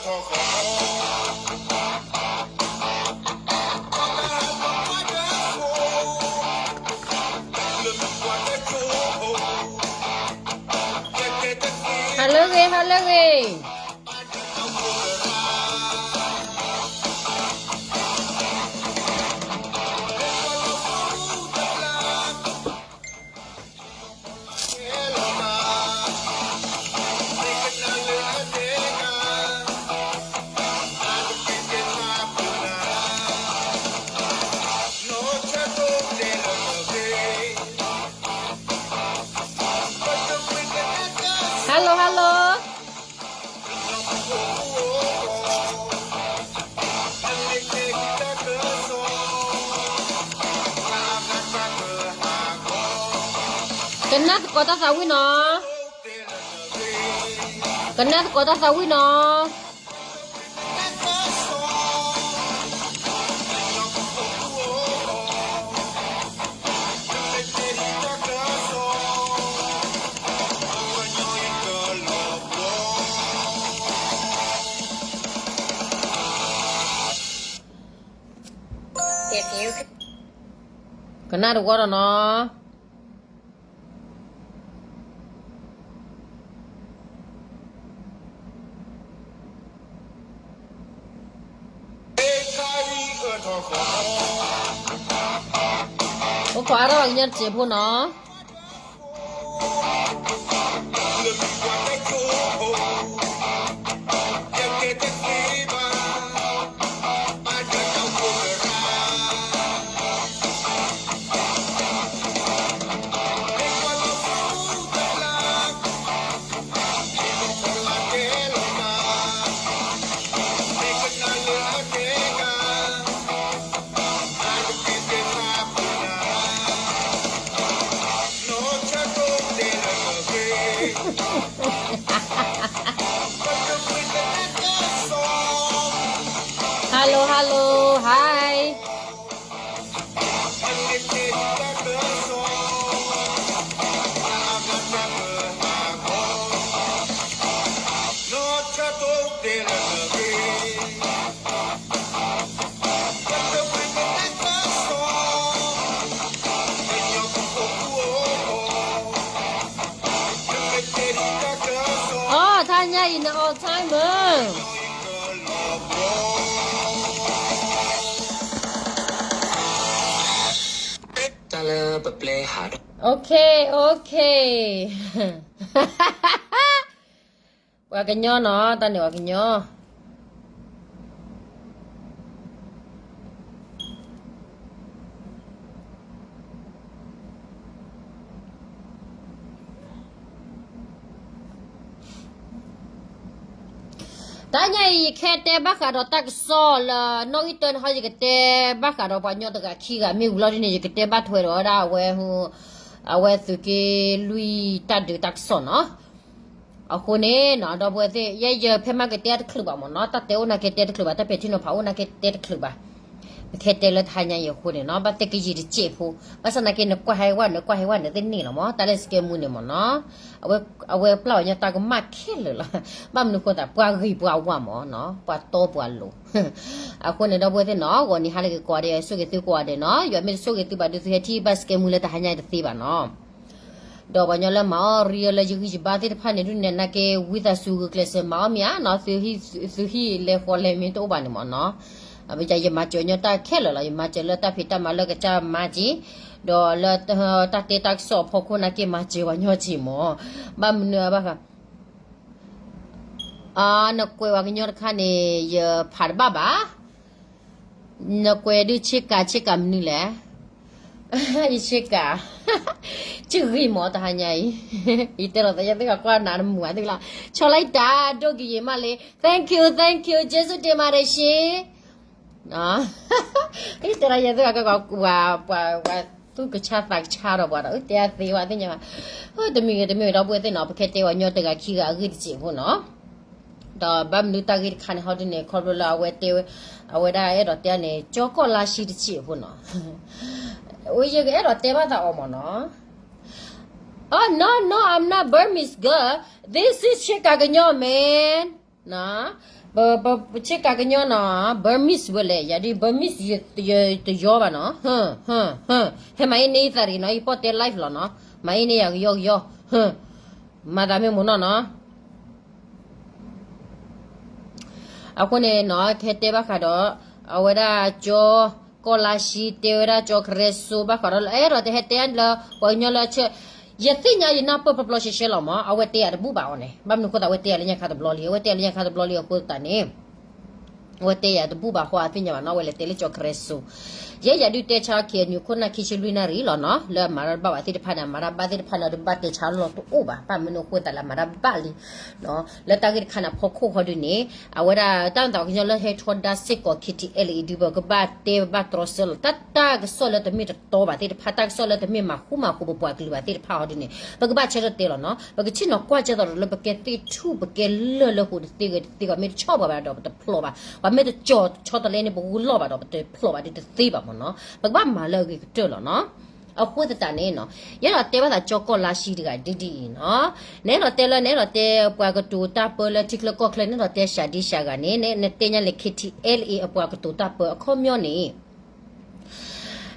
ဟါလၢအဂ့ၤ, ဟါလၢအဂ့ၤ. ဟါလၢအဂ့ၤ, ဟါလၢအဂ့ၤ. ကနၣ်သကိးတၢ်သးဝံၣ်နီၤ, ကနၣ်သကိးတၢ်သးဝံၣ်နီၤ. ကနၣ်တဝီဒီးနီၤ. အိၣ်ခိးအါထီၣ်ပှၤကညီတစဲးဖိနီၤ. Hello, hello, hi. အိ ထါညါအံၤန့ၣ် all time ဧၢ. တၢ်လၢပပျဲဟးထီၣ် okay, okay. ပှၤကညီနီၤ, တၢ်န့ၣ်ပှၤကညီ. တၢ်ညါအံၤ ယခဲတဲဘၣ်ဃးဒီးတၢ်ကစီၣ်လၢ နီၣ်ဂံၢ်တၢန့ၣ်ဟီ ယကတဲဘၣ်ဃးဒီးပှၤကညီတဂၤခံဂၤ မ့ၢ်ဝံၤလီၤဒ်န့ၣ် ယကတဲဘၣ်ထွဲဒီးဝဲဒၣ်အဝဲ အဝဲသုးက့လွံၢ်တၢ်ဒုးတၢ်ကစီၣ်နီၤ. အဃိန့ၣ်နီၤ ဒီပုၢ်ဝဲၢ်သ့ၣ် ယဲယဖဲမ့ၢ်ကတဲတချုးဘၣ်မ့ၢ်နီၤ, တၢ်တဲအိၣ်နာ်က့တဲတချုးဘၣ်, တၢ်ပဲာ်ထံနီၤဖးအိၣ်နာ်က့တဲတချုးဘၣ်. ပခဲတဲလၢတဟါညါအံၤအဃိန့ၣ်နီၤ, ဘၣ်သ့ၣ်ကယံာ်တစဲးဖိ, ဘၣ်ဆၣ်နာ်က့နကွၢ်ဟဲဝဲ နကွၢ်ဟဲဝဲန့ၣ်သ့ၣ်န့ၣ်လီၤမ့ၢ် တၢ်လၢစကဲမူန့ၣ်မ့ၢ်နီၤ, အဝဲပျၢ်ပှၤကညီတၢ်ကမၣ်ခဲလၢာ်လီၤ. ဘၣ်မနုၤဃိသး ပှၤဂ့ၤပှၤဝါမ့ၢ်နီၤ, ပှၤတီပှၤလိၤ. အဃိန့ၣ် ဒီပုၢ်ဝဲၢ်သ့ၣ်နီၤ ဂီၤနံၤဟါလၢကကိးဂၤဒဲး ဆိၣ်ဂ့ၤသုကိးဂၤဒဲးနီၤ, ယွၤမ့ၢ်တဆိၣ်ဂ့ၤသုဘၣ်ဒီး သုဟဲထံၣ်ဘၣ်စကဲမူလၢတဟါညါအံၤတသ့ဘၣ်နီၤ. ဒီးပှၤကညီလၢမၤအီၣ်ရံအီလၢယဂံၢ်ယဘါသ့ၣ်တဖၣ်န့ၣ် ဒ်န့ၣ်နာ်က့ ဝံသးစူၤဂုာ်ကျဲးစၢးမၤအီၣ်မ့ၢ်ဧါနီၤ, သုဟံၣ်လဲၤဃီလဲၤမ့ၢ်တအိၣ်ဘၣ်န့ၣ်မ့ၢ်နီၤ. ယမၤစၢၤညီတၢ်ခဲလၢာ်လီၤ, ယမၤစၢၤလၢတၢ်ဖံးတၢ်မၤလၢကစၢ်မၤက့ၤ, ဒီးလၢတၢ်တဲတၢ်ကစီၣ်အဖီခိၣ်နာ်က့ မၤစၢၤပှၤညီက့ၤမ့ၢ်, ဘၣ်မနုၤဘၣ်ဃး နကွဲးပှၤကညီတခါန့ၣ် ယဖးတဘၣ်ဘၣ်. နကွဲးဒုးဆ့ကၤဆ့ကၤမနုၤလဲၣ်. ယဆ့ကၤ, ဆ့ဂံၢ်မ့ၢ်တဟါညါအံၤ, ယတဲလီၤသးယဲၢ်သ့ၣ်ကကွၢ်နၤတမုာ်အသ့ၣ်လီၤ, ဆီလီၤတၢ်ဒိၣ်ကယံာ်မးလံ, thank you, thank you, ကျေးဇူးတင်ပါတယ်ရှင်. တဲလီၤယဲၢ်သ့ၣ်ကကွၢ် ပှၤ ပှၤ ပှၤသူၣ်ကဆါသးကဆါဒီးပှၤဒီး တဲအသ့ဝဲသ့ၣ်ညါဘၣ်, တမံၤဂ့ၤတမံၤဂ့ၤ ဒီပုၢ်ဝဲၢ်သ့ၣ်နီၤ, ပခဲတဲပှၤကညီတဂၤခံဂၤအဂ့ၢ်တစဲးဖိနီၤ. ဒီးဘၣ်မနုၤတၢ်ဂ့ၢ်တခါန့ၣ် ဟီဒ်န့ၣ် ခီဖျိလၢအဝဲတဲ, အဝဲဒၣ်အဲၣ်ဒိးတဲန့ၣ် ကၠီကီၢ်လါရှံတစဲးဖိနီၤ. အိ ယကအဲၣ်ဒိးတဲဘၣ်သးအီၤမ့ၢ်နီၤ. Oh, no, no, I'm not Burmese girl. This is ဆ့ကၤကညီ man. ပဆ့ကၤကညီနီၤ Burmese ဝဲလဲၣ် ယၤဒ် Burmese ယတယီဘၣ်နီၤ, ဟဲမၤအ့န့သးရံနီၤ ယပီၣ်တဲ live လီၤနီၤ, မၤအ့န့ယၤကယီကယီ, မၤသးမ့ၢ်မိၢ်နီၢ်နီၤ. အဃိန့ၣ်နီၤ ကဟဲတဲဘၣ်ဃးဒီး အဝဲဒၣ်ကၠီ ကီၢ်လါရှံ တဲဝဲဒၣ်ကၠီကရၢစိ ဘၣ်ဃးဒီးလၢ အဲၣ်ဒိးတဟဲတဲလၢ ပှၤကညီလၢဆၢ ယသ့ၣ်ညါယနၢ်ပၢၢ်ပျီပျီရှဲရှဲလီၤမး, အဝဲတဲယၤတဘူၣ်ဘၣ်အီၤန့ၣ်, ဘၣ်မနုၤအဃိသတး အဝဲတဲယၤလၢညါခါတဘျီလံ, အဝဲတဲယၤလၢညါခါတဘျီလံအဃိသတးန့ၣ် အဝဲတဲယၤတဘူၣ်ဘၣ်ဃိအသ့ၣ်ညါဘၣ်နီၤ, အဝဲလဲၤတဲလၢကၠီကရၢစိ, ယဲယၤဒုးတဲဆါ KNU ခိၣ်နၢ်ခံဆံလွံၢ်နၣ်ရံၣ်လီၤနီၤ, လၢအမၤတၢ်တဘၣ်ဘၣ်သ့ၣ်တဖၣ်န့ၣ် အမၤတၢ်ဘၣ်သ့ၣ်တဖၣ်န့ၣ် အတဘၣ်တဲဆါလီၤတအိၣ်ဘၣ်, ဘၣ်မနုၤအဃိသတးလၢအမၤတၢ်ဘၣ်လံ လၢတၢ်ဂ့ၢ်တခါန့ၣ် အဖီခိၣ်ဃီဒုးန့ၣ် အဝဲဒၣ်တၢ်နသးပှၤကညီလၢဟဲထီဒါစ့ၢ်ကီး KTLA အံၤဒုး ပကဘၣ်တဲဘၣ်တြီဆၢလီၤ, တၢ်တၢ်ကစီၣ်လၢတမ့ၢ်တတီဘၣ်သ့ၣ်တဖၣ်, တၢ်ကစီၣ်လၢတမ့ၢ်မၤဃူမၤဃူပပှၤကလုာ်ဘၣ်သ့ၣ်တဖၣ်ဃီဒုးန့ၣ် ပကဘၣ်ဆၢထၢၣ်တဲလီၤနီၤ, ပကဆ့ၣ်နီၤကွၢ်ကၢသိးဒီးလၢပကဲသ့ၣ်ထူၣ် ပကဲလၢၢ်လၢပှဲၤတသ့ဂ့ၤတသ့ဂ့ၤ, မ့ၢ်တဆီၣ်ပှၤဘၣ်ဒီးပတဖျိးဘၣ်, ပှၤမ့ၢ်တကၠီၤဆီတလဲန့ၣ် ပဂူလီၢ်ဘၣ်ဒီးပတဖျိးဘၣ်ဒုးတသ့ဘၣ်မးနီၤ, ပကဘၣ်မၤလၢအဂ့ၤကတၢၢ်လီၤနီၤ. အဃိသတးန့ၣ်နီၤ ယအဲၣ်ဒိးတဲဘၣ်သးကၠီကီၢ်လါရှံတဂၤဒ်ဒ်အံၤနီၤ, နအဲၣ်ဒိးတဲလၢ နအဲၣ်ဒိးတဲပှၤကတိၤတၢ်ပၢလၢထံချၢကီၢ်ချၢ နအဲၣ်ဒိးတဲစှၤဒံစှၤဂၤန့ၣ် နတဲညါလဲၣ် KTLA အပှၤကတိၤတၢ်ပၢအခီပညီန့ၣ်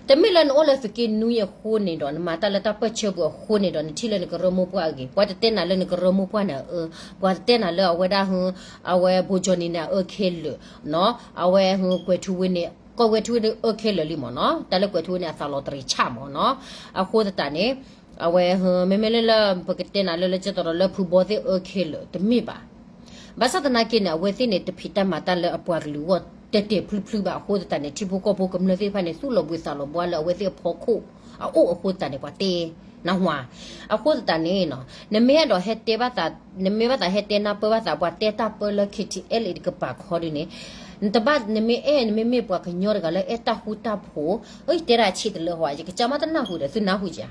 တမ့ၢ်လၢနအိၣ်လၢသုးက့နွံအဃိန့ၣ်ဒီး နမၤတၢ်လၢတၢ်ပၢၢ်ဆၢပူၤအဃိန့ၣ်ဒီး နထံၣ်လၢနကရၢမိၢ်ပှၢ်အဂ့ၤ, ပှၤတတဲနၤလၢနကရၢမိၢ်ပှၢ်န့ၣ်အအၢ, ပှၤတတဲနၤလၢအဝဲဒၣ်ဟု အဝဲဘိကီၤနံၤန့ၣ်အအၢခဲလၢာ်နီၤ, အဝဲဟုကွဲၤထူဝ့န့ၣ် ကီၢ်ဝဲထူဝ့န့ၣ်အၢခဲလၢာ်လံမးနီၤ, တၢ်လၢကွဲၤထူဝ့န့ၣ်အသးလီၤတရံးဆၣ်မးနီၤ, အဃိသတးန့ၣ် အဝဲဟု မ့မ့ၢ်လၢလၢ ပကတဲနၤလၢလၢကၠဲသိးဒီးလၢဖုဘီသ့ၣ်အၢခဲလၢာ် တမ့ၢ်ဘၣ်. ဘၣ်ဆၣ်သနာ်က့န့ၣ် အဝဲသ့ၣ်န့ၣ် တဖံးတၢ်မၤတၢ်လၢအပှၤကလုာ်အဂီၢ် တဲာ်တဲာ်ဖျုဖျုဘၣ်အဃိသတးန့ၣ် ထံဖိကီၢ်ဖိကမျၢၢ်သ့ၣ်တဖၣ်န့ၣ် သူၣ်လီၤဘှံးသးလီၤဘှါလၢအဝဲသ့ၣ်အဖီခိၣ်အအိၣ်အဃိသတးန့ၣ် ပှၤတဲနၢ်ဟူဧါ. အဃိသတးန့ၣ်နီၤ နမ့ၢ်အဲၣ်ဒိးဟဲတဲဘၣ်သး နမ့ၢ်ဘၣ်သးဟဲတဲနၢ်ပၢၢ်ဘၣ်သး ပှၤတဲတၢ်ပၢလၢ KTLA တကပၤခီဒုးန့ၣ် နတဘၣ် နမ့ၢ်အဲၣ် နမ့မ့ၢ်ပှၤကညီတဂၤလၢအဲၣ်တၢ်ဃူတၢ်ဖိး, အၢ ယတဲဒၣ်ဆံးတလၢဟီဧါ, ယကစၢ်မ့ၢ်တနၢ်ဟူဒီး သုနၢ်ဟူဧါ.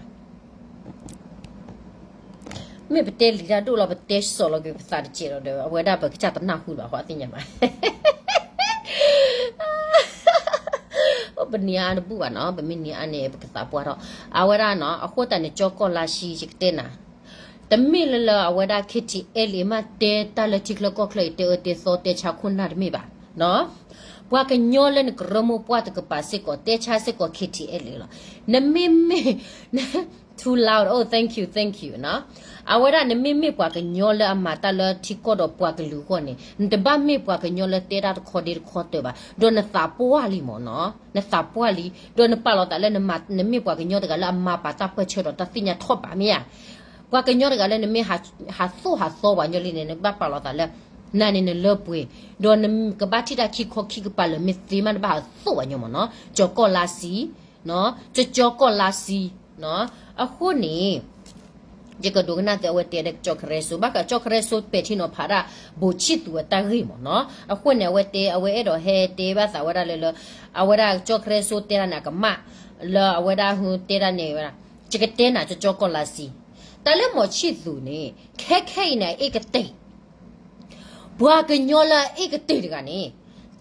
မ့ၢ်ပတဲလံာ်တၢ်ဒိၣ်လီၤ ပတဲစီၤလီၤက့ၤပသးတစဲးဒီး အဝဲဒၣ်ပကစၢ်တနၢ်ဟူဘၣ်ဃိအသ့ၣ်ညါဘၣ်. အိၣ် ပနံၤအါတဘူၣ်ဘၣ်နီၤ, ပမ့ၢ်နံၤအါန့ၣ် ပကသးပှၢ်ထီၣ်. အဝဲဒၣ်နီၤ အဃိသတးန့ၣ် ကၠီကီၢ်လါဆံ ယကတဲနၤ, တမ့ၢ်လၢလၢအဝဲဒၣ် KTLA မ့ၢ်တဲတၢ်လၢထံချၢကီၢ်ချၢအံၤ တဲအၢတဲသီတဲဆါခိၣ်နၢ်တမ့ၢ်ဘၣ်နီၤ. ပှၤကညီလၢနကရၢမိၢ်ပှၢ်တကပၤစ့ၢ်ကီး တဲဆါစ့ၢ်ကီး KTLA လီၤ. နမ့မ့ၢ် too loud, oh thank you, thank you နီၤ. အဝဲဒၣ်နမ့မ့ၢ်ပှၤကညီလၢအမၤတၢ်လၢထံကီၢ်ဒီးပှၤကလုာ်အဂီၢ်န့ၣ် နတဘၣ်မ့ၢ်ပှၤကညီလၢတဲတၢ်တခီဒ့တခီတၢၢ်ဘၣ်, ဒီးနသးပှၢ်လံမးနီၤ, နသးပှၢ်လံ, ဒီးနပာ်လီၤသးလၢ နမ့ၢ်ပှၤကညီတဂၤလၢအမၤပာ်တၢ်ပၢၢ်ဆၢဒီးတၢ်သ့ၣ်ညါထီၣ်ဘးမ့ၢ်ဧါ. ပှၤကညီတဂၤလၢနမ့ၢ်ဟးသိၣ်ဟးသီပှၤကညီလံန့ၣ် နဘၣ်ပာ်လီၤသးလၢ နၤန့ၣ်နလၢပှဲၤ, ဒီးနကဘၣ်ထံၣ်တၢ်ခံခီခံကပၤလၢာ်မ့ၢ်သ့မး နဘၣ်ဟးသိၣ်ပှၤကညီမးနီၤ, ကၠီကီၢ်လါဆံ ကၠီကီၢ်လါဆံ, အဃိန့ၣ် ယကဒိကနၣ်သုအဝဲတဲဒီးကၠီကရၢစိ ဘၣ်ဃးကၠီကရၢစိပဲာ်ထံနီၤဖးဒၣ် ဘိၣ်ဆံၣ်သူးအတၢ်ဂ့ၢ်မးနီၤ. အဃိန့ၣ် အဝဲတဲ အဝဲအဲၣ်ဒိးဟဲတဲဘၣ်သးဝဲဒၣ်လၢလၢ အဝဲဒၣ်ကၠီကရၢစိတဲဒၣ်န့ၣ် အကမၣ် လၢအဝဲဒၣ်ဟုတဲဒၣ်န့ၣ်ဝဲဒၣ် ယကတဲနၤကၠီကီၢ်လါဆံ တၢ်လၢမီၢ်ဆံၣ်သူးန့ၣ် ခဲခဲအံၤန့ၣ် အအ့ၣ်ကတ့ၢ် ပှၤကညီလၢအအ့ၣ်ကတ့ၢ်တဂၤန့ၣ်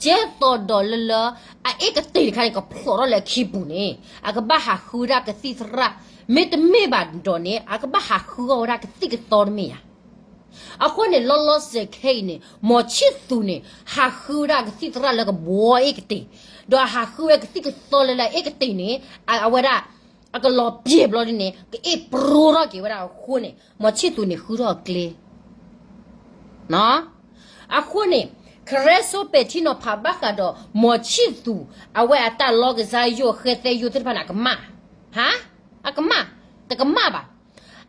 ကဲသိးဒီးလၢလၢ အအ့ၣ်ကတ့ၢ်တခါန့ၣ် ကဖျိးထီၣ်လၢခံပူၤန့ၣ် အကဘၣ်ဟးဃုဒၣ်ကသံၣ်သရၣ်, မ့တမ့ၢ်ဘၣ်ဒီးန့ၣ် အကဘၣ်ဟးဃုအီၣ်ဝဲဒၣ်ကသံၣ်ကသီတမ့ၢ်ဧါ. အဃိန့ၣ် လီၤလီၤဆဲးခဲအံၤန့ၣ် မီၢ်ဆံၣ်သူးန့ၣ် ဟးဃုဝဲဒၣ်ကသံၣ်သရၣ်လၢကဘှီအ့ၣ်ကတ့ၢ်, ဒီးဟးဃုဝဲကသံၣ်ကသီလၢလၢအအ့ၣ်ကတ့ၢ်န့ၣ် အဝဲဒၣ် အကလီၤပျဲၢ်ဘျီဒ်န့ၣ် ကအ့ၣ်ပြိထီၣ်က့ၤဝဲဒၣ်အဃိန့ၣ် မီၢ်ဆံၣ်သူးန့ၣ်ဃုထီၣ်အကျဲ အဃိန့ၣ် ကရၢစိပဲာ်ထံနီၤဖးဘၣ်ဃးဒီး မီၢ်ဆံၣ်သူး အဝဲအတၢ်လီကစၢ်ယိၣ်ဃဲသဲယိၣ်သ့ၣ်တဖၣ်န့ၣ် အကမၣ်, ဟါ, အကမၣ်, တကမၣ်ဘၣ်.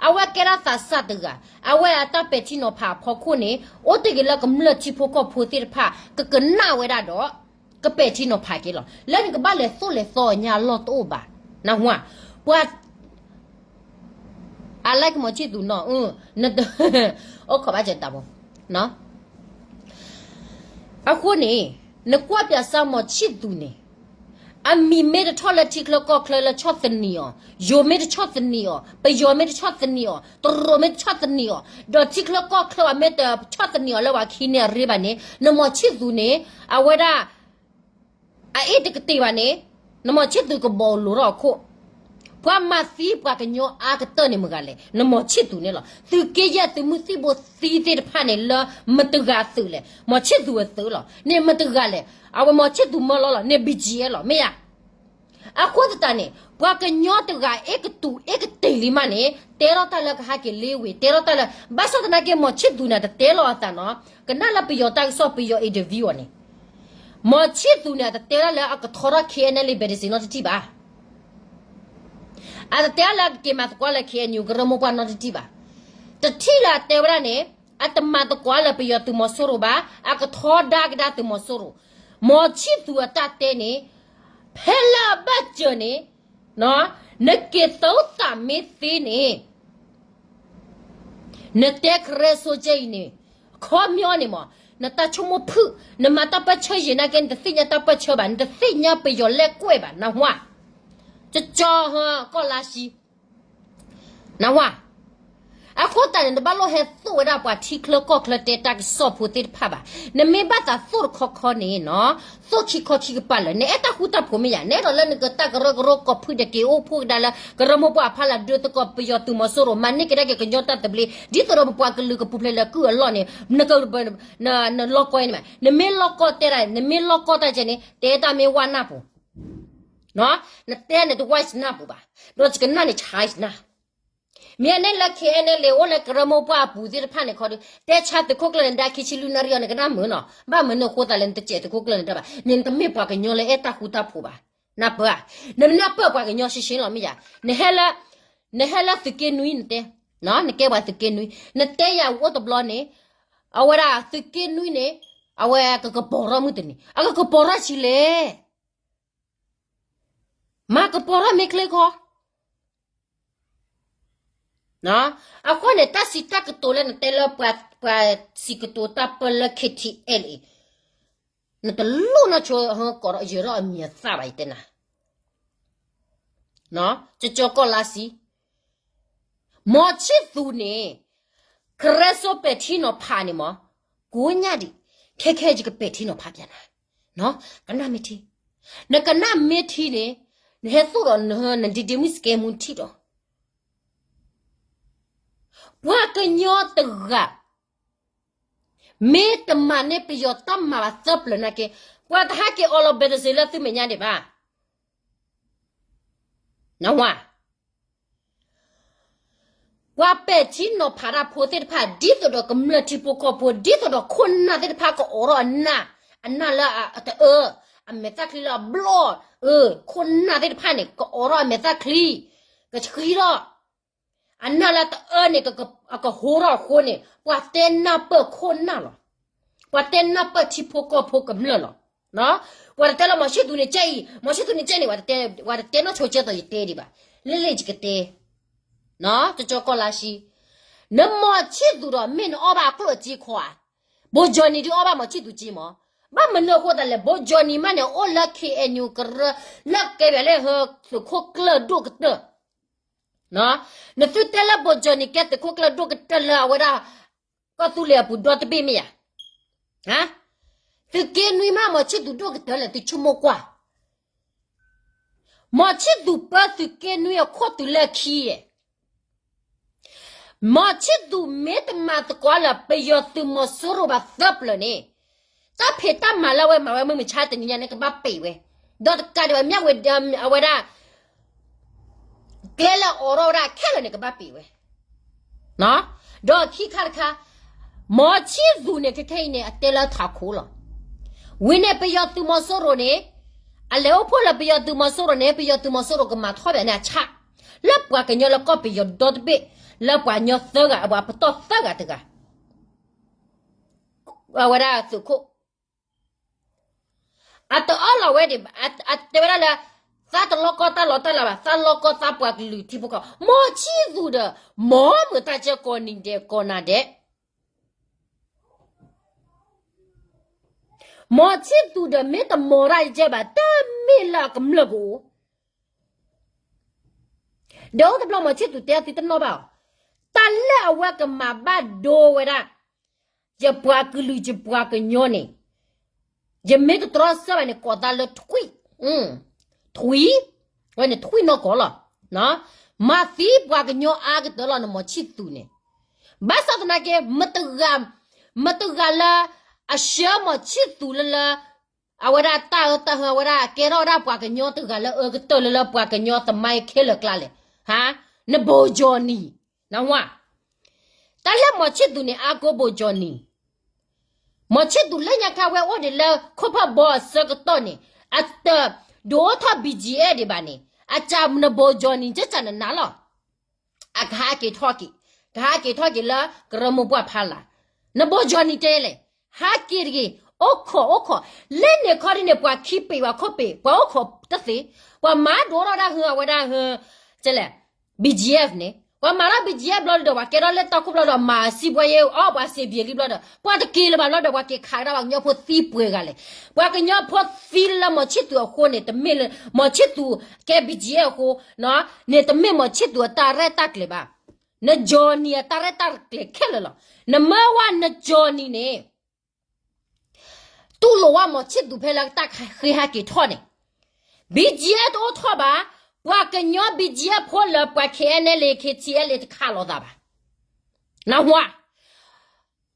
အဝဲကဲဒၣ်သးစၢ်တဂၤ, အဝဲအတၢ်ပဲာ်ထံနီၤဖးအဖီခိၣ်န့ၣ် အိၣ်တ့ၢ်က့ၤလၢကမျၢၢ်ထံဖိကီၢ်ဖိသ့ၣ်တဖၣ် ကကနၣ်ဝဲဒၣ်ဒီး ကပဲာ်ထံနီၤဖးက့ၤလီၤ. လၢနကဘၣ်လဲၤသိၣ်လဲၤသီအညါအလီၢ်တအိၣ်ဘၣ်. နၢ်ဟူဧါ, ပှၤ I like မီၢ်ဆံၣ်သူးနီၤ, အိၣ်ခိးဘၣ်စဲးတၢ်ဖိ, အဃိန့ၣ် နကွၢ်ပၠးစၢ်မီၢ်ဆံၣ်သူးန့ၣ် အမံၤမ့ၢ်တထီၣ်လၢထံချၢကီၢ်ချၢလၢဆီၣ်သနံးအီၤ, ယိၤမ့ၢ်တဆီၣ်သနံးအီၤ, ပယီၤမ့ၢ်တဆီၣ်သနံးအီၤ, တရူးမ့ၢ်တဆီၣ်သနံးအီၤ, ဒီးထံချၢကီၢ်ချၢဘၣ်မ့ၢ်တဆီၣ်သနံးအီၤလၢပှၤခံန့ၣ်အရ့ဘၣ်န့ၣ် နမီၢ်ဆံၣ်သူးန့ၣ် အဝဲဒၣ် အအ့ၣ်တကတ့ၢ်ဘၣ်န့ၣ် နမီၢ်ဆံၣ်သူးကဘီးလိၤထီၣ်အခိၣ်, ပှၤမၤသံပှၤကညီအါကတၢၢ်န့ၣ်မတၤတဂၤလဲၣ်, နမောင်ချစ်သူန့ၣ်လီၤ. သုးက့ယဲၢ်သုးမုၢ်သံၣ်ဘိသံသ့ၣ်တဖၣ်န့ၣ်လၢမတၤတဂၤအသုးလဲၣ်, မောင်ချစ်သူအသုးလီၤ. န့ၣ်မတၤတဂၤလဲၣ်, အဝဲမောင်ချစ်သူမၢလီၤလီၤ, န့ၣ် ဘီကၠံအဲၣ် လီၤ မ့ၢ်ဧါ. အဃိသတးန့ၣ် ပှၤကညီတဂၤအ့ၣ်ကတူးအ့ၣ်ကတ့ၢ်လံမးန့ၣ် တဲထီၣ်တၢ်လၢကဟဲက့ၤလ့ဝ့ၤ, တဲထီၣ်တၢ်လၢ ဘၣ်ဆၣ်သနာ်က့ မောင်ချစ်သူန့ၣ် တတဲလီၤအသးနီၤ, ကနၣ်လၢပယီၤတၢ်ကစီၣ် ပယီၤ interview အီၤန့ၣ် မောင်ချစ်သူန့ၣ် အတတဲဒၣ်လၢအကထီထီၣ် K N L A ဘဲတစ့နီတထံၣ်ဘၣ်. အတတဲဒၣ်လၢအကက့ၤမၤသကိးလၢ K N U ကရၢမိၢ်ပှၢ်နီတထံၣ်ဘၣ်. တထံၣ်လၢအတဲဝဲဒၣ်န့ၣ် အတမၤသကိးလၢပယီၤသုးမီၤစိရိၤဘၣ်, အကထီဒါကဒါသုးမီၤစိရိၤ. မောင်ချစ်သူအတၢ်တဲန့ၣ် ဖဲလၢအဘၣ်စၢၤန့ၣ် နက့ၤသုးသးမ့ၢ်သ့န့ၣ် နတဲကရၢစိကဲအံၤန့ၣ် အခီပညီန့ၣ်မး နတၢ်ဆိကမိၣ်ဖုၣ်, နမၤတၢ်ပၢၢ်ဆၢယံာ်နာ်က့ နတသ့ၣ်ညါတၢ်ပၢၢ်ဆၢဘၣ်, နတသ့ၣ်ညါပယီၤလဲၣ်ကွဲၢ်ဘၣ်, နဝၤ, ကၠီကီၢ်လါဆံ, နဝၤ. အဃိသတးန့ၣ် နဘၣ်လိၣ်ဟဲသိၣ်ဝဲဒၣ်ပှၤထံချၢကီၢ်ချၢတဲတၢ်ကစီၣ်ဖိသ့ၣ်တဖၣ်ဘၣ်. နမ့ၢ်ဘၣ်သးသိၣ်တခီခီန့ၣ်နီၤ, သိၣ်ခံခီခံကပၤလၢာ်, နအဲၣ်တၢ်ဃူတၢ်ဖိးမ့ၢ်ယၤ, နအဲၣ်ဒိးလၢနကတၢ်ကရၢကရိကိးဖုၣ်ဒဲးက့ၤအိၣ်ဖှိၣ်ကဒါလၢ ကရၢမိၢ်ပှၢ်အဖီလာ်ဒုးသကိးပယီၤသုးမီၤစိရိၤ မၤန့ၢ်ကဒါက့ၤကညီတၢ်သဘျ့ ဒ်သိးဒီးပပှၤကလုာ်ကပူၤဖျဲးလၢကုၢ်အလီၢ်န့ၣ် နက နလီၢ်ကီၢ်န့ၣ်မး, နမ့ၢ်လီၢ်ကီၢ်တဲဒၣ်, နမ့ၢ်လီၢ်ကီၢ်တၢ်ကဲန့ၣ် တဲတၢ်မ့ၢ်ဝါနၢ်ပူၤ, နတဲန့ၣ်တဝါနၢ်ပူၤဘၣ်, ဒီးယကနၣ်န့ၣ်ဆါနၢ် မ့ၢ်အန့ၣ်လၢ K N L A အိၣ်လၢကရၢမိၢ်ပှၢ်အပူၤသ့ၣ်တဖၣ်န့ၣ်ခီဒီး တဲဆါသုးခိၣ်ကျၢၢ်န့ၣ် ဒါခံဆံလွံၢ်နၣ်ရံၣ်အီၤ နကနၣ်မုာ်နီၤ, ဘၣ်မနုၤအဃိသတးလဲၣ်နတစဲးသုးခိၣ်ကျၢၢ်န့ၣ်တၢ်ဘၣ်, နတမ့ၢ်ပှၤကညီလၢအဲၣ်တၢ်ဃူတၢ်ဖိးဘၣ်, နၢ်ပၢၢ်ဧါ, နနၢ်ပၢၢ်ပှၤကညီရှဲရှဲလီၤမ့ၢ်ယၤ, နဟဲလၢ နဟဲလၢသုးက့နွံနတဲ, နကဲပှၤသုးက့နွံ, နတဲယၤအိၣ်တဘျီန့ၣ်, အဝဲဒၣ်သုးက့နွံန့ၣ်, အဝဲကကပီၤထီၣ်မုၢ်တနံၤ, အကကပီၤထီၣ်ဆံးလဲၣ် မၤကပီၤထီၣ်မ့ၢ်ချ့ခီ အဃိန့ၣ် တၢ်စံးတၢ်ကတိၤလၢနတဲလၢပှၤစံးကတိၤတၢ်ပၢလၢ K T L A အံၤ, နတလိၣ်နီၢ်ဆိဟကိးဒီးယဲၤထီၣ်အမံၤအသၣ်ဘၣ် ယတဲနၤ, ကၠီကီၢ်လါဆံ, မောင်ချစ်သူန့ၣ် ကရၢစိပဲာ်ထံနီၤဖးန့ၣ်မး, ကိးညၣ်ဒံး, ခဲခဲယကပဲာ်ထံနီၤဖးပျဲနၤ, ကနၣ်မ့ၢ်ထံ, နကနၣ်မ့ၢ်ထံန့ၣ်, နဟဲသိၣ်ဒီးနဒ့ဒ့မုၣ်စကဲမူထံၣ်ဒီး ပှၤကညီတဂၤ မ့ၢ်တမၤန့ၢ်ပယီၤတၢ်မၤဘၣ်သၢပျၢၤနာ်က့, ပှၤတဟဲက့ၤအီလီၤဘဲတစ့လၢသုမဲာ်ညါဒံးဘၣ်. နဝၤ, ပှၤပဲာ်ထံနီၤဖးတၢ်ဖိသ့ၣ်တဖၣ် ဒ်သိးဒီးကမျၢၢ်ထံဖိကီၢ်ဖိ ဒ်သိးဒီးခိၣ်နၢ်သ့ၣ်တဖၣ်ကအိးထီၣ်အနၢ်, အနၢ်လၢအတအၢ, အမဲာ်သၣ်ချံလၢအဘျီၣ်, အၢ, ခိၣ်နၢ်သ့ၣ်တဖၣ်န့ၣ် ကအိးထီၣ်အမဲာ်သၣ်ချံ, ကဆှံထီၣ် အနၢ်လၢတအၢန့ၣ် အကဟိထီၣ်အဃိန့ၣ် ပှၤတဲနၢ်ပၢၢ်ခိၣ်နၢ်လီၤ. ပှၤတဲနၢ်ပၢၢ်ထံဖိကီၢ်ဖိကမျၢၢ်လီၤ. ပှၤတတဲလၢမောင်ချစ်သူန့ၣ်ကဲအံၤ, မောင်ချစ်သူန့ၣ်ကဲန့ၣ်, ပှၤတတဲနီၢ်ဆိကဲသိးယတဲဒံးဘၣ်. လ့လ့ၣ်ယကတဲ, ကၠီကီၢ်လါဆံ, နမောင်ချစ်သူဒီးမ့ၢ်နအီၣ်ဘၣ်အကျိၣ်အစ့ခီဧါ. ဘိကၠီနံၤဒုးအီၣ်ဘၣ်မောင်ချစ်သူစ့မး. ဘၣ်မနုၤအဃိသတးလဲၣ်, ဘိကၠီနံၤမးန့ၣ် အိၣ်လၢ K N U ကရၢ လၢကဲဝဲလၢသုးခိၣ်ကျၢၢ်ဒိၣ်ကတၢၢ် နသုတဲလၢဘိကၠီနံၤကဲသုးခိၣ်ကျၢၢ်ဒိၣ်ကတၢၢ်လၢအဝဲဒၣ် ကီၢ်သူလ့ၤအပူၤဒီတဘ့ၣ်မ့ၢ်ဧါ. သုးက့နွံမးမောင်ချစ်သူဒိၣ်ကတၢၢ်လဲၣ် သုဆိကမိၣ်ကွၢ်. မောင်ချစ်သူပၢသုးက့နွံအခိၣ်တုၤလၢခံဧါ. မောင်ချစ်သူမ့ၢ်တမၤသကိးလၢပယီၤသုးမီၤစိရိၤဘၣ်သၢပျၢၤန့ၣ်, တၢ်ဖံးတၢ်မၤလၢအဝဲမၤဝဲမုၢ်မဆါတနံၤညါန့ၣ် ကဘၣ်ပံးဝဲ, ဒီးတကးဒံးဘၣ်မ့ၢ်ဝဲဒၣ် အဝဲဒၣ် ကျဲလၢအအိးထီၣ်ဝဲဒၣ်ခဲလၢာ်န့ၣ် ကဘၣ်ပံးဝဲ. ဒီးခံခါတခါ, မောင်ချစ်သူန့ၣ် ခဲခဲအံၤန့ၣ် အတဲလၢထးခိၣ်လီၤ. ဝံၤန့ၣ်ပယီၤသုးမီၤစိရိၤန့ၣ်, အလဲၤအိၣ်ဖှိၣ်လၢပယီၤသုးမီၤစိရိၤန့ၣ် ပယီၤသုးမီၤစိရိၤကမၤထီၣ်ဘၣ်န့ၣ်အဆၣ်, လၢပှၤကညီလၢကီၢ်ပယီၤဒီတဘ့ၣ်, လၢပှၤကညီသၢဂၤ အပှၤပတီၢ်သၢဂၤတဂၤ အဝဲဒၣ်သုးခိၣ် အတအၢၣ်လီၤဝဲဒၣ်, အတဲဝဲဒၣ်လၢ သးတလီၢ်ကီၢ်တၢ်လီၢ်တၢ်လၤဘၣ်, သးလီၢ်ကီၢ်သးပှၤကလုာ်ထံဖိကီၢ်ဖိ, မောင်ချစ်သူဒီး မ်မုာ်တၢ်ကဲကိးနံၤဒဲးကိးနၤဒဲး မောင်ချစ်သူဒီးမ့ၢ်တမ်တၢ်ယကဲဘၣ် တမ့ၢ်လၢအကမျၢၢ်ကအိၣ်, ဒီးအိၣ်တဘျီမောင်ချစ်သူတဲအီၤသုတနီၣ်ဘၣ်အီၤ, တၢ်လၢအဝဲကမၤဘၣ်ဒိဝဲဒၣ် ယပှၤကလုာ်ယပှၤကညီန့ၣ်, ယမ့ၢ်တတြီဆၢဘၣ်န့ၣ် ကိးသးလၢထွံၣ်, ထွံၣ်, ဝဲန့ၣ်ထွံၣ်နီၢ်ကီၢ်လီၤ. မၤသံပှၤကညီအါကတၢၢ်လီၤ နမီၤဆံၣ်သူးန့ၣ်. ဘၣ်ဆၣ်သနာ်က့ မတဂၤလၢ အဆှၢမီၤဆံၣ်သူးလၢလၢ အဝဲဒၣ်တၢ်အၢတၢ်ဟၢ အဝဲဒၣ်ကဲထီၣ်ဝဲဒၣ်ပှၤကညီတဂၤလၢအအၢကတၢၢ်လၢလၢပှၤကညီသမိုင်းခဲလၢာ်အကျါလဲၣ်. နဘိးကၠီနံၤ, နဝါ, တၢ်လၢမီၤဆံၣ်သူးန့ၣ် အါကိးဘိးကၠီနံၤ မီၤဆံၣ်သူးလၢညါခါဝဲအိၣ်ဒံးလၢခိၣ်ဖၢၣ်ဘီအဆၢကတီၢ်န့ၣ် အတဒုးအိၣ်ထီၣ် B G F ဒံးဘၣ်န့ၣ် အကစၢ်နဘိးကၠီနံၤ ကစၢ်နနၤလီၤ. အကဟးက့ၤထီၣ်က့ၤ, ကဟးက့ၤထီၣ်က့ၤလၢကရၢမိၢ်ပှၢ်ဖီလာ်, နဘိးကၠီနံၤတဲလဲၣ်, ဟးက့ၤတဂ့ၤ, အိၣ်ခိးအိၣ်ခိး, လၢန့ၣ်ခီဒ်န့ၣ် ပှၤခံပ့ၤပှၤခိၣ်ပ့ၤ ပှၤအိၣ်ခိးတသ့, ပှၤမၤဒိၣ်ထီၣ်ဒၣ်ဟၢအဝဲဒၣ်ဟၢ ကလဲၣ် B G F န့ၣ် ပှၤမၤထီၣ် B G F ဘျီဒီး ပှၤကဲထီၣ်လၢတၢ်ခိၣ်ဘျီဒီး မၤစံးပှၤယဲအီၤ ပှၤစံးဘျဲးလံဘျီဒီး ပှၤတက့ၤလၢၤဘၣ်ဘျီဒီး ပှၤက့ၤခးကဒါပှၤကညီဖိသံပှဲၤဂၤလဲၣ်. ပှၤကညီဖိသံလၢမီၤဆံၣ်သူးအဃိန့ၣ် တမ့ၢ်လၢ မီၤဆံၣ်သူးကဲ B G F အဃိ န့ၣ်တမ့ၢ်မီၤဆံၣ်သူးအတၢ်ရဲၣ်တၢ်ကျဲၤဘၣ်. နကၠီနံၤအတၢ်ရဲၣ်တၢ်ကျဲၤခဲလၢာ်လီၤ. နမ့ၢ်ဝဲနကၠီနံၤန့ၣ် တူၢ်လိာ်ဝဲမီၤဆံၣ်သူးဖဲလၢတၢ်ဃ့ဟးက့ၤထီၣ်န့ၣ် B G F တအိၣ်ထီၣ်ဘၣ်, ပှၤကညီ B G F ဖိလၢပှၤ K N L A K T L A တခးလိာ်သးဘၣ်. နဝါ,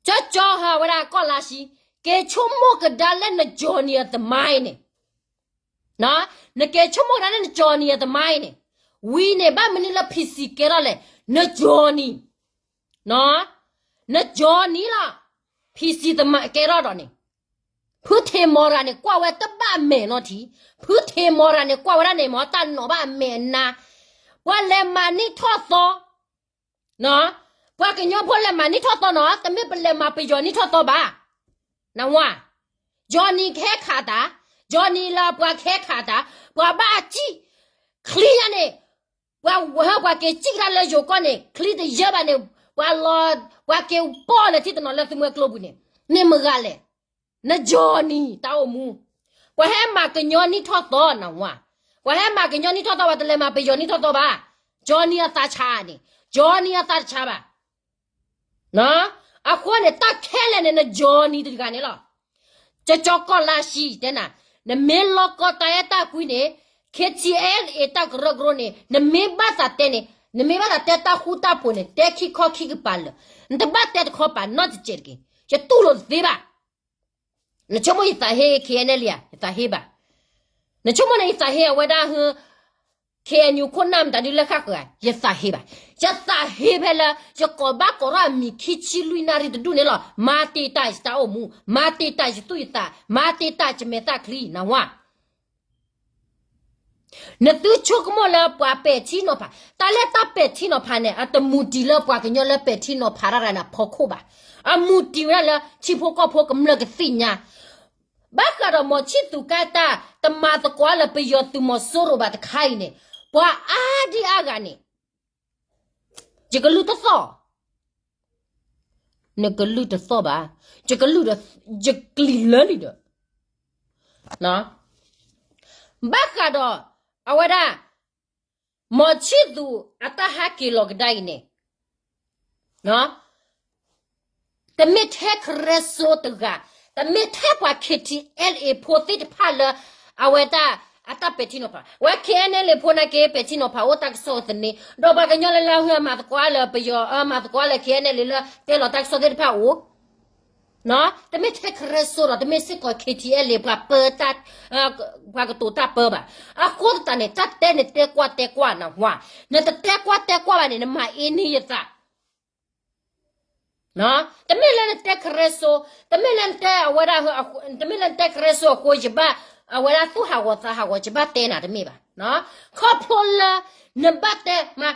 ကၠီကၠီဟးဝဲဒၣ်ကီၢ်လါဆံ, က့ၤဆိကမိၣ်ကဒါလၢနကၠီနံၤအသမိုင်းန့ၣ် နက့ၤဆိကမိၣ်ကဒါလၢနကၠီနံၤအသမိုင်းန့ၣ်, ဝံၤန့ၣ် ဘၣ်မနုၤလၢ P C ကဲထီၣ်လဲၣ်, နကၠီနံၤ, နကၠီနံၤလီၤ, P C သမိုင်းကဲထီၣ်ဒီးန့ၣ်, ဖုထ့မီရၤန့ၣ် ကွၢ်ဝဲတဘၣ်အမဲာ်နီတထံး, ဖုထ့မီရၤန့ၣ် ကွၢ်ဝဲဒၣ်န့ၣ် မ့ၢ်တၢ်နီၤဘၣ်အမဲာ်အနါ, ပှၤလဲၤမၤနံၣ်ထီၣ်သီ ပှၤကညီဖိလဲၤမၤနံၣ်ထီၣ်သီနီၤ, တမ့ၢ်ပလဲၤမၤပယီၤနံၣ်ထီၣ်သီဘၣ်. နဝါ, ကၠီနံၤကဟဲခးတၢ်, ကၠီနံၤလၢပှၤကဟဲခးတၢ်, ပှၤဘၣ်အစံၣ်, ချံညါန့ၣ်, ပှၤဝဲဟၢပှၤက့ၤစံၣ်ကဒါလၢယိၤကီၢ်န့ၣ် ချံတယၢဘၣ်န့ၣ်, ပှၤလီၤ, ပှၤက့ၤပီၢ်လၢထံတနီၤလၢသုမွဲကျိပူၤန့ၣ်, န့ၣ်မ့ၢ်ဂၤလဲၣ်. နကၠီနံၤ တၢ်အိၣ်မူ, ပှၤဟဲမၤကညီနံၣ်ထီၣ်သီနဝါ, ပှၤဟဲမၤကညီနံၣ်ထီၣ်သီ ပှၤတလဲၤမၤပယီၤနံၣ်ထီၣ်သီဘၣ်. ကၠီနံၤအသးဆါန့ၣ်, ကၠီနံၤအသးတဆါဘၣ်. အဃိန့ၣ် တၢ်ခဲလၢာ်န့ၣ် နကၠီနံၤတဂၤန့ၣ်လီၤ. ကၠီကၠီကီၢ်လါဆံတဲနၤ, နမ့ၢ်လီၤကီတၢ်အဲၣ်တၢ်ကွံန့ၣ်, K T L A တၢ်ကရၢကရိန့ၣ် နမ့ၢ်ဘၣ်သးတဲန့ၣ်, နမ့ၢ်ဘၣ်သးတဲတၢ်ဃူတၢ်ဖိးန့ၣ် တဲခံခီခံကပၤလၢာ်, နတဘၣ်တဲတခီပၤနီတစဲးတက့ၢ်. ယတူၢ်လိာ်တသ့ဘၣ်. နဆိကမိၣ်ယသးဟ့ K N L ဧါ, ယသးဟ့ဘၣ်. နဆိကမိၣ်န့ၣ် ယသးဟ့အဝဲဒၣ်ဟ K N U ခိၣ်နၢ်မတၤဒုလၢဃၣ်ဃၢၤဧါ, ယသးဟ့ဘၣ်. ယသးဟ့ဖဲလၢ ယကိးဘၣ်ကိးထီၣ်အမံၤခံဆံလွံၢ်နၣ်ရံၣ်တဒူၣ်န့ၣ်လီၤ. မၤတံာ်တာ်ယတၢ်အိၣ်မူ, မၤတံာ်တာ်ယသူၣ်ယသး, မၤတံာ်တာ်ယမဲာ်သၣ်ချံ, နဝါ. နသုဆိကမိၣ်လၢပှၤပဲာ်ထံနီၤဖး, တၢ်လၢတၢ်ပဲာ်ထံနီၤဖးန့ၣ် အတမူတံၤလၢပှၤကညီလၢပဲာ်ထံနီၤဖးတၢ်တဂၤန့ၣ်အဖီခိၣ်ဘၣ်. အမူတံၤဝဲဒၣ်လၢထံဖိကီၢ်ဖိကမျၢၢ်ကသ့ၣ်ညါ ဘၣ်ဃးဒီးမီၤဆံၣ်သူးကါတၢ် တမၤသကိးလၢပယီၤသုးမီၤစိရိၤဘၣ်တခါအံၤန့ၣ်, ပှၤအါဒံအါဂၤန့ၣ် ယကလုၢ်တသီၣ်, နကလုၢ်တသီၣ်ဘၣ်, ယကလုၢ်ဒီး, ယကလုၢ်လၢလံဒီး, ဘၣ်ဃးဒီး အဝဲဒၣ် မီၤဆံၣ်သူးအတၢ်ဟးက့ၤလီၤကဒါအံၤန့ၣ် တမ့ၢ်ထဲခရဲစိတဂၤ, တမ့ၢ်ထဲပှၤ K T L A ဖိသ့ၣ်တဖၣ်လၢ အဝဲတၢ်, အတၢ်ပဲာ်ထံနီၤဖး, ဝဲ K N L A ဖိနာ်က့ ပဲာ်ထံနီၤဖးအိၣ်တၢ်ကစီၣ်သန့, ဒီးပှၤကညီလၢလၢဟၢအမၤသကိးလၢပယီၤ, အမၤသကိးလၢ K N L A လၢတဲလီၤတၢ်ကစီၣ်သ့ၣ်တဖၣ်အိၣ်, တမ့ၢ်ထဲခရဲစိဒီး တမ့ၢ်စ့ၢ်ကီး K T L A ပှၤပၢတၢ်, ပှၤကတိၤတၢ်ပၢဘၣ်. အဃိသတးန့ၣ် တၢ်တဲနတဲကွၢ်တဲကွၢ်နဝါ, နတတဲကွၢ်တဲကွၢ်ဘၣ်န့ၣ် နမၤအ့န့ၢ်ယသး တမ့ၢ်လၢနတဲခရဲစိ, တမ့ၢ်လၢနတဲအဝဲဒၣ်, တမ့ၢ်လၢနတဲခရဲစိအဃိ ယဘၣ်, အဝဲဒၣ်သူၣ်ဟးဂီၤသးဟးဂီၤ ယဘၣ်တဲနၤတမ့ၢ်ဘၣ်. ခီဖျိလၢ နဘၣ်တဲမး,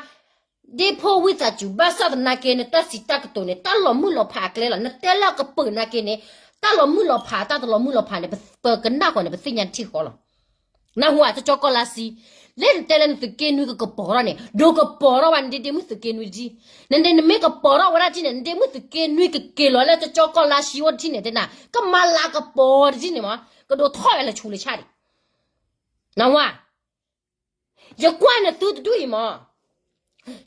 ဒ့ဖိဝံသးစူၤ ဘၣ်ဆၣ်သနာ်က့ နတၢ်စံးတၢ်ကတိၤန့ၣ် တၢ်လီၤမုၢ်လီၤဖးအကျဲလီၤ. နတဲလၢကပၢၤနာ်က့န့ၣ်, တၢ်လီၤမုၢ်လီၤဖး တၢ်တလီၤမုၢ်လီၤဖးန့ၣ် ပကနၣ်ဃီန့ၣ် ပသ့ၣ်ညါတထံၣ်ဃီလီၤ. နၢ်ဟူဧါ ကၠီကၠီကီၢ်လါဆံ, လၢနတဲလၢနသုးက့နွံကကပီၤထီၣ်န့ၣ် ဒိးကပီၤထီၣ်ဝဲနဒ့မုၣ်သုးက့နွံတထံၣ်, နဒ့နမ့ၢ်ကပီၤထီၣ်ဝဲဒၣ်တထံၣ်န့ၣ် နဒ့မုၣ်သုးက့နွံကက့ၤလီၤလၢကၠီကၠီကီၢ်လါဆံအိၣ်တထံၣ်န့ၣ် တဲနၤ ကမၤလၤကပီၤတထံၣ်န့ၣ်မး, ကဒိးထီၣ်ဝဲလၢဆူးလၢဆါဒံး, နၢ်ဟူဧါ ယကွၢ်နသုတဒူၣ်အံၤမး,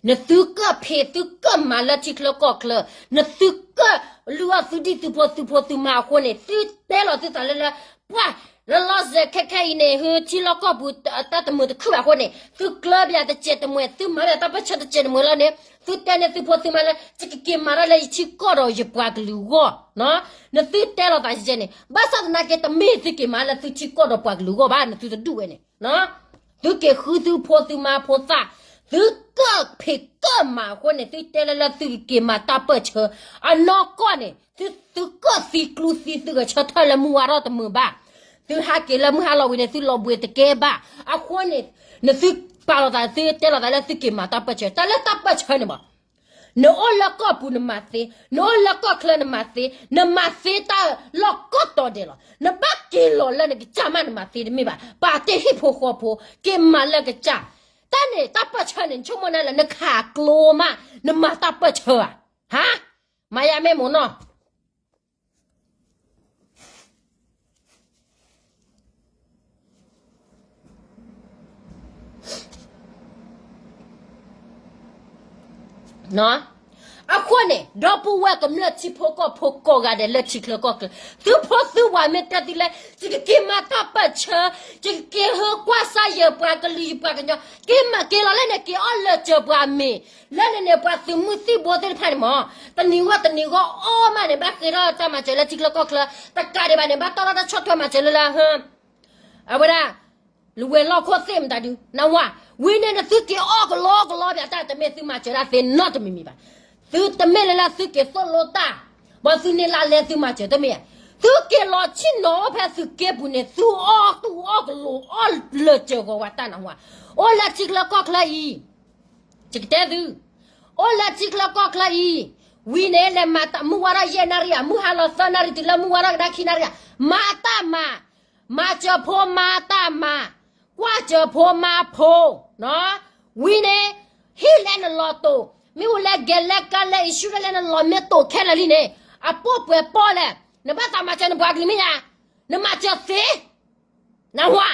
နသုကၢၣ်ဖံးသုကၢၣ်မၤလၢထံချၢကီၢ်ချၢ, နသုကၢၣ်လုၢ်အီၣ်သုဒံၣ်သုဖိသုဖိသုမါအဃိန့ၣ် သုတဲလီၤသုသးလၢလၢ, ပှၤ လၢလီၤစဲးခဲခဲအံၤန့ၣ် ဟၢထံလီၢ်ကီၢ်ပူၤတၢ်တမုာ်တခုဘၣ်အဃိန့ၣ် သုကျၢၢ်ဘၣ်တစဲးတမှဲၤ သုမၤဘၣ်တၢ်ပၢၢ်ဆၢတစဲးတမှဲၤလီၤန့ၣ် သုတဲန့ၢ်သုဖိသုမါလၢ ယကက့ၤမၤတၢ်လၢယထံကီၢ်ဒီးယပှၤကလုာ်အဂီၢ်, နသုတဲလိာ်သးယဲန့ၣ် ဘၣ်ဆၣ်သနာ်က့ တမ့ၢ်သုက့ၤမၤလၢသုထံကီၢ်ဒီးပှၤကလုာ်အဂီၢ်ဘၣ် နသုတဒူၣ်ဝဲန့ၣ် သုက့ၤဃုသုဖိသုမါဖိသၣ်, သုကၢၣ်ဖံးကၢၣ်မၤအဃိန့ၣ် သုတဲလၢလၢသုကက့ၤမၤတၢ်ပၢၢ်ဆၢ, အနီၢ်ကီၢ်န့ၣ် သုကၢၣ်သံကျူသံ သုဂဲၤဆၢထၢၣ်လၢမုၢ်ဝါထီၣ်တမုာ်ဘၣ်, သုဟးက့ၤလၢမုၢ်ဟါလီၤဝံၤန့ၣ် သုလီၤဘှံးတကဲဘၣ်, အဃိန့ၣ် နသုပာ်လီၤသး သုတဲလီၤသးလၢသုက့ၤမၤတၢ်ပၢၢ်ဆၢ, တၢ်လၢတၢ်ပၢၢ်ဆၢန့ၣ်မး နအိၣ်လၢကီၢ်ပူၤနမၤသ့, နအိၣ်လၢကီၢ်ချၢနမၤသ့, နမၤသ့တၢ်လီၢ်ကိးတီၤဒဲးလီၤ. နဘၣ်က့ၤလီၤလၢနကစၢ်မးနမၤသ့တမ့ၢ်ဘၣ်, ပာ်တ့ၢ်ဟံၣ်ဖိဃီဖိ, က့ၤမၤလၢကစၢ်. တၢ်န့ၣ်တၢ်ပၢၢ်ဆၢန့ၣ် နဆိကမိၣ်နၤလၢနခးကျိမး နမၤတၢ်ပၢၢ်ဆၢဧါ, ဟါ, မၤယၤမ့ၢ်မိၢ်နီၢ် အဃိန့ၣ် ဒီပုၢ်ဝဲၢ်ကမျၢၢ်ထံဖိကီၢ်ဖိကိးဂၤဒဲးလၢထံချၢကီၢ်ချၢ, သုဖိသုဝၤမ့ၢ်တဲသုလၢ ယကက့ၤမၤတၢ်ပၢၢ်ဆၢ, ယကက့ၤဟၢကွၢ်ဆၢယပှၤကလုာ်ယပှၤကညီ, က့ၤလီၤလၢန့ၣ် က့ၤအီၣ်လၢာ်စၢၤပှၤမ့ၤ, လၢန့ၣ်န့ၣ် ပှၤသုးမုၢ်သံၣ်ဘိသ့ၣ်တဖၣ်န့ၣ်မး, တနံၤဂီၢ်တနံၤဂီၢ်အီၣ်မးန့ၣ် ဘၣ်ဃ့ထီၣ်တၢ်မၤစၢၤလၢထံချၢကီၢ်ချၢ, တကးဒံးဘၣ်န့ၣ် ဘၣ်တီၢ်ထီၣ်တၢ်ဆီၣ်ထွဲမၤစၢၤလၢလၢ အဝဲဒၣ် လဝဲၤလီၢ်ခိၣ်သ့ၣ်မတၤဒု, နဝၤ, ဝံၤန့ၣ်နသုက့ၤအီၣ်ကလီကလီဘၣ်တၢ် တမ့ၢ်သုမၤစၢၤတၢ်သ့နီတမံၤမံၤဘၣ်. သုတမ့ၢ်လၢလၢသုက့ၤသိၣ်လိတၢ်, ဘၣ်သုန့ၢ်လါလဲသုမၤစၢၤတမ့ၢ်ဧါ. သုက့ၤလီၤဆ့ၣ်နီၤအိၣ်ဖဲသုးက့ပူၤန့ၣ် သုအီၣ်တူၢ်အီၣ်ကလိၤအီၣ်လၢာ်စၢၤဂီၤဝါတၢ်နဝၤ, အိၣ်လၢထံချၢကီၢ်ချၢအံၤ, ယကတဲသု, အိၣ်လၢထံချၢကီၢ်ချၢအံၤ, ဝံၤန့ၣ်လဲၤမၤတၢ်မုၢ်ဝါထီၣ်ယဲၢ်နၣ်ရံၣ်ဧါ, မုၢ်ဟါလီၤသၢနၣ်ရံၣ်တုၤလၢမုၢ်ဝါထီၣ်ကဒါခံနၣ်ရံၣ်ဧါ, မၤတၢ်မၤ မၤစၢၤဖိမၤတၢ်မၤ, ကွၢ်စၢၤဖိမၤဖိ, ဝံၤန့ၣ် ဟံၣ်လၢနလီၤတိာ်, မ့ၣ်အူလၢဂဲၤလၢကါလၢ insurance လၢနလီၤမ့ၢ်တိာ်ခဲလၢာ်လံန့ၣ် အပိာ်ပှဲၤပီၣ်လဲၣ်, နဘၣ်သးမၤစၢၤနပှၤကလုာ်မ့ၢ်ဧါ, နမၤစၢၤသ့ နဝၤ,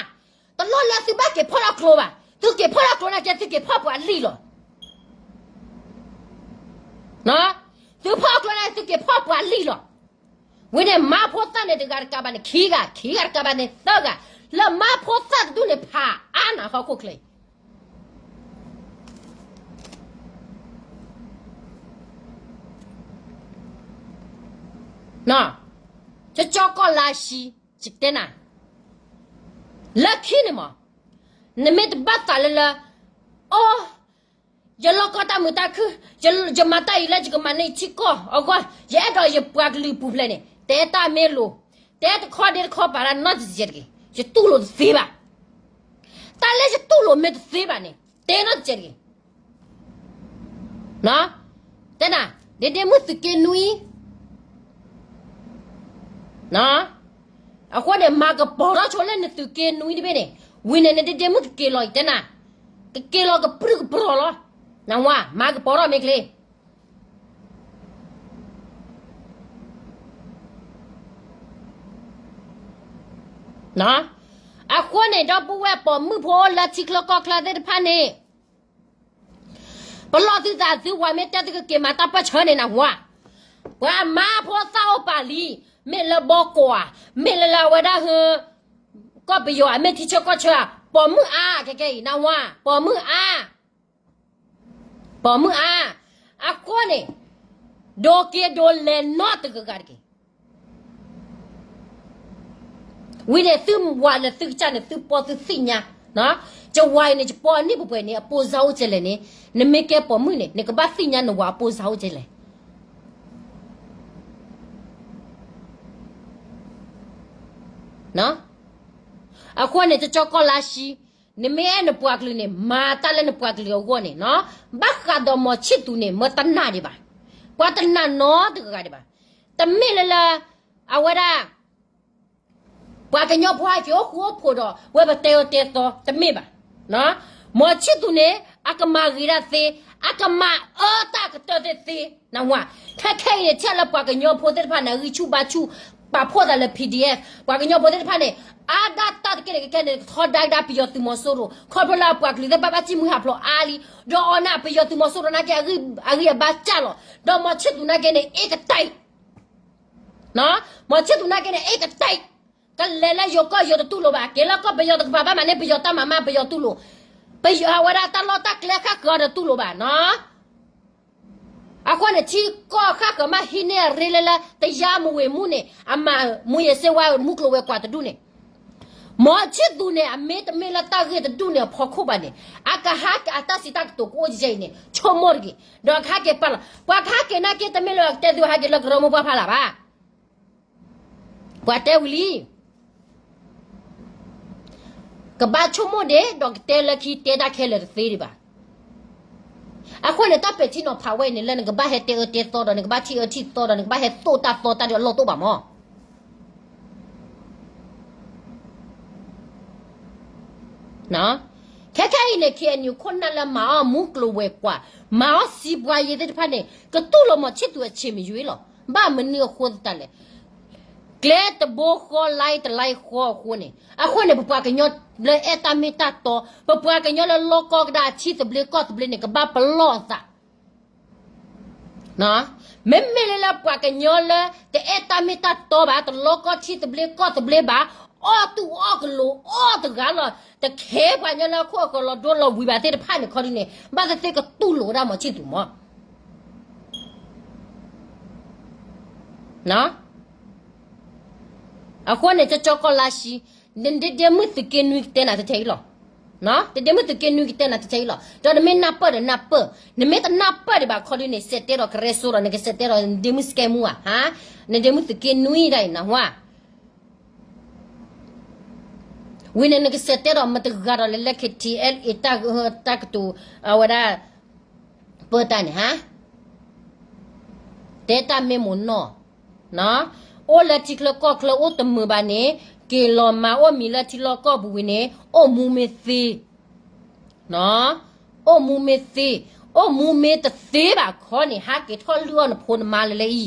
တလိၣ်လၢသုဘၣ်က့ၤဖီၣ်ထီၣ်ကျိဘၣ်, သုက့ၤဖီၣ်ထီၣ်ကျိနာ်က့ သုက့ၤဖီၣ်ပှၤလံၣ်လီၤ. သုဖီၣ်ကျိန့ၣ် သုက့ၤဖီၣ်ပှၤလံၣ်လီၤ. ဝံၤန့ၣ် မါဖိသၣ်န့ၣ်တဂၤတကးဘၣ်န့ၣ် ခံဂၤ, ခံဂၤတကးဘၣ်န့ၣ်သၢဂၤ, လၢမါဖိသၣ်တဒူၣ်န့ၣ်ဖးအါနၤဟီၣ်ခိၣ်ချၢအံၤ ကၠီကီၢ်လါၡံ, ယတဲနၤ, လၢခံန့ၣ်မး, နမ့ၢ်တဘၣ်သးလၢလၢ, အိ, ယလီၢ်ကီၢ်တၢ်မုာ်တၢ်ခုၣ်, ယမၤတၢ်အံၤလၢယကမၤန့ၢ်ထံကီၢ်အဂီၢ်, ယအဲၣ်ဒိးယပှၤကလုာ်ပူၤဖျဲးန့ၣ် တဲတၢ်မ့ၢ်လိၤ, တဲတခီဒ့တခီပာ်တၢ်နီတစဲးတဂ့ၤ, ယတူၢ်လိာ်တသ့ဘၣ်. တၢ်လၢယတူၢ်လိာ်မ့ၢ်တသ့ဘၣ်န့ၣ် တဲနီတစဲးတဂ့ၤ. တဲနၤ, ဒ့ဒ့မုၣ်သုးက့နွံ, အဃိန့ၣ် မၤကပီၤထီၣ်ဆိလၢနသုးက့နွံတဘ့ၣ်န့ၣ်, ဝံၤန့ၣ် နဒ့ဒ့မုၣ်ကက့ၤလီၤအံၤတဲနၤ, ကက့ၤလီၤကပြုၢ်ကပြီၤလီၤ. နဝၤ, မၤကပီၤထီၣ်မ့ၢ်ချ့ အဃိန့ၣ် ဒီပုၢ်ဝဲၢ်ပိာ်မုၣ်ဖိလၢထံချၢကီၢ်ချၢသ့ၣ်တဖၣ်န့ၣ်, ပလီၢ်သုသးသုဝၤမ့ၢ်တဲသုကက့ၤမၤတၢ်ပၢၢ်ဆၢန့ၣ်နဝၤ, ပှၤမါဖိသၣ်အိၣ်ပာ်လံ, မ့ၢ်လၢဘီကီးဧါ, မ့ၢ်လၢလၢအဝဲဒၣ်ဟၢ, ကီၢ်ပယီၤဧါ, မ့ၢ်ထံဆၢကီၢ်ဆၢဧါ, ပိာ်မုၣ်အါ, ခဲကဲအံၤ နဝၤ, ပိာ်မုၣ်အါ ပိာ်မုၣ်အါ, အဃိန့ၣ်, ဒိးက့ၤဒိးလဲၤနီတဂၤဂၤတက့ၢ်. ဝံၤန့ၣ်သုဝၤလၢသုကစၢ်န့ၣ် သုပိာ်သုသ့ၣ်ညါ, ယဝၤအံၤန့ၣ် ယပိာ်အနံၣ်ပှဲၤပှဲၤန့ၣ် အပိာ်စါအိၣ်ကဲလဲၣ်န့ၣ်, နမ့ၢ်ကဲပိာ်မုၣ်န့ၣ် နကဘၣ်သ့ၣ်ညါနဝၤအပိာ်စါအိၣ်ကဲလဲၣ် အဃိန့ၣ် ကၠီကီၢ်လါၡံ, နမ့ၢ်အဲၣ်နပှၤကလုာ်န့ၣ် မၤတၢ်လၢနပှၤကလုာ်အဂီၢ်န့ၣ်, ဘၣ်ဃးဒီးမီၤဆံၣ်သူၤန့ၣ် မၢတနာ်ဒံးဘၣ်, ပှၤတနာ်နီတဂၤဂၤဒံးဘၣ်, တမ့ၢ်လၢလၢ, အဝဲဒၣ် ပှၤကညီဖိဟဲက့ၤအိၣ်ဃူအိၣ်ဖိးဒီး ဝဲပတဲအၢတဲသီတမ့ၢ်ဘၣ်. မီၤဆံၣ်သူၤန့ၣ် အကမၤဂ့ၤတၢ်သ့, အကမၤအၢတၢ်ကတၢၢ်သ့ၣ်သ့, နဝၤ, ခဲခဲအံၤန့ၣ် ဆဲးလၢပှၤကညီဖိသ့ၣ်တဖၣ်န့ၣ် အဂံၢ်ဆူၣ်ဘါဆူၣ်, ပာ်ဖှိၣ်သးလၢ PDF, ပှၤကညီဖိသ့ၣ်တဖၣ်န့ၣ်, အါဒၣ်တၢ်တကဲန့ၣ် ကကဲန့ၣ် ကထီဒါကဒါပယီၤသုးမီၤစိရိၤ, ခီဖျိလၢအပှၤကလုာ်သ့ၣ်တဖၣ်ဘၣ်စံၣ်မုၢ်ဟးဖျိးအါလံ, ဒီးအီၤန့ၣ် ပယီၤသုးမီၤစိရိၤနာ်က့ အဂံၢ်အဘါစၢ်လီၤ, ဒီးမီၤဆံၣ်သူၤနာ်က့န့ၣ် အ့ၣ်ကတၢၢ် မီၤဆံၣ်သူၤနာ်က့န့ၣ် အ့ၣ်ကတၢၢ်, ထ ကလဲၤလၢယိၤကီၢ်ယိၤတတူၢ်လိာ်ဘၣ်, က့ၤလၢကီၢ်ပယီၤတကပၤဘၣ်မးန့ၣ် ပယီၤတၢ်မၤမးပယီၤတူၢ်လိာ်, ပယီၤအဝဲဒၣ်တၢ်လီၢ်တၢ်ကျဲဃၣ်ဃၢၤအီၤတတူၢ်လိာ်ဘၣ်နီၤ. အဃိန့ၣ် ထံကီၢ်ဃၣ်ဃၢၤမးဟံးန့ၢ်အရ့လၢလၢ တယါမူဝ့ၤမူန့ၣ် အမၤမူယ့ၤစ့ဝါမူကျိၤဝဲၤကွာ်တဒူၣ်န့ၣ်, မ်ဆံသူးန့ၣ် အမ့ၢ်တမ့ၢ်လၢတၢ်ဂ့ၢ်တဒူၣ်န့ၣ် အဖီခိၣ်ဘၣ်န့ၣ် အကဟးက့ၤအတၢ်စံးတၢ်ကတိၤကအိၣ်ကယဲၢ်အံၤန့ၣ် ဆိကမိၣ်တဂ့ၤ, ဒီးကဟးက့ၤပာ်လီၤ, ပှၤကဟးက့ၤနာ်က့တမ့ၢ်လၢကတဲသုဟးက့ၤလၢကရၢမိၢ်ပှၢ်ဖးလၢ်ဘၣ်. ပှၤတဲဝံၤလံ ကဘၣ်ဆိကမိၣ်ဒံး ဒီးကတဲလၢခံတဲတၢ်ခဲလၢာ်တသ့ဒံးဘၣ်. အဃိန့ၣ် တၢ်ပဲာ်ထံနီၤဖးဝဲအံၤန့ၣ် လၢနကဘၣ်ဟဲတဲအၢတဲသီဒီး နကဘၣ်ထံၣ်အၢထံၣ်သီဒီး နကဘၣ်ဟဲသိၣ်တၢ်သီတၢ်ဒ်အလီၢ်သိၣ်ဘၣ်မး. ခဲခဲအံၤန့ၣ် ခ့ၣ်အဲၣ်ယူၣ် ခိၣ်နၢ်လၢမၤအီၣ်မူကျိၤဝဲၤကွာ်, မၤအီၣ်စံးပှၤယ့ၤသ့ၣ်တဖၣ်န့ၣ် ကတူၢ်လိာ်မီၤဆံၣ်သူးအဆံးမ့ၢ်ယွၤလီၤ. ဘၣ်မနုၤအဃိသတးလဲၣ်, ကျဲတဘိဃီ လါတလါဃီအဃိန့ၣ်, အဃိန့ၣ် ပပှၤကညီလၢအဲၣ်တၢ်မ့ၢ်တၢ်တီ, ပပှၤကညီလၢလီၢ်ကီၢ်ကဒါအထံသဘျ့ကီၢ်သဘျ့န့ၣ် ကဘၣ်ပလီၢ်အသး မ့မ့ၢ်လၢလၢပှၤကညီလၢ တအဲၣ်တၢ်မ့ၢ်တၢ်တီဘၣ်, တလီၢ်ကီၢ်ထံသဘျ့ကီၢ်သဘျ့ဘၣ်, အီၣ်တူၢ်အီၣ်ကလိၤအီၣ်တဂၤလီၤ, တခဲပှၤကညီလၢဟီၣ်ခိၣ်လီၤဒိလီၤဝံၤဘၣ်သ့ၣ်တဖၣ်န့ၣ်ခီဒုန့ၣ် ဘၣ်သ့ၣ်သ့ၣ်ကတူၢ်လိာ်ဝဲဒၣ်မီၤဆံၣ်သူးမး. အဃိန့ၣ် ကၠီကီၢ်လါဆှံ, နဒ့ဒ့မုၣ်သုးက့နွံကတဲနၤတထဲအံၤလီၤ. နဒ့မုၣ်သုးက့နွံကတဲနၤတထဲအံၤလီၤ. ဒီးနမ့ၢ်နၢ်ပၢၢ်ဒီးနၢ်ပၢၢ်, နမ့ၢ်တနၢ်ပၢၢ်ဒံးဘၣ်ခီဒုန့ၣ် စဲးတဲဒီးကရၢစိဒီး နကစဲးတဲဒီးနဒ့မုၣ်စကဲမူဧါ, နဒ့မုၣ်သုးက့နွံဒၣ်အံၤနဟါ ဝံၤန့ၣ်နကစဲးတဲဒီးမတဂၤဒီးလၢလၢ KTLA တၢ်ကတိၤ အဝဲဒၣ် ပၢတၢ်န့ၣ်ဟါ, တဲတၢ်မ့ၢ်မိၢ်နီၢ်, အိၣ်လၢထံချၢကီၢ်ချၢအိၣ်တမုာ်ဘၣ်န့ၣ် က့ၤလီၤမၤအိၣ်မံၤလၢထံလီၢ်ကီၢ်ပူၤဝံၤန့ၣ် အိၣ်မူမ့ၢ်သ့ အိၣ်မူမ့ၢ်သ့, အိၣ်မူမ့ၢ်တသ့ဘၣ်ခီန့ၣ် ဟးက့ၤထီၣ်လုၢ်အီၣ်နဖိနမါလၢလၢအံၤ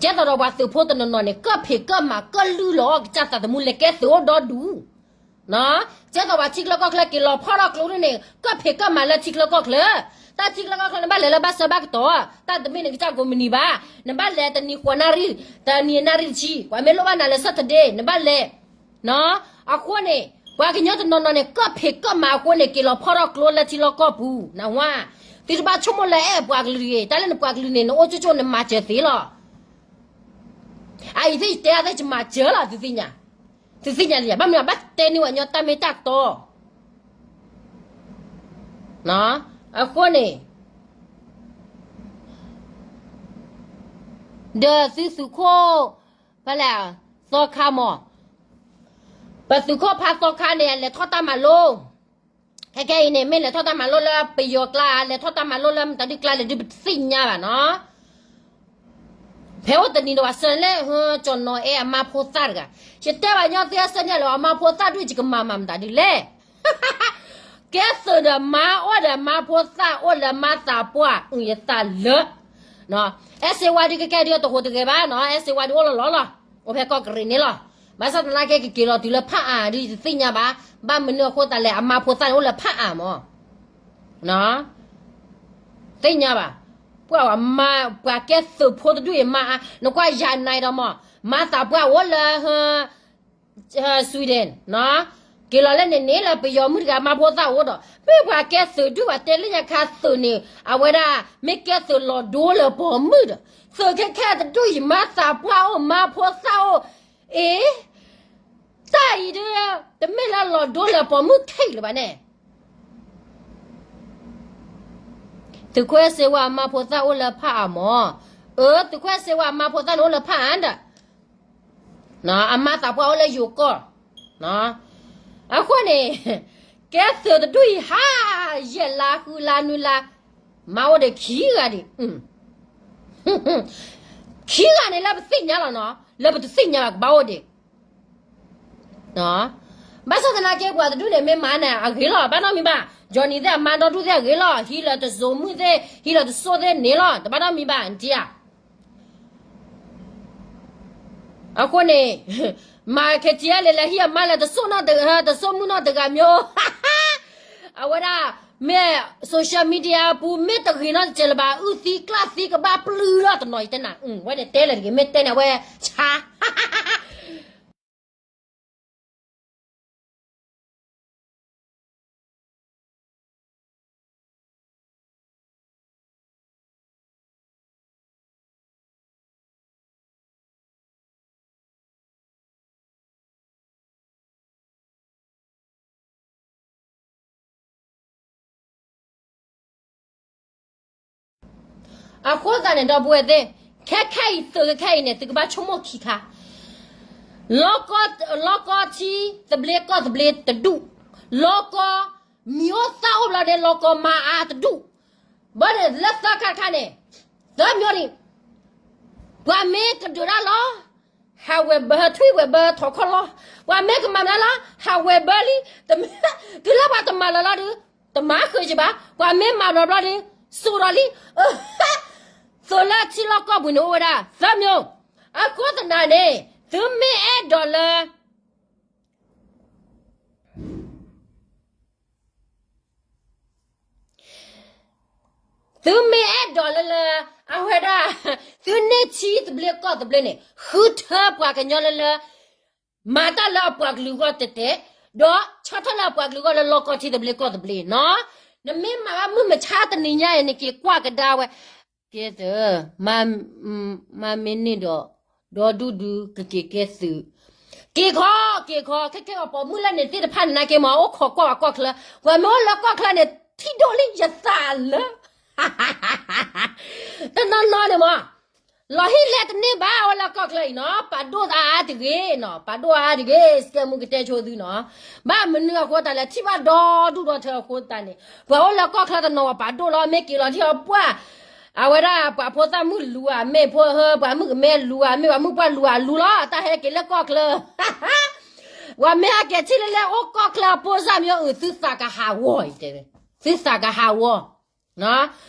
ကဲသိးဒီးပှၤသုးဖိတနီၤနီၤန့ၣ် ကၢၢ်ဖံးကၢၢ်မၤကၢၢ်လုၢ်လီၤအီၣ်ကစၢ်သးသမူလဲၤကဲသုးအိၣ်ဒီဒူၣ်, ကဲသိးပှၤထံချၢကီၢ်ချၢက့ၤလီၤဖီၣ်ထီၣ်ကျိန့ၣ် ကၢၢ်ဖံးကၢၢ်မၤလၢထံချၢကီၢ်ချၢ, တၢ်ထံချၢကီၢ်ချၢန့ၣ် ဘၣ်လဲၤလၢဘၣ်ဆၢဘၣ်ကတီၢ်, တၢ်တမ့ၢ်နကစၢ်ကိးမုၢ်နံၤဘၣ်, နဘၣ်လဲၤတနံၤဃိးနၣ်ရံၣ်, တနံၤနၣ်ရံၣ်တဆံ, ပှၤမ့ၢ်လိၣ်ဘၣ်နၤလၢ Saturday နဘၣ်လဲၤ အဃိန့ၣ် ပှၤကညီတနီၤနီၤန့ၣ် ကၢၢ်ဖံးကၢၢ်မၤအဃိန့ၣ် က့ၤလီၤဖီၣ်ထီၣ်ကျိလၢထံလီၢ်ကီၢ်ပူၤ နဝါ, သုတဘၣ်ဆိကမိၣ်လၢအဲၣ်ပှၤကလုာ်ဂ့ၤ, တၢ်လၢနပှၤကလုာ်န့ၣ် နအိၣ်ကၠိကၠိနမၤစၢၤသ့လီၤ. အအံၤသ့ၣ်ယတဲအသ့ၣ်ယမၤစၢၤလီၤ သုသ့ၣ်ညါ, သုသ့ၣ်ညါလံ, ဘၣ်မနုၤဘၣ်တဲန့ၢ်ဝဲညီတၢ်မ့ၢ်တၢ်တီ အဃိန့ၣ် ဒီးသုသုးခိၣ် ဖဲလဲၣ် သီခါမး, ပသုးခိၣ်ဖါသီခါန့ၣ် လဲၤထီၣ်တၢ်မၤလိ, ခဲခဲအံၤန့ၣ် မ့ၢ်လဲၤထီၣ်တၢ်မၤလိလၢပယီၤကျါ, လဲၤထီၣ်တၢ်မၤလိလၢမတၤဒုကျါလဲၣ်ဒုးပတသ့ၣ်ညါဘၣ်နီၤ. ဖဲအိၣ်တနံၤဒီးပှၤဆှၢန့ၢ်လၢ ကၠီၤနီၤအဲၣ်အမါဖိသၣ်တဂၤ, ယတဲဘၣ်ညီသ့အဆၢန့ၣ်လၢအမါဖိသၣ်ဒုးယကမၤမၤမတၤဒုးလဲၣ် ကဲသုးဒီးမါအိၣ်ဒီးမါဖိသၣ်အိၣ်လၢမါသးပှၢ် အုၣ်ယသးလၢ အဲၣ်စ့ဝါဒုးကကဲဒုးတဟူးတဂဲၤဘၣ်နီၤ, အဲၣ်စ့ဝါဒုးအိၣ်လီၤလီၤလီၤ, အိၣ်ဖဲကီၢ်ကရ့ၣ်န့ၣ်လီၤ. ဘၣ်ဆၣ်သနာ်က့ကက့ၤလီၤတုၤလၢဖးအါဒုးတသ့ၣ်ညါဘၣ်, ဘၣ်မနုၤအဃိသတးလဲၣ် အမါဖိသၣ်န့ၣ်အိၣ်လၢဖးအါမး သ့ၣ်ညါဘၣ်, ပှၤမါ ပှၤကဲသုးဖိတဒူၣ်အံၤမါအါ, နကွၢ်ယၤနၤဒီးမး, မါသးပှၢ်အိၣ်လၢ Sweden နီၤ, က့ၤလီၤလၢန့ၣ်န့ၣ်လၢပယီၤမုၣ်တဂၤမါဖိသၣ်အိၣ်ဒီး မ့ၢ်ပှၤကဲသုးဒူၣ်ဘၣ်တဲလၢညါခါသုးန့ၣ် အဝဲဒၣ် မ့ၢ်ကဲသုးလီၤဒိလၢပိာ်မုၣ်ဒီး သုးခဲခဲတဒူၣ်အံၤ မါသးပှၢ်အိၣ်မါဖိသၣ်အိၣ်, အ့ တၢ်အံၤဒုး တမ့ၢ်လၢလီၤဒိလၢပိာ်မုၣ်ခဲအံၤလၢၤဘၣ်န့ၣ် သုးခိၣ်အဲၣ်စ့ဝါအမါဖိသၣ်အိၣ်လၢဖးအါမး, အၢ သုးခိၣ်အဲၣ်စ့ဝါအမါဖိသၣ်န့ၣ်အိၣ်လၢဖးအါဒီး အမါသးပှၢ်အိၣ်လၢယိၤကီၢ်, အဃိန့ၣ် ကဲသုးတဒူၣ်အံၤဟါ, ယဲၢ်လါဃုလါနွံလါ, မါအိၣ်ဒီးခံဂၤဒံး, ခံဂၤန့ၣ်လၢပသ့ၣ်ညါလီၤနီၤ, လၢပတသ့ၣ်ညါဘၣ်ကဘၣ်အိၣ်ဒံး ဘၣ်ဆၣ်သနာ်က့ပှၤတဒူၣ်န့ၣ် မ့ၢ်မၤန့ၣ်အဂ့ၤလီၤ, ဘၣ်နီတမံၤဘၣ်, ယီၤနံၤသ့ၣ်အမါဒီဒူၣ်သ့ၣ်အဂ့ၤလီၤ, ဟံးလၢတစိၤမုၣ်သ့ၣ် ဟံးလၢတစိၤသ့ၣ်န့ၣ်လီၤ, တဘၣ်နီတမံၤဘၣ်, နထံၣ်ဧါ. အဃိန့ၣ် မၤခဲထံအလဲၤလဲၤဟံးအမါလၢတစိၤနီတဂၤ တစိၤမုၣ်နီတဂၤမ့ၢ် အဝဲဒၣ် မ့ၢ် social media ပူၤ မ့ၢ်တဂ့ၤနီတစဲးလၢၤဘၣ်, အုၣ်သံကျၣ်သံကဘၣ်ပျုၢ်လီၤတနီၤ ယတဲနၤ, ဝဲန့ၣ်တဲလၢၤတဂ့ၤ, မ့ၢ်တဲန့ၣ် အဝဲဆါ အဃိသတးန့ၣ် ဒီပုၢ်ဝဲၢ်သ့ၣ်, ခဲခဲအံၤ သုးခဲခဲအံၤန့ၣ် သုကဘၣ်ဆိကမိၣ်ခံခါ, လီၤကီ, လီၤကီထံသဘျ့ကီၢ်သဘျ့တဒူၣ်, လီၤကီမံၤအိၣ်သၣ်အိၣ်ဘျီန့ၣ် လီၤကီမါအါတဒူၣ်, ဘၣ်န့ၣ်လၢသၢခါတခါန့ၣ်, သၢမံၤန့ၣ်, ပှၤမ့ၢ်ကဒုးတၢ်လီၤ, ဟးဝဲဘၢထွံၣ်ဝဲဘၢထီၣ်ခီၣ်လီၤ, ပှၤမ့ၢ်ကမၤမနုၤလီၤ ဟးဝဲဘၢလံ, တုၤလၢပှၤတမၤလၢၤလီၤဒီး, တမၤဃုာ်ကဘၣ်, ပှၤမ့ၢ်မၤဘျီဘျီဒီး, စိာ်ဒီးလံ, သိးလၢထံလီၢ်ကီၢ်ပူၤန့ၣ်အိၣ်ဝဲဒၣ် သၢမံၤ, အဃိသတးန့ၣ်, သုမ့ၢ်အဲၣ်ဒိးလၢ သုမ့ၢ်အဲၣ်ဒိးလၢလၢ, အဝဲဒၣ်, သုန့ၢ်ထံသဘျ့ကီၢ်သဘျ့န့ၣ် ဃုထၢပှၤကညီလၢလၢ, မၤတၢ်လၢအပှၤကလုာ်အဂီၢ်တဲာ်တဲာ်, ဒီးဆီၣ်ထွဲလၢအပှၤကလုာ်အဂီၢ်လၢလီၤကီထံသဘျ့ကီၢ်သဘျ့နီၤ, နမ့ၢ်မၤဘၣ်မုၢ်မဆါတနံၤညါအံၤ နက့ၤကွၢ်ကဒါဝဲ, ကဲသု, မၤမ့ၢ်န့ၢ်ဒီး, ဒီဒူၣ်ဒုကက့ၤကဲသုး, က့ၤခီ, က့ၤခီ, ခဲခဲအီၤပိာ်မုၣ်လၢန့ၣ်သ့ၣ်တဖၣ်န့ၣ် နာ်က့မ့ၢ် အိၣ်ခိးကွၢ်ဝဲကီၢ်ချၢ, ပှၤမ့ၢ်အိၣ်လၢကီၢ်ချၢန့ၣ် ထံၣ်ဒိၣ်လံယသးလၢ တနီၤနီၤန့ၣ်မ့ၢ်, လီၤဟံၣ်လဲတန့ၢ်ဘၣ် အိၣ်လၢကီၢ်ချၢအံၤနီၤ, ပာ်ဒိၣ်အါအါတဂ့ၤနီၤ, ပာ်ဒိၣ်အါအါတဂ့ၤ, စကဲမူကတဲဆိသုနီၤ, ဘၣ်မနုၤအဃိသတးလဲၣ် ထံၣ်ဘၣ်ဒီဒူၣ်ဒီထၢအဃိသတးန့ၣ်, ပှၤအိၣ်လၢကီၢ်ချၢတနီၤဝဲပာ်ဒိၣ်လီၤ, မ့ၢ်က့ၤလီၤထံၣ်အီၤပှၢ်, အဝဲဒၣ်ပှၤဖိသၣ်မုၣ်လူၤဧါ, မ့ၢ်ဖိဟၢ ပှၤမုၣ်ကမဲလူၤဧါ, မ့ၢ်ပှၤမုၣ်ပှၢ်လူၤဧါ, လူၤလီၤ, တၢ်ဟဲက့ၤလၢကီၢ်ချၢ ပှၤမ့ၢ်ဟဲက့ၤထံၣ်လၢလၢအိၣ်ကီၢ်ချၢအဖိစၢ်မ့ၢ်အုး သုသးကဟးဂီၤအံၤတဲ, သုသးကဟးဂီၤ,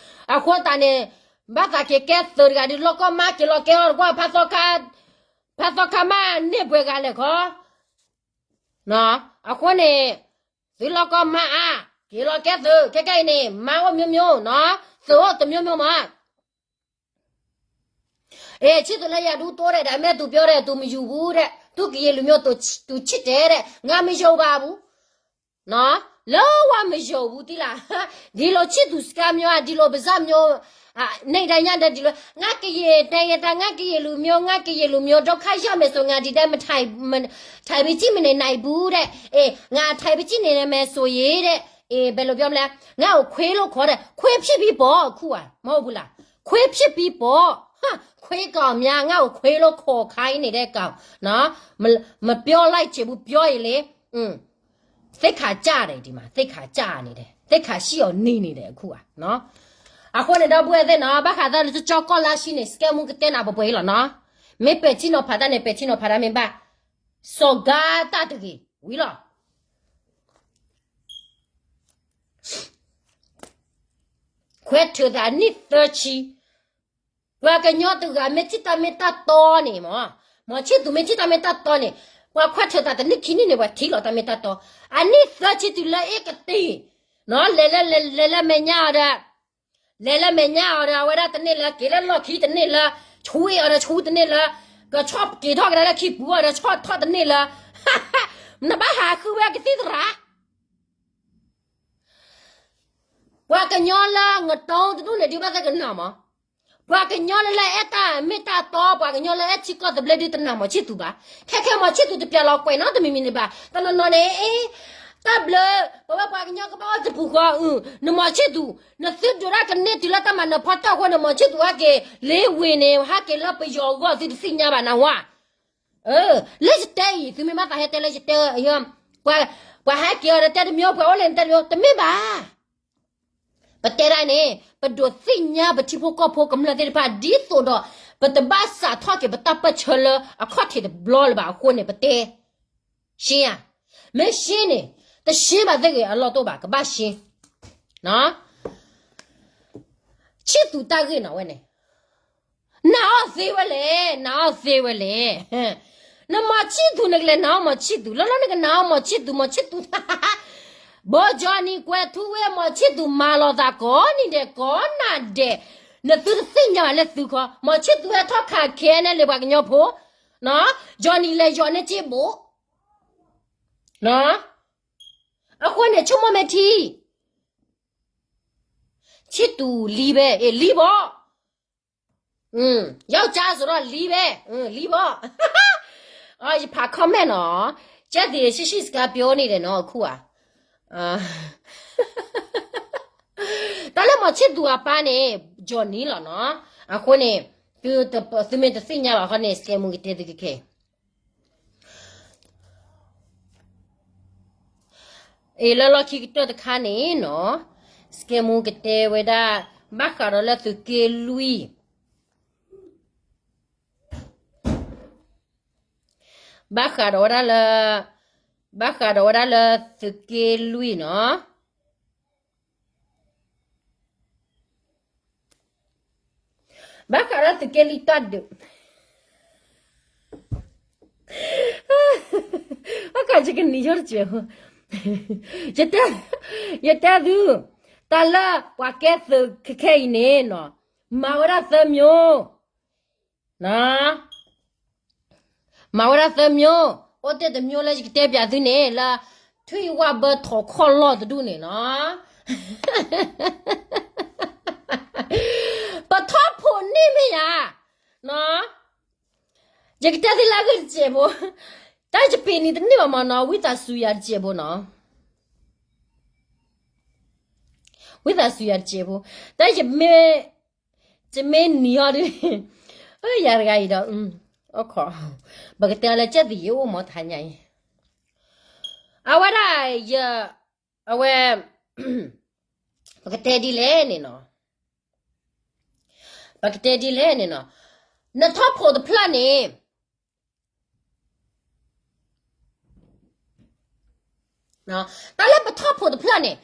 အဃိသတးန့ၣ်, ဘၣ်သးက့ၤကဲသုးတဂၤဒုး လီၢ်ကီၢ်မါက့ၤလီၤကဲအီၤတကွၢ်, ဖးသီခါ, ဖးသီခါမးန့ၢ်ပှဲၤဂၤလဲၣ်ခီ, အဃိန့ၣ်, သုလီၢ်ကီၢ်မါအါ, က့ၤလီၤကဲသုး ခဲကဲအံၤန့ၣ် မါအိၣ်မျိုးမျိုးနီၤ, သုးအိၣ်တမျိုးမျိုးမး เออ ชื่อသူလၢယၤဒူတိၢ်ဒီး ဒါပေမဲ့သူပြောတယ် သူမယူဘူးတဲ့ သူကရင်လူမျိုး သူချစ်တယ်တဲ့ ငါမယုံပါဘူး လၢဝဲမယုံဘူး သိလား ဒီလိုချစ်သူစကားမျိုး ဒီလိုပါးစပ်မျိုး နေ့တိုင်းညတိုင်းဒီလို ငါကရင်တိုင်းရင်းသား ငါကရင်လူမျိုး ငါကရင်လူမျိုး ဒုက္ခရောက်မယ်ဆို ငါဒီတိုင်း မထိုင် မထိုင်ပြီးကြည့်မနေနိုင်ဘူးတဲ့ အေး ငါထိုင်ပြီးကြည့်နေမယ်ဆိုရင်တဲ့ အေး ဘယ်လိုပြောမလဲ ငါ့ကိုခွေးလို့ခေါ်တဲ့ ခွေးဖြစ်ပြီးပေါ့ အခုက မဟုတ်ဘူးလား ခွေးဖြစ်ပြီးပေါ့ ဟမ် ခွေးကောင်များ ငါ့ကိုခွေးလို့ခေါ်ခိုင်းနေတဲ့ကောင် နော် မ မပြောလိုက်ချင်ဘူး ပြောရင်လေ อืม သိက္ခာကျတယ် ဒီမှာ သိက္ခာကျနေတယ် သိက္ခာရှိအောင်နေနေတယ် အခုက နော် အဃိန့ၣ် ဒီပုၢ်ဝဲၢ်သ့ၣ်နီၤ ဘၣ်ဃးသးလၢကၠီကီၢ်လါရှီန့ၣ် စကဲမူကတဲနၤပှဲၤပှဲၤလီၤနီၤ မ့ၢ်ပဲာ်ထံနီၤဖးတၢ်န့ၣ် ပဲာ်ထံနီၤဖးတၢ်မ့ၢ်ဘၣ် စီၤဂါတၢ်တဂ့ၤ ဝံၤလီၤ ခွဲးထၢၣ်သးအနံၣ်သၢဆံ ပှၤကညီတဂၤမ့ၢ်ထံၣ်တၢ်မ့ၢ်တၢ်တီန့ၣ်မး မီၤဆံၣ်သူးမ့ၢ်ထံၣ်တၢ်မ့ၢ်တၢ်တီန့ၣ် ပှၤခွဲးထၢၣ်သးတနံၣ်ခံနံၣ်န့ၣ် ပှၤထံၣ်လီၤတၢ်မ့ၢ်တၢ်တီ အနံၣ်သၢဆံတုၤလၢအ့ၣ်ကတ့ၢ် လဲၤလၢလဲၤလၢမဲာ်ညါအီၤဒီး လဲၤလၢမဲာ်ညါအီၤဒီး အဝဲဒၣ်တန့ၢ်လၢ က့ၤလၢလီၢ်ခံတန့ၢ်လၢ ဆူအီၤဒီးဆူတန့ၢ်လၢ ကဆီၣ်က့ၤထီၣ်ကဒါလၢခံပူၤအီၤဒီး ဆီၣ်ထီၣ်တန့ၢ်လၢ နဘၣ်ဟးဃုဝဲကသံၣ်သရၣ် ပှၤကညီလၢငတိတဒူၣ်န့ၣ် ဒုးဘၣ်သ့ၣ်ကနၣ်မး ပှၤကညီလၢလၢအဲၣ်တၢ်မ့ၢ်တၢ်တီ ပှၤကညီလၢအဲၣ်ထံကီၢ်သဘျ့ဒုးတနၢ်မီၤဆံၣ်သူးဘၣ် ခဲခဲမီၤဆံၣ်သူးတပျးလီၤကွဲးနီတမံၤမံၤန့ၣ်ဘၣ် တနီၤနီၤန့ၣ် တၢ်ဘျုး ပဝဲပှၤကညီကဘၣ်အိၣ်တပူၤဃီ နမီၤဆံၣ်သူး နသုဒုးတၢ်ကန့ၢ်တုၤလၢတၢ်မၤနၢၤဖီတၢၣ်အဃိ နမီၤဆံၣ်သူးဟဲက့ၤ လ့ဝ့ၤန့ၣ် ဟဲက့ၤလၢပယီၤအဂီၢ်သုတသ့ၣ်ညါဘၣ်နဝါ လၢယတဲအံၤ သုမ့ၢ်ဘၣ်သးဟဲတဲလၢယတဲ ပှၤဟဲက့ၤအီၤဒီးတဲတမျိုး ပှၤအိၣ်လၢနတဲတမျိုး တမ့ၢ်ဘၣ် ပတဲဒၣ်န့ၣ် ပဒိးသ့ၣ်ညါပထံဖိကီၢ်ဖိကမျၢၢ်သ့ၣ်တဖၣ် ဒ်သိးဒီး ပတဘၣ်စးထီၣ်က့ၤပတၢ်ပၢၢ်ဆၢလၢအခီၣ်ထံးတဘျီလၢၤဘၣ်အဃိန့ၣ် ပတဲ ရှင်းဧါ မ့ၢ်ရှင်းန့ၣ် တရှင်းဘၣ်သ့ၣ်ဂ့ၤအလီၢ်တအိၣ်ဘၣ် ကဘၣ်ရှင်း ဆံၣ်သူးတၢ်ဂ့ၢ်နီၤဝဲန့ၣ် နာ်အီၤသ့ဝဲလဲၣ် နာ်အီၤသ့ဝဲလဲၣ် နမီၤဆံၣ်သူးနကလဲၤနာ်အီၤမီၤဆံၣ်သူး လီၤလီၤနကနာ်အီၤမီၤဆံၣ်သူး မီၤဆံၣ်သူး ဘီကၠီနံၤကွဲးထူဝ့ မီၤဆံၣ်သူးမၤလီၤသးကိးနံၤဒဲးကိးနၤဒဲး နသုတသ့ၣ်ညါလၢသုခီ မီၤဆံၣ်သူးဟဲထီၣ်ခးခဲနဲလၢပှၤကညီဖိ ကၠီနံၤလဲၤယီၤန့ၢ်စ့ဘိ အဃိန့ၣ် ဆိကမိၣ်မ့ၢ်ထံ ဆံၣ်သူးလံဘဲ အ့ၣ် လံဘီ อืม ယောက်ျားဆိုတော့လံဘဲ อืม လံဘီ ယဖး comment နီၤ ကျက်သီး ရှိရှိစကားပြောနေတယ်နော် အခုอ่ะ တၢ်လၢမီၤဆံၣ်သူးအပၢ်န့ၣ် ကၠီၣ်နံၤလီၤနီၤ. အဃိန့ၣ် သုမ့ၢ်တသ့ၣ်ညါဘၣ်ခီန့ၣ် စကဲမူကတဲသုကခဲအံၤ အ့ၣ် လၢလီၢ်ခံကတၢၢ်တခါန့ၣ်နီၤ, စကဲမူကတဲဝဲဒၣ် ဘၣ်ဃးဒီးလၢသုးက့လွံၢ်, ဘၣ်ဃးဒီးဝဲဒၣ်လၢ, ဘၣ်ဃးဒီးဝဲဒၣ်လၢသုးက့လွံၢ်နီၤ. ဘၣ်ဃးဒီးသုးက့လွံၢ်တၢ်ဒုး, အကစကနံၤယီတစဲးဖိ, ယတဲ, ယတဲသု, တၢ်လၢပှၤကဲသုးခဲခဲအံၤန့ၣ်နီၤ, မၤဝဲဒၣ်သၢမျိုး, နီၤ, မၤဝဲဒၣ်သၢမျိုး, အိၣ်တ့ၢ်တမျိုးလၢယကတဲပၠးသုန့ၣ် လၢ ထွံၣ်ဝၣ်ဘၢထီၣ်ခီၣ်လီၢ်တဒူၣ်န့ၣ်နီၤ. ပထီၣ်ဖိးန့ၢ်မ့ၢ်ယၤ, နီၤ, ယကတဲသုလၢအဂ့ၢ်တစဲးဖိ, တၢ်ယပ့ၤနံၤတန့ၢ်ဘၣ်မးနီၤ, ဝံသးစူၤယၤတစဲးဖိနီၤ, ဝံသးစူၤယၤတစဲးဖိ, တၢ်ယမ့ၢ် ယမ့ၢ်နံၤအီၤဒုး, ယၤတဂၤအံၤဒီး, အိၣ်ခိး, ပကတဲအီၤလၢကၠဲၣ်သံးယအိၣ်မးတဟါညါအံၤ, အဝဲဒၣ်ယ, အဝဲ, ပကတဲဒ်လဲၣ်န့ၣ်နီၤ, ပကတဲဒ်လဲၣ်န့ၣ်နီၤ, နထီၣ်ဖိးတဖျၢၣ်န့ၣ် တၢ်လၢပထီၣ်ဖိးတဖျၢၣ်န့ၣ်,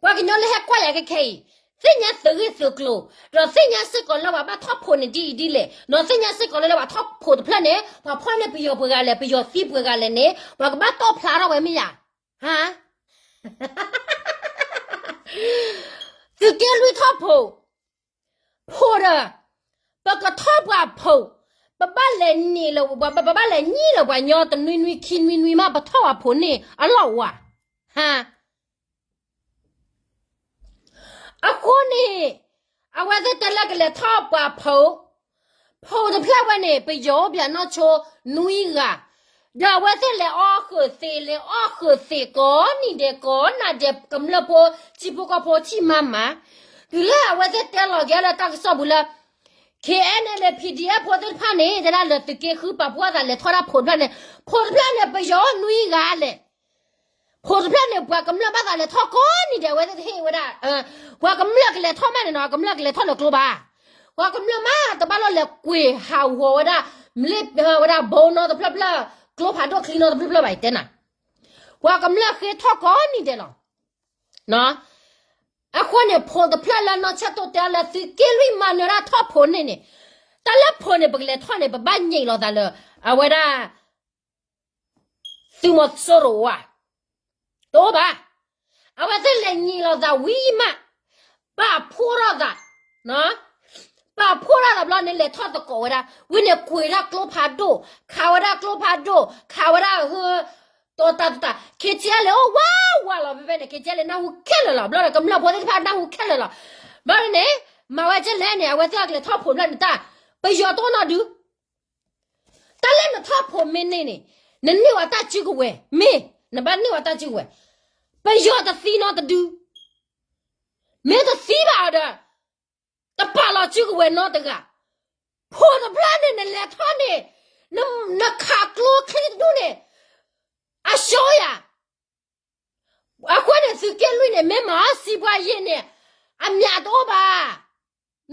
ပှၤကညီလၢဟဲကွၢ်ယၤခဲခဲအံၤ, သ့ၣ်ညါသုးဂ့ၢ်သုးကျိၤ, ဒီးသ့ၣ်ညါစ့ၢ်ကီးလၢပှၤဘၣ်ထီၣ်ဖိးန့ၣ်ဒ်အံၤဒ်လဲၣ်, ဒီးသ့ၣ်ညါစ့ၢ်ကီးလၢပှၤထီၣ်ဖိးတဖျၢၣ်န့ၣ် ပှၤဖီၣ်န့ၢ်ပယီၤပှဲၤဂၤလဲၣ်, ပယီၤသံပှဲၤဂၤလဲၣ်န့ၣ် ပှၤကဘၣ်တီၣ်ဖျါထီၣ်ဝဲမ့ၢ်ယၤ, ဟါ သုးက့လွံၢ်ထီၣ်ဖိး, ဖိးဒီး, ပကထီၣ်ပှၤဖိး, ပဘၣ်လဲၤနံၤလၢ, ပဘၣ်လဲၤနံၤလၢပှၤညီတနွံနွံခံနွံနွံမး ပထီၣ်ပှၤဖိးန့ၢ်အလီၢ်ဝါ, ဟါ အဃိန့ၣ်, အဝဲသ့ၣ်တဲလၢကလဲၤထီၣ်ပှၤဖိး, ဖိးတဖျၢၣ်ဝဲန့ၣ် ပယီၤအိၣ်ဘၣ်နီၢ်ဆိနွံဂၤ, ဒီးအဝဲသ့ၣ်လဲၤအီၣ်ဃုာ်သ့း လဲၤအီၣ်ဃုာ်သ့းကိးနံၤဒဲးကိးနၤဒဲး ကမျၢၢ်ဖိထံဖိကီၢ်ဖိထံၣ်မါမါ, တုၤလၢအဝဲသ့ၣ်တဲလီၤက့ၤလၢတၢ်ကစီၣ်ပူၤလၢ KNLA PDF ဖိသ့ၣ်တဖၣ်န့ၣ် တဲဒၣ်လၢသုးက့ဃုပာ်ဖှိၣ်သးလဲၤထီၣ်ဒၣ်ဖိးတဖျၢၣ်န့ၣ်, ဖိးတဖျၢၣ်န့ၣ် ပယီၤအိၣ်နွံဂၤလဲၣ် ဖိးတဖျၢၣ်န့ၣ် ပှၤကမျၢၢ်ဘၣ်သးလဲၤထီၣ်ကိးနံၤဒဲး အဝဲသ့ၣ်တဟ့ၣ်ဝဲဒၣ်, ပှၤကမျၢၢ်ကလဲၤထီၣ်မးန့ၣ်နီၤ ကမျၢၢ်ကလဲၤထီၣ်လၢကျိဘၣ်, ပှၤကမျၢၢ်မးတဘၣ်လီၤလဲၤကွံာ်ဟးဂီၤဝဲဒၣ်, မ့ၢ်ဝဲဒၣ်ဘိနီတဖျၢၣ်ဖျၢၣ်, ကျိဖးဒိၣ်ချံနီတဖျၢၣ်ဖျၢၣ်ဘၣ် ယတဲနၤ, ပှၤကမျၢၢ်ဃ့ထီၣ်ကိးနံၤဒဲးလီၤ. အဃိန့ၣ် ဖိးတဖျၢၣ်လၢနီၢ်ဆၢၣ်တိၢ်တဲအီၤလၢသုးက့လွံၢ်မၤနၢၤဒၣ်ထီၣ်ဖိးန့ၣ်န့ၣ်, တၢ်လၢဖိးန့ၣ် ပကလဲၤထီၣ်န့ၣ် ပဘၣ်ညံးလိာ်သးလၢ, အဝဲဒၣ် သုးမီၤစိရိၤဧါ, တအိၣ်ဘၣ်, အဝဲသ့ၣ်လဲၤညံးလိာ်သးဝံၤမး, ပာ်ဖှိၣ်ထီၣ်သး, ပာ်ဖှိၣ်ထီၣ်သးဘျီန့ၣ် လဲၤထီၣ်သကိးဝဲဒၣ်, ဝံၤန့ၣ်ကွံာ်ဒၣ်ကျိဖးဒိၣ်, ခးဝဲဒၣ်ကျိဖးဒိၣ်, ခးဝဲဒၣ်ဟၢ, တီၤတၢ်တတၢ်, KTLA အိၣ်ဝးဝးလီၤ ဖဲဖဲန့ၣ် KTLA နၢ်ဟူခဲလၢာ်လီၤ, ဘျီဒီးကမျၢၢ်ဖိသ့ၣ်တဖၣ်နၢ်ဟူခဲလၢာ်လီၤ, ဘျီန့ၣ်, မၤဝဲကဲလဲၣ်န့ၣ် အဝဲသ့ၣ်ကလဲၤထီၣ်ဖိးဖျၢၣ်န့ၣ်တၢ်, ပယီၤတအိၣ်နီတဒု တၢ်လၢနထီၣ်ဖိးမ့ၢ်န့ၢ်န့ၣ်, နန့ၢ်ဝဲတၢ်စုကဝဲၤ, မ့ၢ်, နဘၣ်န့ၢ်ဝဲတၢ်စုကဝဲၤ, ပယီၤတသံနီတဒု, မ့ၢ်တသံဘၣ်အီၤဒီး, တပာ်လီၤစုကဝဲၤနီတဂၤ, ဖိးတဖျၢၣ်န့ၣ် နလဲၤထီၣ်န့ၣ်, နခးကျိချံတဒူၣ်န့ၣ်, အရှုံးယၤ အဃိန့ၣ် သုးက့လွံၢ်န့ၣ် မ့ၢ်မၤစံးပှၤယံာ်န့ၣ်, အမြတ်တအိၣ်ဘၣ်,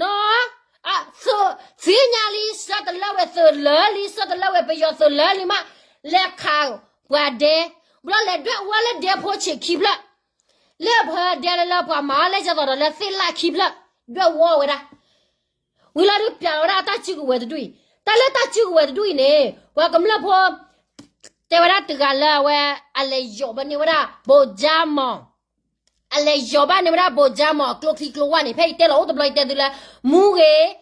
သုးညါလံ ဆၢတလၢဝဲသုးလၢလံ ဆၢတလၢဝဲပယီၤသုးလၢလံမး, လဲၤခးပှၤဒဲ, ဘျီလဲၤဒွဲၣ်ဝီလၢဒဲဖိဆံးခံဖျၢၣ်, လၢပှၤဒဲလၢလၢပှၤမၤအီၤလဲၣ်ကသိးဒီးလၢသ့ၣ်လၣ်ခံဖျၢၣ်, ဒွဲၣ်ဝီဝဲဒၣ် ဝံၤလီၤဒုးပျးလီၤဝဲဒၣ်တၢ်စုကဝဲၤတဒူၣ်အံၤ, တၢ်လၢတၢ်စုကဝဲၤတဒူၣ်အံၤန့ၣ် ပှၤကမျၢၢ်ဖိ တဲဝဲဒၣ်တဂၤလၢအဝဲ အလဲၤယီၤဘၣ်န့ၢ်ဝဲဒၣ် ဘိၣ်ကၠၢမီၣ်, အလဲၤယီၤဘၣ်န့ၢ်ဝဲဒၣ်ဘိၣ်ကၠၢမီၣ်အကျိချံကျိဝၢ်န့ၣ် ဖဲအံၤတဲလီၤအိၣ်တဘျီအံၤတဲသုလၢ မူဂ့ၤ,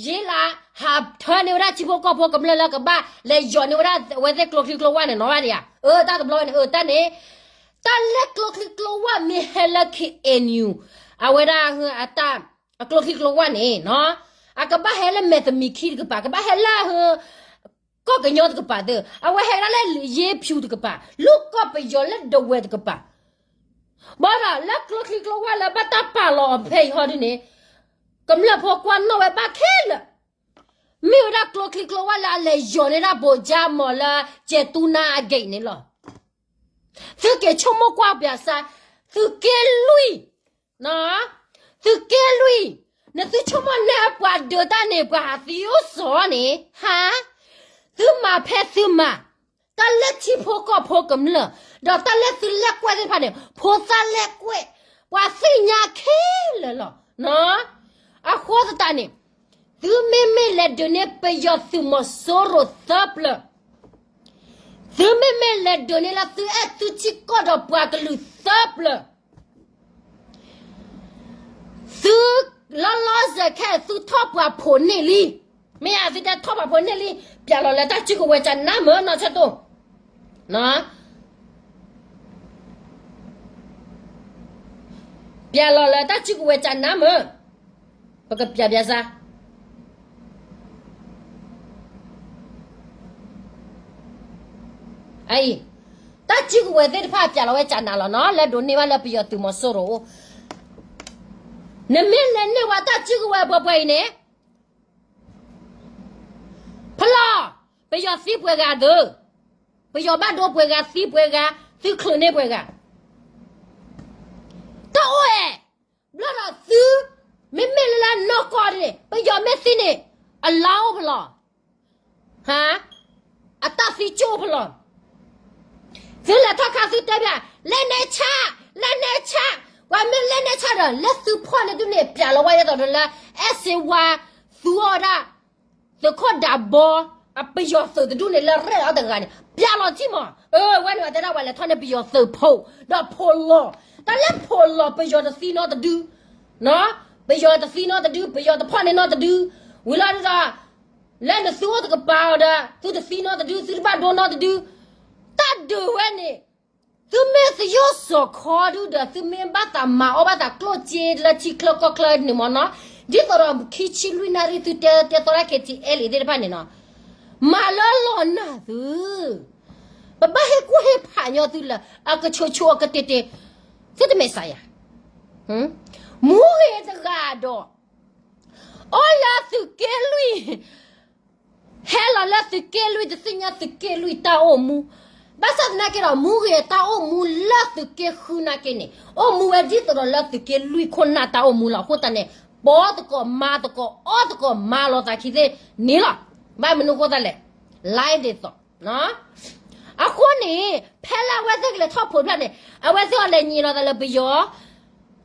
ယ့လး, ဟးထၢန့ၢ်ဝဲဒၣ်ထံဖိကီၢ်ဖိကမျၢၢ်လၢကဘၣ်လဲၤယီၤန့ၢ်ဝဲဒၣ်အဝဲသ့ၣ်ကျိချံကျိဝၢ်န့ၣ်နီၤဘၣ်ဒံးဧါ, အၢ တၢ်တဘျီဝဲန့ၣ် အၢ တၢ်န့ၣ်, တၢ်လၢကျိချံကျိဝၢ်မ့ၢ်ဟဲလၢ KNU အဝဲဒၣ်အတၢ် အကျိချံကျိဝၢ်န့ၣ်နီၤ, အကဘၣ်ဟဲလၢမဲာ်တမံၤခံတကပၤ, ကဘၣ်ဟဲလၢ ကီၢ်ကညီတကပၤသ့, အဝဲဟဲဒၣ်လၢယ့ဖၠူတကပၤ, လူၢ်ကီၢ်ပယီၤလၢဒဝဲၢ်တကပၤ, ဘၣ်ဒီးလၢကျိချံကျိဝၢ်လၢဘၣ်တၢ်ပာ်လီၤအီၤဖဲအံၤဟီဒ်န့ၣ်, က ကမျၢၢ်ဖိကွၢ်နီၣ်ဝဲဘၣ်ခဲလၢာ်, မ့ၢ်ဝဲဒၣ်ကျိချံကျိဝါလၢအလဲၤယီၤန့ၢ်ဒၣ်ဘိးကၠါမီၤလၢကဲတူနါအဂ့ၢ်န့ၣ်လီၤ. သုက့ၤဆိကမိၣ်ကွၢ်ပၠးစၢ်, သုးက့လွံၢ်, သုးက့လွံၢ်, နသုဆိကမိၣ်န့ၢ်ပှၤဒုးတၢ်န့ၣ် ပှၤဟးသံအိၣ်စီၤန့ၣ် ဟါ, သုမၤဖဲသုမၤ, တၢ်လၢထံဖိကီၢ်ဖိကမျၢၢ်, ဒီးတၢ်လၢသုလဲၤကွဲးသ့ၣ်တဖၣ်န့ၣ် ဖိသၣ်လဲၤကွဲး, ပှၤသ့ၣ်ညါခဲလၢာ်လီၤ. အဃိသတးန့ၣ်, သုမ့မ့ၢ်လဲၤဒုးန့ၢ်ပယီၤသုးမီၤစိရိၤသၢပျၢၤ, သုမ့မ့ၢ်လဲၤဒုးန့ၢ်လၢသုအဲၣ်သုထံကီၢ်ဒီးပှၤကလုာ်သၢပျၢၤ, သုလီၤလီၤဆဲးခဲ သုထီၣ်ပှၤဖိးန့ၢ်လံ, မ့ၢ်ယသုတဲထီၣ်ပှၤဖိးန့ၢ်လံ, ပၠးလီၤလၢတၢ်စုကဝဲၤကနါမ့ၢ်နီၢ်ဆၢတိၢ်, ပၠးလီၤလၢတၢ်စုကဝဲၤကနါမ့ၢ်, ပကပၠးပၠးစၢ် အံၤ, တၢ်စုကဝဲၤသ့ၣ်တဖၣ်ပၠးလီၤဝဲကနါလီၤနီၤ, လၢဒိးန့ၢ်ဘၣ်လၢပယီၤသုးမီၤစိရိၤ, နမ့ၢ်လဲၤန့ၢ်ဝဲတၢ်စုကဝဲၤပှဲၤပှဲၤအံၤန့ၣ်, ဖလီၢ်, ပယီၤသံပှဲၤဂၤသု, ပယီၤဘၣ်ဒိပှဲၤဂၤသံပှဲၤဂၤ, သုချုးန့ၢ်ပှဲၤဂၤ, တၢ်အိၣ်အဲၣ်, ဘျီဒီးသု, မ့မ့ၢ်လၢလၢနီၢ်ကီၢ်န့ၣ် ပယီၤမ့ၢ်သံန့ၣ်, အလါအိၣ်ဖလီၢ် ဟါ, အတၢ်သံကၠိၣ်ဖလီၢ်, သုလဲၤထီၣ်ခါသုတဲဘၣ်, လဲၤနဲဆါ, လဲၤနဲဆါ, ပှၤမ့ၢ်လဲၤနဲဆါဒီး လၢသုဖီၣ်န့ၢ်ဒုန့ၣ် ပၠးလီၤဝဲဒ်သိးဒီးလၢ အဲၣ်စ့ဝါ, သူအီၤဒၣ်, သုးခိၣ်ဒးဘီ, အပယီၤသုးတဒူၣ်န့ၣ် လၢရဲၣ်အီၤတဂၤန့ၣ် ပၠးလီၤထံမး, အဝဲန့ၣ်တဲဒၣ်ပှၤလဲၤထီၣ်န့ၢ်ပယီၤသုးဖိ, ဒီးဖိးလီၤ, တၢ်လၢဖိးလီၤပယီၤတသံနီတဒု ပယီၤတသံနီတဒု, ပယီၤတဖီၣ်န့ၢ်နီတဒု, ဝံၤလီၤဒီး, လၢနသုအိၣ်တကပၤအီၤဒီး သုတသံနီတဒု, သုတဘၣ်ဒိနီတဒု, တၢ်ဒုးဝဲန့ၣ်, သုမ့ၢ်သယိၣ်စီၤခီဒုဒီး သုမ့ၢ်ဘၣ်သးမၤအီၣ်ဘၣ်သးကျိၣ်စ့လၢထံချၢကီၢ်ချၢန့ၣ်မ့ၢ်နီၤ, ဒ်သိးဒီးခံဆံလွံၢ်နၣ်ရံၣ်သုတဲတဲသီတၢ် ခ့ထံအဲလ့ၣ် သ့ၣ်တဖၣ်န့ၣ်နီၤ, မၤလၢလီၤနၢ်သု ပဘၣ်ဟ့ၣ်ကူၣ်ဟ့ၣ်ဖးညီသုလၢ အကဆိဆိအကတ့ၢ်တ့ၢ်, သုတမဲာ်ဆှးယၤ, မူဂ့ၤတဂၤဒီး, အိၣ်လၢသုးက့လွံၢ်, ဟဲလီၤလၢသုးက့လွံၢ်တသ့ၣ်ညါသုးက့လွံၢ်တၢ်အိၣ်မူ, ဘၣ်ဆၣ်သနာ်က့ဒီး မူဂ့ၤတၢ်အိၣ်မူလၢသုးက့ဃုနာ်က့န့ၣ် အိၣ်မူဝဲဒ်သိးဒီးလၢသုးက့လွံၢ်ခိၣ်နၢ်တၢ်အိၣ်မူလီၤ. အဃိသတးန့ၣ် ပိာ်သကိးမၤသကိးအီၣ်သကိးမၤလီၤသးခံသ့ၣ်န့ၣ်လီၤ. ဘၣ်မနုၤအဃိသတးလဲၣ်, လဲဒ်သိး အဃိန့ၣ် ဖဲလၢအဝဲသ့ၣ်ကလဲၤထီၣ်ဖိးတဖျၢၣ်န့ၣ် အဝဲသ့ၣ်အီၤလဲၤညံးလီၤသးလၢပယီၤ,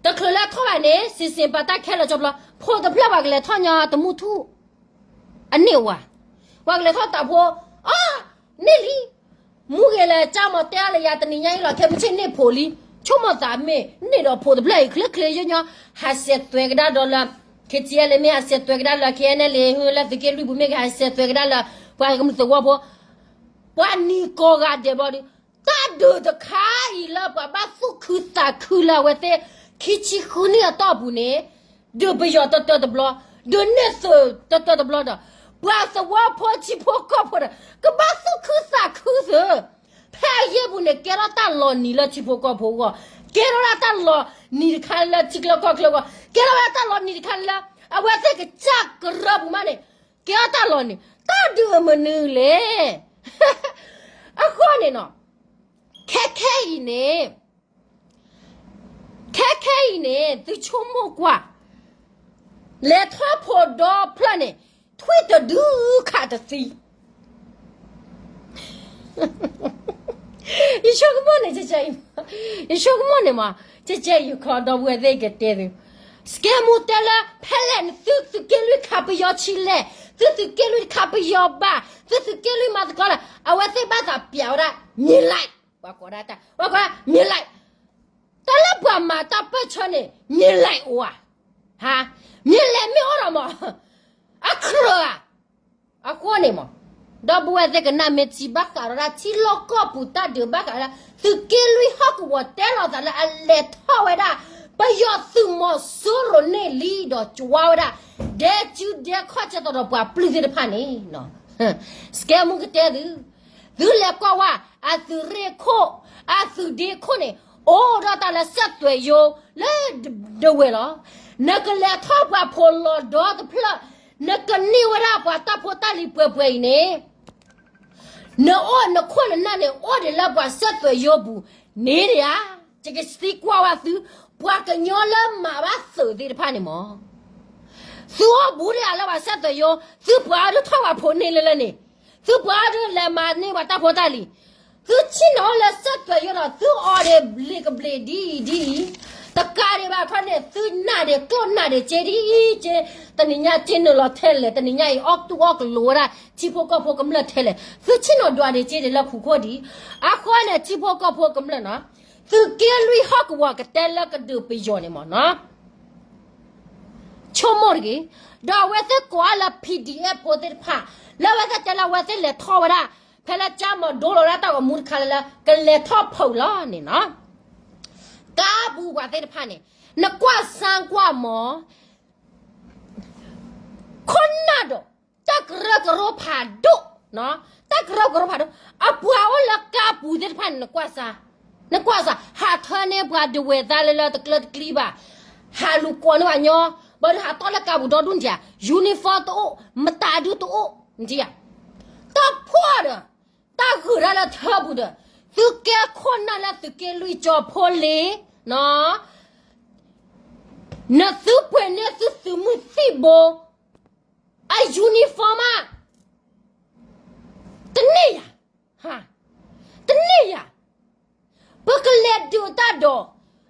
တချုးလၢထီၣ်ဘၣ်န့ၣ် စံးစ့ၣ်ပာ်တၢ်ခဲလၢာ်ကၠီဘျီ, ဖိးတဖျၢၣ်ပှၤကလဲၤထီၣ်ညီတမူထူၣ် အန့ၣ်ဝဲ, ပှၤကလဲၤထီၣ်တၢ်ဖိ, အ, န့ၢ်လံ, မူဂ့ၤလဲၤကၢ်မီၤတဲအါလၢယၤတနံၤညါအံၤလီၤ ခဲမုၢ်ဆ့ၣ်န့ၢ်ဖိးလံ, ဆိကမိၣ်သးမ့ၢ်န့ၢ်ဒီးဖိးတဖျၢၣ်အံၤ ချ့ချ့ညီညီ, ဟးစဲးသွဲကဒါဒီးလၢ ခ့ထံအဲလ့ၣ် မ့ၢ်ဟးစဲးသွဲကဒါလၢ ခ့အဲနလ့ၣ် လၢသုးက့လွံၢ်ပူၤ မ့ၢ်ကဟးစဲးသွဲကဒါလၢ ပှၤကမျၢၢ်သဝီဖိ ပှၤနံၤကိးဂၤဒဲးဘျီဒီး, တၢ်ဒုးတခါအံၤလၢပှၤဘၣ်သူၣ်ခုသးခုလၢအဝဲသ့ၣ် ခံဆံဃုနံၣ်အတီၢ်ပူၤန့ၣ်, ဒုးပယီၤတတၢတဘျီ, ဒုးန့ၢ်သုးတတၢတဘျီဒီး, ပှၤသဝီဖိထံဖိကီၢ်ဖိဒီး ကဘၣ်သူၣ်ခုသးခုသု, ဖဲအယ့ၢ်ပူၤန့ၣ် ကဲထီၣ်တၢ်လီၤနံၤလၢထံဖိကီၢ်ဖိအဂီၢ်, ကဲထီၣ်ဒၣ်တၢ်လီၤနံၤတခါလၢထံချၢကီၢ်ချၢအဂီၢ်, ကဲထီၣ်ဝဲတၢ်လီၤနံၤတခါလၢ အဝဲသ့ၣ်ကစၢ်ကရၢပူၤမးန့ၣ်, ကဲထီၣ်တၢ်လီၤနံၤ, တၢ်ဒုးအမနုၤလဲၣ်. အဃိန့ၣ်နီၤ, ခဲခဲအံၤန့ၣ်, ခဲခဲအံၤန့ၣ် သုဆိကမိၣ်ကွၢ်, လဲၤထီၣ်ဖိးဒီဖျၢၣ်န့ၣ် ထွံၣ်တဒုခးတသံ ယဆိကမိၣ်န့ၣ်, ယဆိကမိၣ်န့ၣ်မး, ကဲကဲယခီဒီပုၢ်ဝဲၢ်သ့ၣ်ကတဲသု, စကဲမူတဲလၢ ဖဲလဲၣ်နသုသုးက့လွံၢ်ခးပယီၤဆံလဲၣ်, သုသုးက့လွံၢ်ခးပယီၤဘၣ်, သုသုးက့လွံၢ်မၤသကိးလၢ အဝဲသ့ၣ်ဘၣ်သးပျးဝဲဒၣ် မြေလိုက်, ပှၤကိးဒၣ်တၢ်, ပှၤကိးဒၣ် မြေလိုက်, တၢ်လၢပှၤမၤတၢ်ပၢၢ်ဆၢန့ၣ် မြေလိုက် အိၣ်ဧါ, ဟါ, မြေလိုက် မ့ၢ်အိၣ်ဒီးမး, အခၢၣ်ဧါ အဃိန့ၣ်မး, ဒီပုၢ်ဝဲၢ်သ့ၣ်ကနၣ်မ့ၢ်ထံဘၣ်ဃးဒီးဒၣ်ထံလီၢ်ကီၢ်ပူၤတၢ်ဒုးဘၣ်ဃးဒီး သုးက့လွံၢ်ဟီၣ်ကဝီၤတဲလီၤသးလၢအလဲၤထီၣ်ဝဲဒၣ် ပယီၤသုးမီၤစိရိၤန့ၣ်လံဒီးကွၢ်ဝဲဒၣ် ဒဲကၠူဒဲခီၣ်ကဲသိးဒီးပှၤပျုၢ်သ့ၣ်တဖၣ်န့ၣ်, စကဲမူကတဲသု, သုလဲၤကွၢ်ဝဲ အသုးရ့ၣ်ခိၣ်, အသုးဒ့ခိၣ်န့ၣ် အိၣ်ဒီးတၢ်လၢစဲးသွဲးယိလၢဒဝဲၢ်လီၤ. နကလဲၤထီၣ်ပှၤဖိးလီၤဒီတဖျၢၣ်, နကန့ၢ်ဝဲဒၣ်ပှၤတၢ်ဖိတၢ်လံၤပှဲၤပှဲၤအံၤန့ၣ်, နအိၣ်နခိၣ်နနၢ်န့ၣ် အိၣ်ဒံးလၢပှၤစၢၣ်သွဲးယိပူၤန့ၣ်ဒံးဧါ. ယကသံကွၢ်ဝဲသု, ပှၤကညီလၢမၤဘၣ်သုးသ့ၣ်တဖၣ်န့ၣ်မ့ၢ် သုအိၣ်ဘူးဒံးဧါလၢပှၤစၢၣ်သွဲးယိ, သုပှၤအဒုးထီၣ်ပှၤဖိးန့ၢ်လၢလၢန့ၣ်, သုပှၤအဒုးလဲၤမၤန့ၢ်ပှၤတၢ်ဖိတၢ်လံၤ, သုဆ့ၣ်နီၤအိၣ်လၢစၢၣ်သွဲးယိဒီး သုအီၤဒံးဘျ့းကဘျ့းဒ်အံၤဒ်အံၤ, တကးဒံးဘၣ်ခီန့ၣ် သုနာ်ဒံးကျိၣ်နာ်ဒံးစ့ဒ်အံၤစ့, တနံၤညါစ့နုာ်လီၤထဲလဲၣ်, တနံၤညါအံၤအီၣ်တူၢ်အီၣ်ကလိာ်ဝဲဒၣ် ထံဖိကီၢ်ဖိကမျၢၢ်ထဲလဲၣ်, သုဆ့ၣ်နီၤဒွးဒံးစ့ဒံးလၢဖူခိၣ်ဒံး, အဃိန့ၣ် ထံဖိကီၢ်ဖိကမျၢၢ်နီၤ, သုးက့လွံၢ်ဟီၣ်ကဝီၤကတဲလၢကဒုးပယီၤန့ၣ်မ့ၢ်နီၤ ဆိကမိၣ်တဂ့ၤ, ဒီးအဝဲသ့ၣ်ကိးအါလၢ PDF ဖိသ့ၣ်တဖၣ်, လၢအဝဲသ့ၣ်တဲလၢအဝဲသ့ၣ်လဲၤထီၣ်ဝဲဒၣ်, ဖဲလၢကၠၢ်မီၤဒိလိာ်ဒၣ်တၢ်ဂီၤမူတခါလၢလၢ ကလဲၤထီၣ်ဖီၣ်လီၤန့ၣ်နီၤ, ကါပူၤပှၤသ့ၣ်တဖၣ်န့ၣ်, နကွၢ်စၢ်ကွၢ်မီၤ ခိၣ်နၢ်ဒီး တၢ်ကရၢကရိဖးဒိၣ်, တၢ်ကရၢကရိဖးဒိၣ်, အပှၤအိၣ်လၢကါပူၤသ့ၣ်တဖၣ်န့ၣ် နကွၢ်စၢ်, နကွၢ်စၢ် ဟးထၢန့ၢ်ပှၤဒဝဲၢ်သါလၢလၢတကျၢတကျံဘၣ်, ဟးလူၤကိးန့ၢ်ပှၤကညီ, ဘၣ်ဒီးဟးတီၢ်လၢကါပူၤဒီဒူၣ်နထံၣ်ဧါ, uniform တအိၣ်, မတၤဒုတအိၣ်နထံၣ်ဧါ, တၢ်ဖှီၣ်ဒီး တၢ်ဂုၤတၢ်လၢထၢပူၤဒီး, သုကဲခိၣ်နၢ်လၢသုးက့လွံၢ်ကၠီဖိလ့ၤ, နသုပှ့ၤန့ၢ်သုသုးမုၢ်သံၣ်ဘိ အ uniform မး, တန့ၢ်ယၤ, တန့ၢ်ယၤ, ပကလဲၤဒုးတၢ်ဒီး,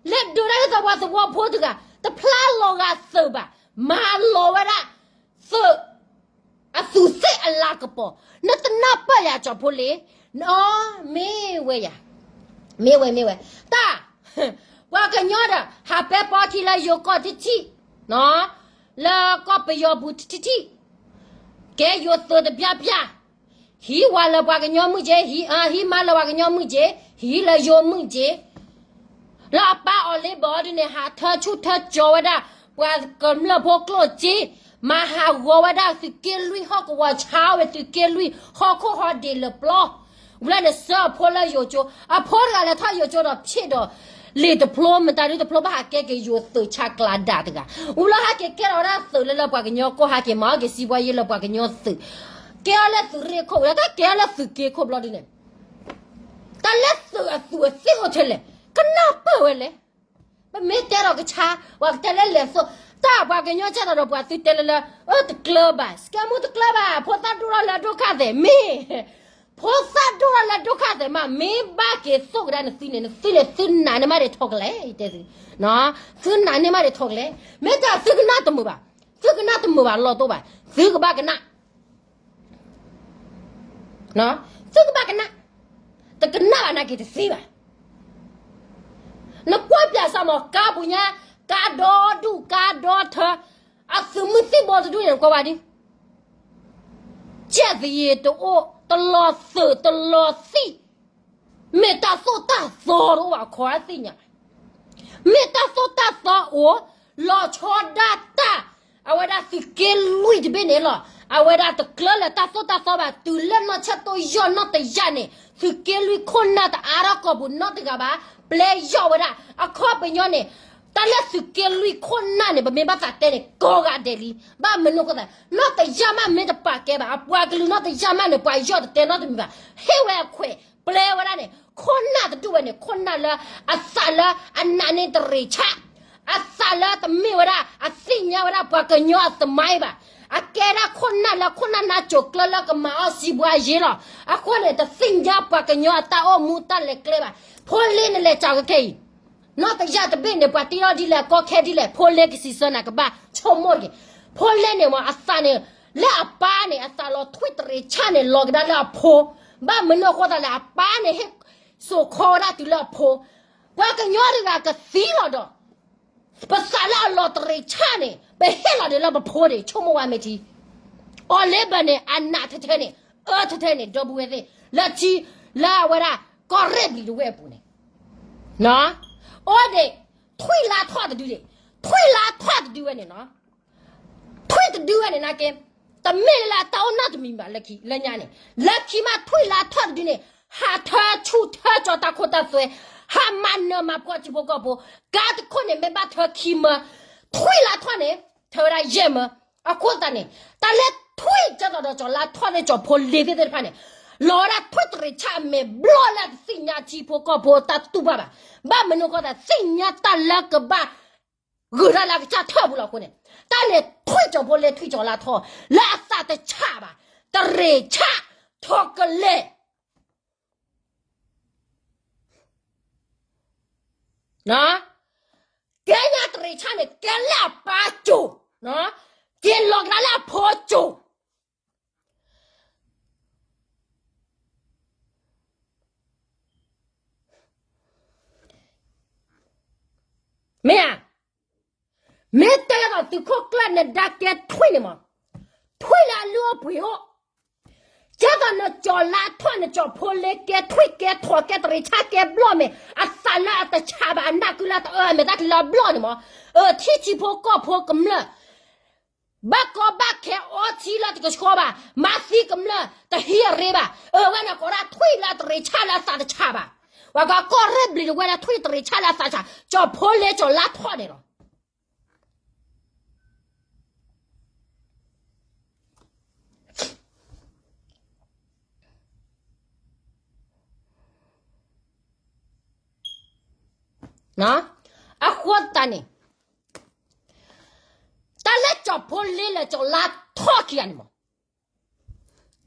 လဲၤဒုးတၢ်လၢသဝီသဝီဖိတဂၤ, တဖျါလီၤဂာ်သုးဘၣ်, မၤလီၤဝဲဒၣ်သုး အသူးသ့ၣ်အလၤကပီၤ, နတနၢ်ပၢၢ်ယၤကၠီဖိလ့ၤ, မ့ၢ်ဝဲယၤ, မ့ၢ်ဝဲ မ့ၢ်ဝဲ, တၢ်, ပှၤကညီဒီး ဟးပဲပီထံလၢယိၤကီၢ်ထံထံၣ်, လၢကီၢ်ပယီၤပူၤထံထံၣ်, ကဲယိၤသုးတဘျီဘျီ, ဟံးဝၤလၢပှၤကညီမုၢ်က့ၤ, ဟံးမါလၢပှၤကညီမုၢ်က့ၤ, ဟံးလၢယိၤမုၢ်က့ၤ လၢအပၢ်အီၤလ့ဘၢအီၤဒ်န့ၣ် ဟးထၢဆူၣ်ထၢကၠီဝဲဒၣ် ပှၤကမျၢၢ်ဖိကျိၣ်စ့, မၤဟးဂီၤဝဲဒၣ်သုးက့လွံၢ်ဟီၣ်ကဝီၤဆါဝဲသုးက့လွံၢ်ဟီၣ်ခိၣ်ဟီၣ်ဒ့လၢပျီ, ဝံၤလၢန့ၣ်စၢအဖိလၢယိၤကၠိ, အဖိတဂၤလဲၤထီၣ်ယိၤကၠိဒီးဖျ့ၣ်ဒီး လံာ်တဖျိ မတၤဒုတဖျိ ဘၣ်ဟးကဲက့ၤယိၤသုးဆါကျးဒၣ်တဂၤ, ဝံၤလၢဟဲက့ၤကဲထီၣ်ဝဲဒၣ်သုးလၢလၢပှၤကညီကီၢ်ဟဲက့ၤမၤအီၣ်က့ၤစံးဘှါယ့လၢပှၤကညီသုး, ကဲအီၤလၢသုးရ့ၣ်ခိၣ်ဝံၤလၢတၢ်ကဲအီၤလၢသုးက့ခိၣ်ဘျီဒ်န့ၣ် တၢ်လၢသုးအသူးအသ့ၣ်အိၣ်ထဲလဲၣ်, ကနၢ်ပၢၢ်ဝဲလဲၣ်, ပမ့ၢ်တဲဒီးကဆါ, ပှၤကတဲလၢလဲၤသိး, တၢ်ပှၤကညီကဲထီၣ်ဒီးပှၤသုတဲလၢလၢ, အၢတကျၢၤဘၣ်, စကဲမူတကျၢၤဘၣ်, ဖိသၣ်ဒိၣ်ထီၣ်လၢဒိၣ်ခါသဲးမ့ၢ်, ဖိသၣ်ဒိၣ်ထီၣ်လၢဒိၣ်ခါသဲးမး မ့ၢ်ဘၣ်က့ၤသိၣ်ကဒါနသုန့ၣ် နသုန့ၣ် သုနာ်န့ၢ်မးဒံးထီၣ်ကလဲာ်, ယတဲသု, သုနာ်န့ၢ်မးဒံးထီၣ်ကလဲာ်, မ့ၢ်တၢ်သုကနၣ်တမုာ်ဘၣ်, သုကနၣ်တမုာ်ဘၣ်လီၤတိၢ်ဘၣ်, သုကဘၣ်ကနၣ် သုကဘၣ်ကနၣ်, တကနၣ်ဘၣ်နာ်က့ၤတသ့ဘၣ်. နကွၢ်ပၠးစၢ်မး ကါပူၤညါ, ကါဒီဒူၣ် ကါဒီထၢ, အသုးမုၢ်သံၣ်ဘိတဒူၣ်န့ၣ် နကွၢ်ဝဲဒ်, ကဲသယံၤတအိၣ်, တလီၤသုးတလီၤသံၣ်, မ့ၢ်တၢ်သိၣ်တၢ်သီတအိၣ်ဘၣ် ခီသ့ၣ်ညါ မ့ၢ်တၢ်သိၣ်တၢ်သီအိၣ်, လီၤဆီဒၣ်တၢ်, အဝဲဒၣ်သုးက့လွံၢ်တဘ့ၣ်န့ၣ်လီၤ. အဝဲဒၣ်တကျၢၤလၢတၢ်သိၣ်တၢ်သီဘၣ်, တုၤလၢနီၢ်ဆၢၣ်တိၢ်ယီၢ်နီၢ်တယၢ်န့ၣ် သုးက့လွံၢ်ခိၣ်နၢ်တအါထီၣ်ကီၢ်ပူၤနီတဂၤဘၣ်, ပျဲယီၢ်ဝဲဒၣ်. အခီပညီန့ၣ်, တၢ်လၢသုးက့လွံၢ်ခိၣ်နၢ်န့ၣ် ပမ့ၢ်ဘၣ်သးတဲန့ၣ် ကိးဂၤဒဲးလံ. ဘၣ်မနုၤအဃိသတး, နီၢ်တယၢ်မးမ့ၢ်တပာ်ကဲဘၣ်, အပှၤကလုာ်နီၢ်တယၢ်မးန့ၣ် ပှၤယီၢ်တတဲနီတမံၤဘၣ်, ဟ့ၣ်ဝဲအခွဲး ပျဲဝဲဒၣ်န့ၣ် ခိၣ်နၢ်တဒူၣ်ဝဲန့ၣ် ခိၣ်နၢ်လၢအသးလၢအနာ်န့ၢ်တရံးဆၣ်, အသးလၢတမ့ၢ်ဝဲဒၣ် အသ့ၣ်ညါဝဲဒၣ်ပှၤကညီအသမိုင်းဘၣ်, အကဲဒၣ်ခိၣ်နၢ်လၢခိၣ်နၢ်နါစိၤကျၢလၢကမၤအီၣ်စံးဘှါယ့လီၤ. အဃိန့ၣ် တသ့ၣ်ညါပှၤကညီအတၢ်အိၣ်မူတၢ်လဲၤကျဲဘၣ်. ဖိလ့န့ၣ်လဲၤစးကခဲအံၤ နီၢ်တယၢ်တဘ့ၣ်န့ၣ် ပှၤတ့ထီၣ်ဒ်လဲၣ် ကီခဲဒ်လဲၣ် ဖိလ့ကစံးဆၢနၤကဘၣ်ဆိကမိၣ်တက့ၢ်. ဖိလ့န့ၣ်မ့ၢ်အသးန့ၣ်, လၢအပၢ်န့ၣ် အသးလီၤထွံၣ်တရံးဆၣ်န့ၣ် လီၤကဒါလၢအဖိ, ဘၣ်မနုၤအဃိသတးလဲၣ် အပၢ်န့ၣ်ဟ့ၣ်စိာ်ခီဝဲဒၣ်တုၤလၢအဖိ, ပှၤကညီတဂၤကသံလီၤဒီး ပသးလၢအလီၤတရံးဆၣ်န့ၣ် ပဟ့ၣ်လီၤဒံးလၢပဖိန့ၣ် ဆိကမိၣ်ဝဲမ့ၢ်ထံ အီၤလ့ဘၢၣ်န့ၣ် အနးထဲထဲန့ၣ်, အၢထဲထဲန့ၣ် ဒီပုၢ်ဝဲၢ်သ့ၣ်, လၢထံ, လၢအဝဲဒၣ်ကီၢ်ရ့ၣ်ဘျံၤတဝဲၢ်အပူၤန့ၣ်, အိၣ်ဒံး, ထွံၣ်လါထီၣ်တဒုဒံး, ထွံၣ်လါထီၣ်တဒုဝဲန့ၣ်နီၤ, ထွံၣ်တဒုဝဲန့ၣ်နာ်က့, တမ့ၢ်လၢတၢ်အိၣ်နီတမံၤဘၣ်လၢခံ, လၢညါန့ၣ်, လၢခံမးထွံၣ်လါထီၣ်တဒုန့ၣ်, ဟးထၢဆူၣ်ထၢကၠီတၢ်ခိတၢ်သွဲ, ဟးမၤနၢၤမၤဖှီၣ်ထံဖိကီၢ်ဖိ, ကါတခိၣ်န့ၣ် မ့ၢ်ဘၣ်ထၢခံမၢ, ထွံၣ်လါထီၣ်န့ၣ် ထဲဝဲဒၣ်ယဲၢ်မၢ, အဃိသတးန့ၣ် တၢ်လၢထွံၣ်ကၢ်သိးဒီးကၠီၤလါထီၣ်သ့ၣ် ကၠီၤဖိလ့သ့ၣ်တဖၣ်န့ၣ် လီၤဝဲဒၣ်ထွံၣ်တရ့ၤဆၣ်အမဲာ်ဘျီၣ်လၢတသ့ၣ်ညါထံဖိကီၢ်ဖိတၢ်တူၢ်ဘၣ်ဘၣ်. ဘၣ်မနုၤအဃိသတး သ့ၣ်ညါတၢ်လၢကဘၣ် ဂုၤတၢ်လၢကစၢ်ထၢၣ်ပူၤလီၤအဃိန့ၣ် တၢ်န့ၣ်ထွံၣ်ကၠီၤဖိလ့ ထွံၣ်ကၠီၤလါထီၣ် လၢအသးတဆးဘၣ်, တရ့ၤဆၣ်, ထီၣ်ကလဲၢ် ကဲညါတရ့ၤဆၣ်န့ၣ် ကဲလၢအပၢ်စိၤ, က့ၤလီၤကဒါလၢအဖိစိၤ မ့ၢ်ဧါ, မ့ၢ်တဲဒ်သိးသုးခိၣ်ကျၢၢ်နဒါကဲထွံၣ်န့ၣ်မး, ထွံၣ်လၢအလုၢ်အိၣ်ပှ့ၤအိၣ်, ကဲသိးနကၠီၤလါထီၣ် နကၠီၤဖိလ့ ကဲထွံၣ်ကဲထီၣ် ကဲတရ့ၤဆၣ် ကဲဘျီၣ်မဲာ် အသးလၢအတဆးဘၣ် အနၢ်ကုလၢတအၢ အမဲာ်တၢ်ကလၢအဘျီၣ်န့ၣ်မး, အထံထံဖိကီၢ်ဖိကမျၢၢ် ဘၣ်ကီဘၣ်ခဲအီထံလၢတကဆှီဘၣ်, မၤသံကမျၢၢ်တဟံးအရ့ဘၣ်, အဝဲန့ၣ်ကိးဒၣ်ထွံၣ်လၢတရ့ၤဆၣ်လၢအသးတဆးဘၣ်, ပှၤကီၢ်ရ့ၣ်ဘျံၤတဝဲလၢထွံၣ်တရ့ၤဆၣ်လၢအသးတဆး, ကၠီၤဖိလ့ကၠီၤလါထီၣ်န့ၣ်လီၤ. အဃိသတးန့ၣ် တၢ်လၢကၠီၤဖိလ့လၢကၠီၤလါထီၣ်ခံဂၤန့ၣ်မး,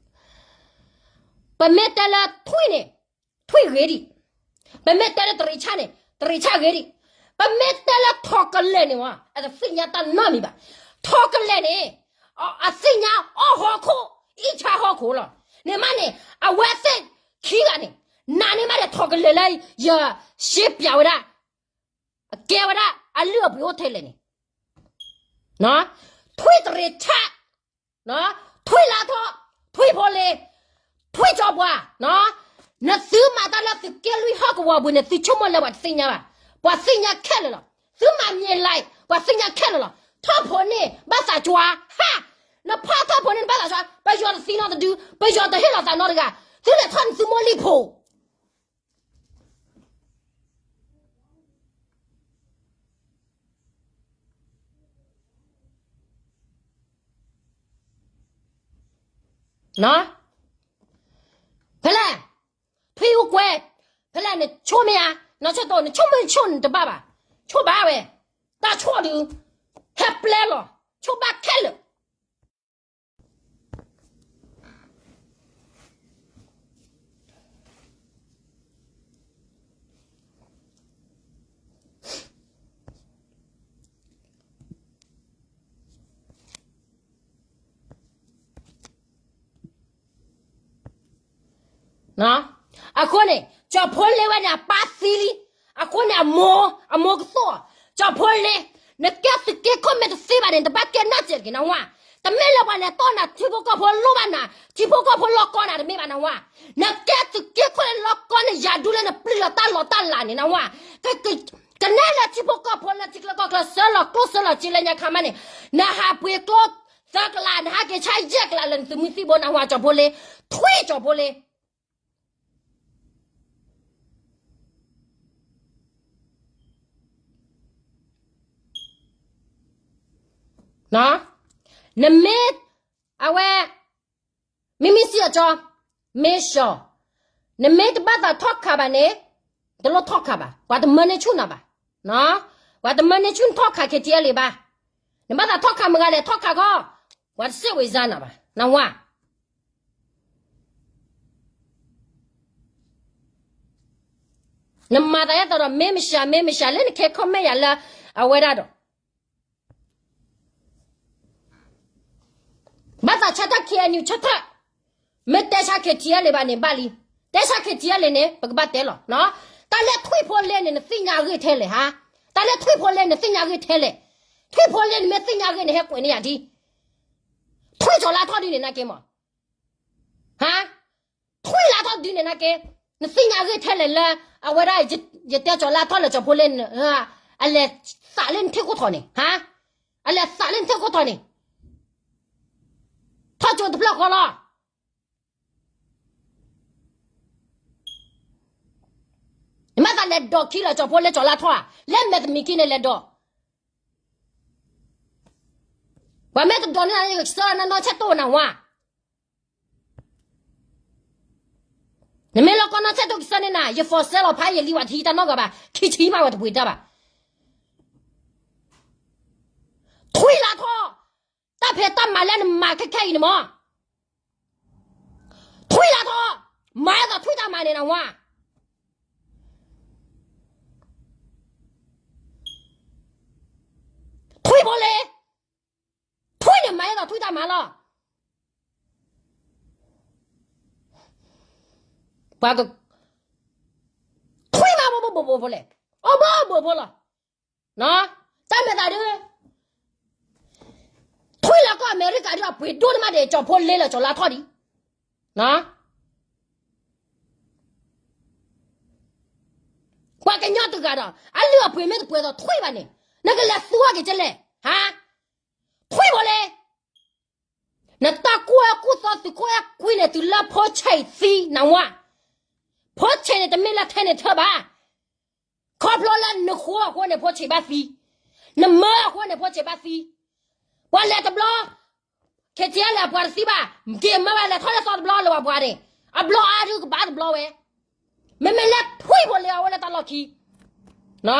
ပမ့ၢ်တဲလၢထွံၣ်န့ၣ် ထွံၣ်ဂ့ၤဒံး, ပမ့ၢ်တဲလၢတရ့ၤဆၣ်န့ၣ် တရ့ၤဆၣ်ဂ့ၤဒံး, ပမ့ၢ်တဲလၢထီၣ်ကလဲၢ်န့ၣ်ဝဲ အတသ့ၣ်ညါတၢ်နီတမံၤဘၣ်, ထီၣ်ကလဲၢ်န့ၣ် အသ့ၣ်ညါအီၣ်ဟီၣ်ခိၣ် အံၣ်ဆါဟီၣ်ခိၣ်လီၤ, န့ၣ်မးန့ၣ် အဝဲသ့ၣ်ခံဂၤန့ၣ် နာ်န့ၢ်မးဒီးထီၣ်ကလဲၢ်လၢ ယရှင်းပြဝဲဒၣ် အကဲဝဲဒၣ်အလုၢ်အပှ့ၤအိၣ်ထဲလဲၣ်န့ၣ်, ထွံၣ်တရ့ၤဆၣ်, ထွံၣ်လါထီၣ်, ထွံၣ်ဖိလ့, ထွံၣ်ကၠီၤပှၤ, နသုမၤတၢ်လၢသုးက့လွံၢ်ဟီၣ်ကဝီၤပူၤန့ၣ် သုဆိကမိၣ်လၢပှၤတသ့ၣ်ညါဘၣ်, ပှၤသ့ၣ်ညါခဲလၢာ်လီၤ, သုမၤမံၤလၢ် ပှၤသ့ၣ်ညါခဲလၢာ်လီၤ, ထီၣ်ဖိန့ၢ်ဘၣ်သးကွၢ်, ဟါ, နဖီၣ်ထီၣ်ဖိန့ၢ်ဘၣ်သးကွၢ်, ပယီၤတသံနီတဒု, ပယီၤတဟ့ၣ်လီၤသးနီတဂၤ, သုလဲၤထီၣ်န့ၣ်သုမိၢ်လံၣ်ဖိ ဖဲလဲၣ်, ထွံၣ်အူကွဲ, ဖဲလဲၣ်နဆိၣ်မ့ၢ်ဧါ, နီၢ်ဆၢၣ်တိၣ် နဆိၣ်မ့ၢ်ဆိၣ်န့ၣ်တဘၣ်ဘၣ်, ဆိၣ်ဘၣ်ဝဲ, တၢ်ဆိၣ်ဒုး, ဟဲပျဲလီၤ, ဆိၣ်ဘၣ်ခဲလၢာ် အဃိန့ၣ် ကၠီၤဖိလ့ဝဲန့ၣ် အပၢ်သံလံ, အဃိန့ၣ် အမိၢ်, အမိၢ်ကသိၣ်, ကၠီၤဖိလ့, နကဲသုးက့ခိၣ်မ့ၢ်တသ့ဘၣ်န့ၣ် နတဘၣ်ကဲနၢ်စဲးတဂ့ၤနဝါ, တမ့ၢ်လၢပှၤလဲၤတီၢ်နၤ ထံဖိကီၢ်ဖိလိၣ်ဘၣ်နၤ, ထံဖိကီၢ်ဖိလီၢ်ကီနၤတမ့ၢ်ဘၣ်နဝါ, နကဲသုးက့ခိၣ်လၢလီၢ်ကီန့ၣ် ယၤဒူလၢနပျုၢ်လီၤတၢ်လီၤတၢ်လၤန့ၣ်နဝါ, ကနဲၣ်လၢထံဖိကီၢ်ဖိလၢထံချၢကီၢ်ချၢ ဆှၢလီၤကျိၣ်ဆှၢလီၤစ့လၢညါခါမးန့ၣ်, နဟးပှ့ၤကျိသၢကလး နဟးက့ၤဆါယဲၢ်ကလးလၢနသုးမုၢ်သံၣ်ဘိနဝါ ကၠီၤဖိလ့, ထွံၣ်ကၠီၤဖိလ့ နမ့ၢ်, အဝဲ, မ့မ့ၢ်စံၣ်အကၠီ, မ့ၢ်စှီၤ, နမ့ၢ်တဘၣ်သးထီၣ်ခးဘၣ်န့ၣ်, တလိၣ်ထီၣ်ခးဘၣ်, ပှၤတမၢန့ၢ်ဆူၣ်နၤဘၣ်, ပှၤတမၢန့ၢ်ဆူၣ်နထီၣ်ခး ခ့ထံအဲလ့ၣ် ဘၣ်, နဘၣ်သးထီၣ်ခးမုၢ်ဂၤလဲၣ်ထီၣ်ခးခီ, ပှၤတစဲးဝဲစါနၤဘၣ်, နဝါ နမၤသးဒ်သိးဒီး မ့ၢ်မစှၤ မ့ၢ်မစှၤ လၢနခဲ comment ယၤလၢအဝဲဒၣ်ဒီး ဘၣ်သးဆါတၢ် KNU ဆၢထၢၣ်, မ့ၢ်တဲဆါ ခ့ထံအဲလ့ၣ် ဘၣ်န့ၣ်ဘၣ်လံ, တဲဆါ ခ့ထံအဲလ့ၣ် န့ၣ် ပကဘၣ်တဲလီၤ, တၢ်လၢထွံၣ်ဖိလ့န့ၣ် နသ့ၣ်ညါအဂ့ၢ်ထဲလဲၣ်ဧါ, တၢ်လၢထွံၣ်ဖိလ့ နသ့ၣ်ညါအဂ့ၢ်ထဲလဲၣ်, ထွံၣ်ဖိလ့ နမ့ၢ်သ့ၣ်ညါအဂ့ၢ် နဟဲကွဲးန့ၢ်ယၤဒ် ထွံၣ်ကၠီၤလါထီၣ်ဒုးန့ၣ် နာ်က့မး ဟါ, ထွံၣ်လါထီၣ်ဒုးန့ၣ် နာ်က့, နသ့ၣ်ညါအဂ့ၢ်ထဲလဲၣ်လၢ အဝဲဒၣ် ယတဲကၠီၤလါထီၣ်လၢကၠီၤဖိလ့န့ၣ်, အလဲၤသးလၢနထံၣ်ခိၣ်ထီၣ်န့ၣ်, ဟါ, အလဲၤသးလၢနထံၣ်ခိၣ်ထီၣ်န့ၣ်, ထီၣ်ကၠိတဖျၢၣ်ဃီလီၤ. နမ့ၢ်သးလဲၤဒိးခံလၢကၠီၤဖိလ့ ကၠီၤလါထီၣ်ဧါ, လၢမဲာ်တမံၤခံန့ၣ်လဲၤဒိး ပမ့ၢ်တဒိးန့ၢ်နၤ ယကဆှၢနၤနီၢ်ဆဲးတိၢ်နၤဝါ. နမ့ၢ်လီၤကီနီၢ်ဆဲးတိၢ်ကဆှၢန့ၢ်နၤ ယ for sale လီၤဖးယလံဝဲတဟံးတၢ်နီတဂၤဘၣ် ခံဆံမးဝဲတပှ့ၤတၢ်ဘၣ်. ထွံၣ်လၢထီၣ်, တၢ်ဖံးတၢ်မၤလၢနမၤခဲခဲအံၤန့ၣ်မး, ထွံၣ်လၢထီၣ်, မၤအသိးထွံၣ်တၢ်မၤန့ၣ်နၤဝါ. ထွံၣ်ဖိလ့, ထွံၣ်န့ၣ်မၤအသိးထွံၣ်တၢ်မၤလီၤ. ပှၤက, ထွံၣ်မးဘိဘိဘိဘိဖိလဲၣ်, အိၣ်ဘိဘိဖိလီၤ. တၢ်မဲာ်သးဒုး, ထွံၣ်လၢကီၢ်အမဲရကၤဒုးအပှ့ၤဒိၣ်န့ၢ်မးဒဲး ကၠီၤဖိလ့လၢကၠီၤလၢထီၣ်ဒံး. ပှၤကညီတဂၤဒီး အလုၢ်အပှ့ၤမ့ၢ်တပှဲၤသိးထွံၣ်ဘၣ်န့ၣ်, နကလဲၤသူအီၤက့ၤကလဲၣ်, ဟါ, ထွံၣ်ဖိလ့. နတၢ်ကူၣ်အဲၣ်ကူၣ်သီသုးခိၣ်အဲၣ်ကွံန့ၣ် တုၤလၢဖိဆံးသံနဝါ, ဖိဆံးန့ၣ်တမ့ၢ်လၢထဲန့ၣ်ထၢဘၣ်, ခီဖျိလၢနဃိအဃိန့ၣ်ဖိဆံးဘၣ်သံ, နမၢအဃိန့ၣ်ဖိဆံးဘၣ်သံ. ပှၤလဲၤတဘျီ, ခဲကဲလဲၤပှၤတသံဘၣ်, က့ၤမၢဝဲလဲၤထီၣ်လၢသီတဘျီလၢပှၤန့ၣ်, အဘျီအါဒုကဘၣ်တဘျီဝဲ. မ့မ့ၢ်လၢထွံၣ်ဖိလ့အဝဲလၢတၢ်လီၢ်ခံ,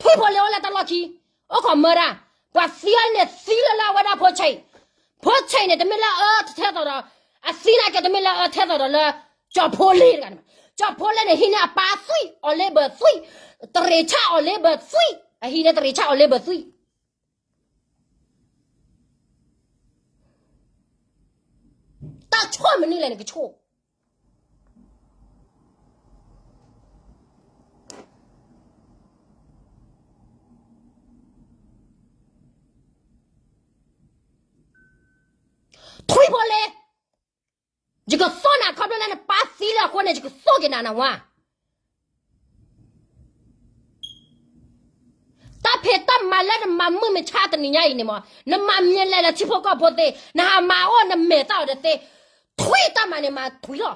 ထွံၣ်ဖိလ့အဝဲလၢတၢ်လီၢ်ခံ, အိၣ်ခိးမၢဒၣ်, ပှၤသံအီၤန့ၣ်သံလၢလၢအဝဲဒၣ်ဖိဆံး, ဖိဆံးန့ၣ် တမ့ၢ်လၢအအၢထဲသိးဒီး, အသံနာ်က့တမ့ၢ်လၢအအၢထဲသိးဒီးလၢ, ကၠီၤဖိလ့တဂၤန့ၣ်, ကၠီၤဖိလ့န့ၣ် ဟံးန့ၢ်အပၢ်သွံၣ် အီၤလ့ဘၢသွံၣ်, တရ့းဆၣ်အီၤလ့ဘၢသွံၣ်, အဟံးန့ၢ်တရ့းဆၣ်အီၤလ့ဘၢသွံၣ်. တၢ်ဆိၣ်မနုၤလဲၣ်နကဆိၣ် ထွံၣ်ဖိလ့, ယကသိၣ်နၤခီဖျိလၢနပၢ်သံလၢအဃိန့ၣ် ယကသိၣ်က့ၤနၤနဝါ. တၢ်ဖံးတၢ်မၤလၢနမၤမုၢ်မဆါတနံၤညါအံၤန့ၣ်မး, နမၤမံၤလဲၤလၢထံဖိကီၢ်ဖိသ့, နဟးမၤအိၣ်နမဲာ်သၣ်အီၤတသ့, ထွံၣ်တၢ်မၤန့ၣ်မၤထွံၣ်လီၤ.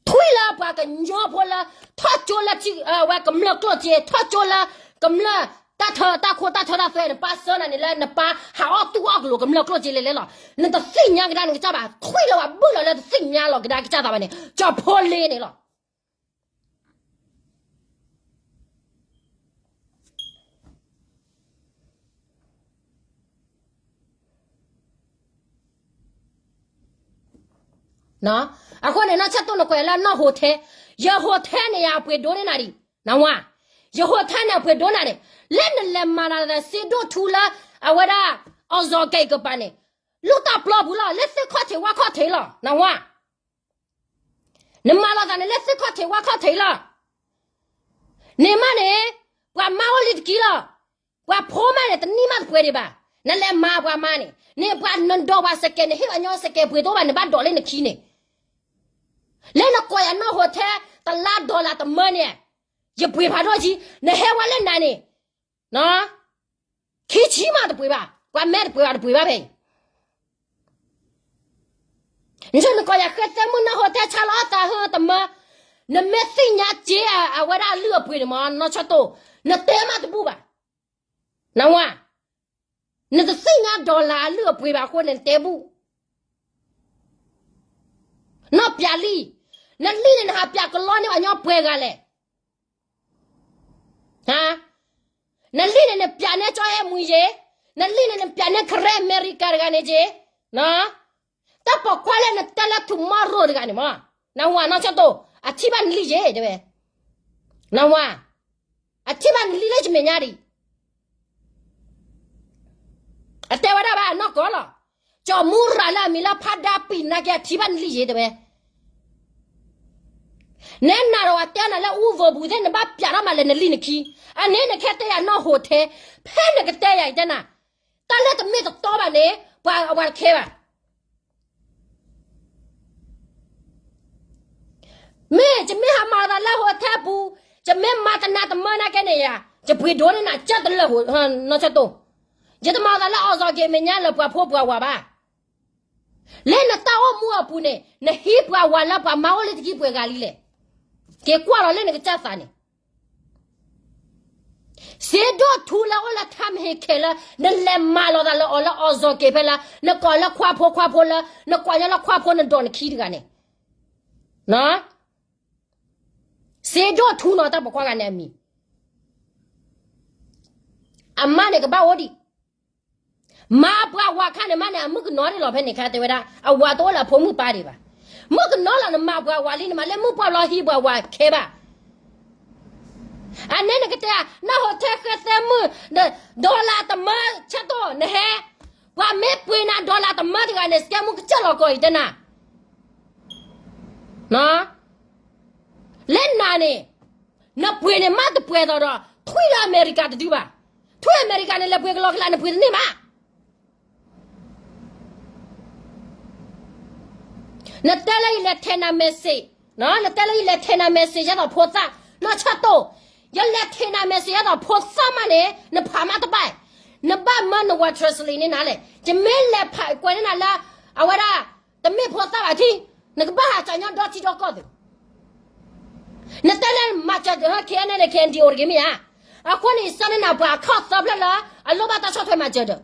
ထွံၣ်လၢပှၤကညီဖိလၢ, ထီၣ်ကၠိလၢထံ, ဝဲကမျၢၢ်ကျိၣ်စ့, ထီၣ်ကၠိလၢ, ကမျၢၢ်, တၢ်ထၢတၢ်ခိတၢ်ထၢတၢ်သွဲန့ၣ် ပၢ်စၢနၤန့ၣ်လၢနပၢ်ဟးအီၣ်တူၢ်အီၣ်ကလိာ်ကမျၢၢ်ကျိၣ်စ့လဲၤလဲၤလီၤ. နတသ့ၣ်ညါကဒါနကစၢ်ဘၣ်, ထွံၣ်လၢပှၤဘုၣ်လီၤလၢတသ့ၣ်ညါလီၤကဒါကစၢ်သးဘၣ်န့ၣ် ကၠီၤဖိလ့န့ၣ်လီၤ. အဃိန့ၣ် နီၢ်ဆၢတိၢ်နကွဲးလၢနီၢ်ဟိးထဲ, ယဟိးထဲန့ၣ်ယၤအပှ့ၤဒိၣ်န့ၢ်နၤဒံး, နဝါ, ယဟိးထဲန့ၣ်အပှ့ၤဒိၣ်နၤန့ၣ်, လၢနလဲၤမၤနၤသးစ့ဒိၣ်ထူလၢ, အဝဲဒၣ်, အီၣ်စီၤကဲကပၤန့ၣ်, လူၢ်တၢ်ပျီပူၤလီၤ, လၢသ့ၣ်ခီၣ်ထံးဝၣ်ခီၣ်ထံးလီၤ, နဝါ. နမၤလိာ်သးန့ၣ်လၢသ့ၣ်ခီၣ်ထံးဝၣ်ခီၣ်ထံးလီၤ. န့ၣ်မးန့ၣ်, ပှၤမါအိၣ်လံတက့ၢ်လီၤ. ပှၤဖိမးန့ၣ် တနံၣ်မးတပှဲၤဒံးဘၣ်. နလဲၤမၤပှၤမါန့ၣ်, န့ၣ်ပှၤနဒိးပှၤစကဲးန့ၣ် ဟ့ၣ်ပှၤညီစကဲးပှ့ၤတအိၣ်ဘၣ် နဘၣ်ဒိးလၢနခံန့ၣ်, လၢနကိးယၤနီၢ်ဟိးထဲ, တလါဒီလါတမၢန့ၣ်, ယပှ့ၤဖးဒိၣ်ကံ, နဟဲဝဲလၢနၤန့ၣ်, ခံဆံမးတပှ့ၤဘၣ်, ပှၤမဲတပှဲၤဘၣ်တပှ့ၤဘၣ်ဖဲအံၤ. နဆိနကိးယၤဃဲသဲမုၣ်နီၢ်ဟိးထဲဆါလီၤအီၣ်သးဟၢတမၢ, နမ့ၢ်သ့ၣ်ညါစ့အဝဲဒၣ်အလုၢ်အပှ့ၤန့ၣ်မး နီၢ်ဆၢတိၢ်, နတဲမးတဘူၣ်ဘၣ်. နဝါ, နတသ့ၣ်ညါဒီလါအလုၢ်အပှ့ၤဘၣ်အဃိန့ၣ် နတဲဘူၣ်. နီၢ်ပျးလံ, နလံၣ်န့ၣ် နဟးပျးကလီန့ၢ်ပှၤညီပှဲၤဂၤလဲၣ်. နလံၣ်န့ၣ် နပျးန့ၢ်ကၠီအဲၣ်မူယ့, နလံၣ်န့ၣ် နပျးန့ၢ်ခရဲအမဲရကၤတဂၤန့ၣ်က့, တၢ်ပိာ်ခွါလၢနတဲလၢ tomorrow တဂၤန့ၣ်မး, နဝါနီၢ်ဆၢတိၢ်, အထံၣ်ဘၣ်နလံၣ်ယ့ တဲဝဲ, နဝါ, အထံၣ်ဘၣ်နလံၣ်လၢယမဲာ်ညါဒံး အတဲဝဲဒၣ်ဘၣ်အနီၢ်ကီၢ်လီၤ. ကၠီမူရၤလၢအမံၤလၢဖးဒါပံၤနာ်က့ အထံၣ်ဘၣ်နလံၣ်ယ့ တဲဝဲ. နဲနၤဒီးဝဲတဲနၤလၢအူၣ်သိးပူၤသ့ၣ် နဘၣ်ပျးထီၣ်မးလၢနလံၣ်နခံ, အန့ၣ်နခဲတဲယၤနီၢ်ဟိးထဲ, ဖဲနကတဲယၤအံၤတဲနၤ, တၢ်လၢတမ့ၢ်တတီဘၣ်န့ၣ် ပှၤအဝဲတခဲဘၣ်. မ့ၢ်ယမ့ၢ်ဟးမၤအသးလၢဟိးထဲပူၤ, ယမ့ၢ်မၤတနၤတမၢနာ်က့န့ၣ်ယၤ, ယပှ့ၤဒိၣ်န့ၢ်နၤကၢ်တလၢာ်, နီၢ်ဆၢတိၢ်, ယတမၤအသးလၢအီၣ်စီၤက့မဲာ်ညါလၢပှၤဖိပှၤဝၤဘၣ်. လၢနတၢ်အိၣ်မူအပူၤန့ၣ် နဟံးပှၤဝၤလၢပှၤမါအိၣ်လၢတကံၢ်ပှဲၤဂၤလံလဲၣ်. က့ၤကွၢ်လီၤလၢနကစၢ်သးန့ၣ် စ့ဒိၣ်ထူလၢအိၣ်လၢထၢမဟ့ခဲလၢ နလဲၤမၤလီၤသးလၢအီၤလၢအီၤစီၤက့ၤဖဲလၢ နကိးလၢခွါဖိခွါဖိလၢ နကွၢ်ညီလၢခွါဖိနဒီးနခံတဂၤန့ၣ် စ့ဒိၣ်ထူနီၤ တၢ်ပိာ်ခွါဂၤန့ၣ်အမံၤ အမါန့ၣ်ကဘၣ်အိၣ်ဒံး မၤပှၤဝၤခါန့ၣ်မးန့ၣ် အမုၣ်ကနီၤဒံးလီၤဖဲန့ၣ်ခါတဲဝဲဒၣ် အဝၤတအိၣ်လၢအဖိမုၣ်ပၢ်ဒံးဘၣ်. မုၣ်ကနီၤလီၤနမၤပှၤဝၤလံ နမၤလၢမုၣ်ပှၢ်ဘျီဟံးပှၤဝၤခဲဘၣ်. အန့ၣ်နကတဲ နၢ်ဟိးထဲဃဲသဲမုၣ် ဒီလၣ်တမၢဆၢတိၢ်နဟဲ ပှၤမ့ၢ်ပှ့ၤနၤဒီလၣ်တမၢတဂၤန့ၣ် စကဲမူကစၢၢ်လီၤကီးအံၤတဲနၤ လၢနၤန့ၣ် နပှ့ၤန့ၣ်မးတပှဲၤသိးဒီး ထွံၣ်ဒီးအမဲရကၤတဒုဘၣ်. ထွံၣ်အမဲရကၤန့ၣ် လဲၤပှ့ၤကလီကလး နပှ့ၤတန့ၢ်မး. နတဲလၢယလဲၤထဲနၤ message, နတဲလၢယလဲၤထဲနၤ message ယဲသိးဖိသၣ်, နီၢ်ဆၢတိၢ်, ယလဲၤထဲနၤ message ယဲသိးဖိသၣ်မးန့ၣ် နဖးမးတဘၣ်, နဘၣ်မၢနဝၤ translate န့ၢ်နၤလဲၣ်. ယမ့ၢ်လဲၤဖးကွဲးန့ၢ်နၤလၢ အဝဲဒၣ် တမ့ၢ်ဖိသၣ်ဘၣ်ထံ, နကဘၣ်ဟးကၠီညီဒီထံဒီကီၢ်သုး နတဲလၢမၤစၢၤ KNLA KNDO တဂ့ၤမ့ၢ်ဧါ. အဃိန့ၣ် ယဆၢန့ၢ်နၤပှၤအခီၣ်သၢဖျၢၣ်လၢ အလိၣ်ဘၣ်တၢ်ဆီၣ်ထွဲမၤစၢၤဒီး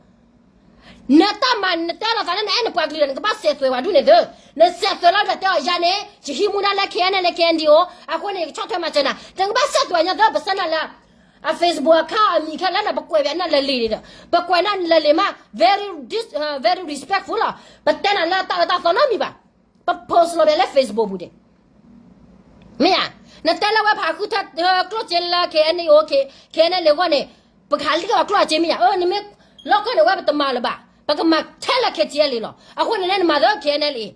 နတၢ်မၤ နတဲလိာ်သးလၢနအဲၣ်နပှၤကလုာ်ဒီး နကဘၣ်စဲးသွဲးဝဲဒၣ်န့ၣ်သု, နစဲးသွဲးလီၤဒီးတဲအီၤယၤန့ၣ် ယဟံးမူဒါလၢ KNLA KNDO, အဃိန့ၣ် ယကဆီၣ်ထွဲမၤစၢၤနၤ, နကဘၣ်စဲးသွဲးညီသု ပဆၢနၤလၢ အ Facebook account အမံၤခဲလၢာ်န့ၣ် ပကွဲးဘၣ်နၤလၢလံာ်န့ၣ်ဒီး ပကွဲးနၤလၢလံာ်မး very dis-, very respectful လီၤ. ပတဲနၤလၢတၢ်အၢတၢ်သီနီတမံၤဘၣ်. ပ post လီၤဘၣ်လၢ Facebook ပူၤန့ၣ် မ့ၢ်ဧါ. နတဲလၢဝဲဖးဃုထၢကျိၣ်စ့လၢ KNLA, KNLA အဂီၢ်န့ၣ် ပကဟးလံၣ်အီၤကျိၣ်စ့မ့ၢ်ဧါ. အၢ နမ့ၢ်လီၢ်ကၢၢ်န့ၣ် ဝဲပတမၤလၢၤဘၣ်, ပကမၤထဲလၢ KTLA လီၤ. အဃိန့ၣ်လၢနမၤသၢ KNLA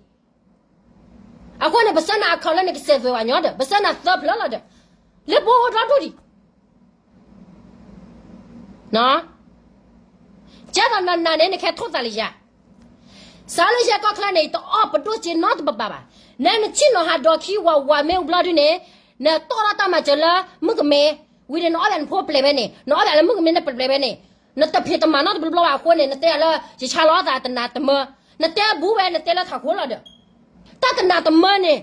အဃိန့ၣ် ပဆၢနၤ account လၢနကစဲးသွဲးဝဲညီဒီး ပဆၢနၤသၢဖျၢၣ်လီၤဒီး လၢပအိၣ်ဒီဒူၣ်ဒံး ကဲသိးနၤန့ၣ် နကဟဲထိၣ်သးလၢယၤ, စးလၢယဲၢ်ကီၢ်ချၢန့ၣ် ယတအီၣ်ပဒိၣ်စ့နီတပပာ်ဘၣ်. နနဆ့ၣ်နီၤဟးဒီးခံဝၤဝၤမ့ၢ်အိၣ်ဘျီဒုန့ၣ် နတီၢ်ထီၣ်တၢ်မၤစၢၤလၢမုၣ်ကမဲ, ဝံၤန့ၣ် နအီၣ်ဘၣ်နဖိပျဲၤဖဲန့ၣ်, နအီၣ်ဘၣ်လၢမုၣ်ကမဲနပျဲၤဖဲန့ၣ်, နတဖံးတမၤနီတဘျီဘျီဘၣ်အဃိန့ၣ် နတဲလၢ ယဆါလီၤသးတနၤတမၢ, နတဲဘူးဝဲ နတဲလၢထးခိၣ်လီၤဒီး တၢ်တနၤတမၢန့ၣ်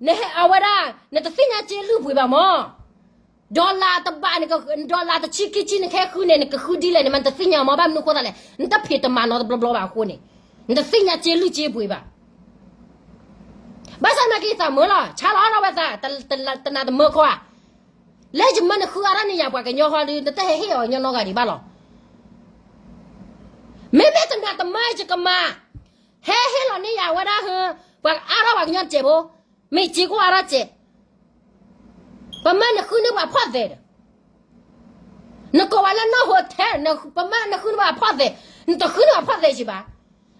နဟဲအဝဲဒၣ် နတသ့ၣ်ညါစ့လုၢ်ပှ့ၤဘၣ်မၢ်. ဒီလၣ်တဘးန့ၣ် ဒီလၣ်တဆံခံဆံ နကဟဲဃုန့ၣ် နကဃုဒ်လဲၣ်န့ၣ်မး နတသ့ၣ်ညါမၢ်. ဘၣ်မနုၤအဃိသတးလဲၣ် နတဖံးတမၤနီတဘျီဘျီဘၣ်အဃိန့ၣ် နတသ့ၣ်ညါစ့လုၢ်စ့ပှ့ၤဘၣ်. ဘၣ်ဆၣ်သနာ်က့ယသးမုာ်လီၤ ဆါလီၤအါထီၣ်ဝဲသး တနၤတမၢခီဧါ. လၢယမၢနဃုအါထီၣ်န့ၢ်ယၤပှၤကညီဃီဒီး နတဟဲဟ့ၣ်အီၤညီနီတဂၤဒံးဘၣ်လီၤ. မ့မ့ၢ်တနၤတမၢယကမၤ ဟဲဟ့ၣ်လီၤန့ၢ်ယၤဝဲဒၣ်ဟၢ ပှၤအါထီၣ်ပှၤကညီတစဲးဖိ, မ့ၢ်စ့ကိၣ်အါထီၣ်စဲး, ပမၢနဃုန့ၢ်ပှၤဖီၣ်သဲးဒီး နကိးဝဲလၢနီၢ်ဟိးထဲ, ပမၢနဃုန့ၢ်ပှၤဖီၣ်သဲး, နတဃုန့ၢ်ပှၤဖီၣ်သဲးစံးဘၣ်,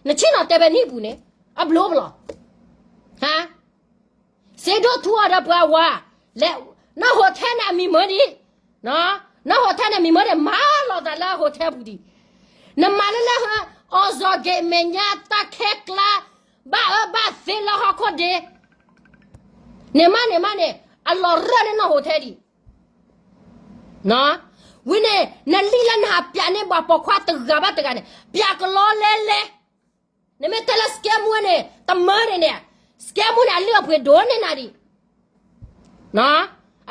နဆ့ၣ်နီၤတဲဖဲနံၣ်ပူၤန့ၣ် အဘျုးဘျီ, ဟါ, စ့ဒိၣ်ထူအီၤဒီးပှၤဝၤ, လဲၤ, နီၢ်ဟိးထဲန့ၣ်အမံၤမၢဒံး, နီၢ်ဟိးထဲန့ၣ်အမံၤမၢဒံး မၤလီၤသးလၢဟိးထဲပူၤဒံး, နမၤလၢလၢဟၢ အီၣ်စီၤက့ၤမဲာ်ညါတၢ်ခဲကျါ, ဘၣ်အၢဘၣ်သီလၢဟီၣ်ခိၣ်ဒ့ န့ၣ်မးန့ၣ်မးန့ၣ် အလီၤရၢၢ်န့ၢ်နီၢ်ဟိးထဲဒံး, ဝံၤန့ၣ် နလံာ်လၢနဟးပျးန့ၢ်ပှၤပိာ်ခွါတဂၤဘၣ်တဂၤန့ၣ် ပျးကလီလဲလဲ, နမ့ၢ်တဲလၢစကဲမူန့ၣ် တမၢန့ၣ်န့ၣ်, စကဲမူန့ၣ်အလုၢ်အပှ့ၤဒိၣ်န့ၢ်နၤဒံး,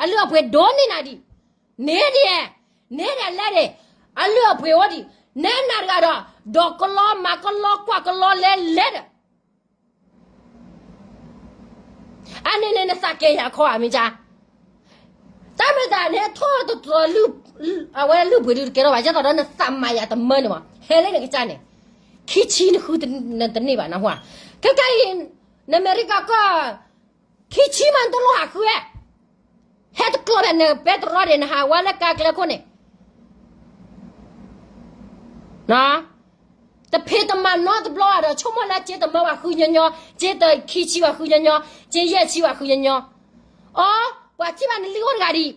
အလုၢ်အပှ့ၤဒိၣ်န့ၢ်နၤဒံး, န့ၣ်ဒံး, န့ၣ်ဒံးလဲၣ်ဒံး, အလုၢ်အပှ့ၤအိၣ်ဒံး, နဲနၤတဂၤဒီး ဒီးကလီမၤကလီကွၢ်ကလီလဲလဲဒီး အန့ၣ်န့ၣ်နသးကဲယၤခီဧါ မ့ၢ်ကါ, တၢ်မ့ၢ်တၢ်န့ၣ်ထီၣ်တတြီၤလုၢ်, အဝဲလုၢ်ပှ့ၤဒုးတကဲထီၣ်ဘၣ် ယဲသိးဒီးနသးမၤယၤတမၢန့ၣ်မး ဟဲလၢနကစၢ်န့ၣ်, ခံဆံနဃုနတန့ၢ်ဘၣ်နဟူဧါ, ခဲကါအံၤ, နမဲရကၤကီၢ်, ခံဆံမးနတလိၣ်ဟးဃုဝဲ ဟဲတကျိၤဘၣ်နပဲတြီဒံး နဟးဝဲလၢကါကျဲခိၣ်န့ၣ်, တဖံးတမၤနီတဘျီဘၣ်ဒီး ဆိကမိၣ်လၢစ့တမၢဘၣ်ဃုညီညီ, စ့တခံဆံဘၣ်ဃုညီညီ, စ့ယဲၢ်ဆံဘၣ်ဃုညီညီ, အိ, ပှၤထံၣ်ဘၣ်နလံအိၣ်တဂၤဒံး,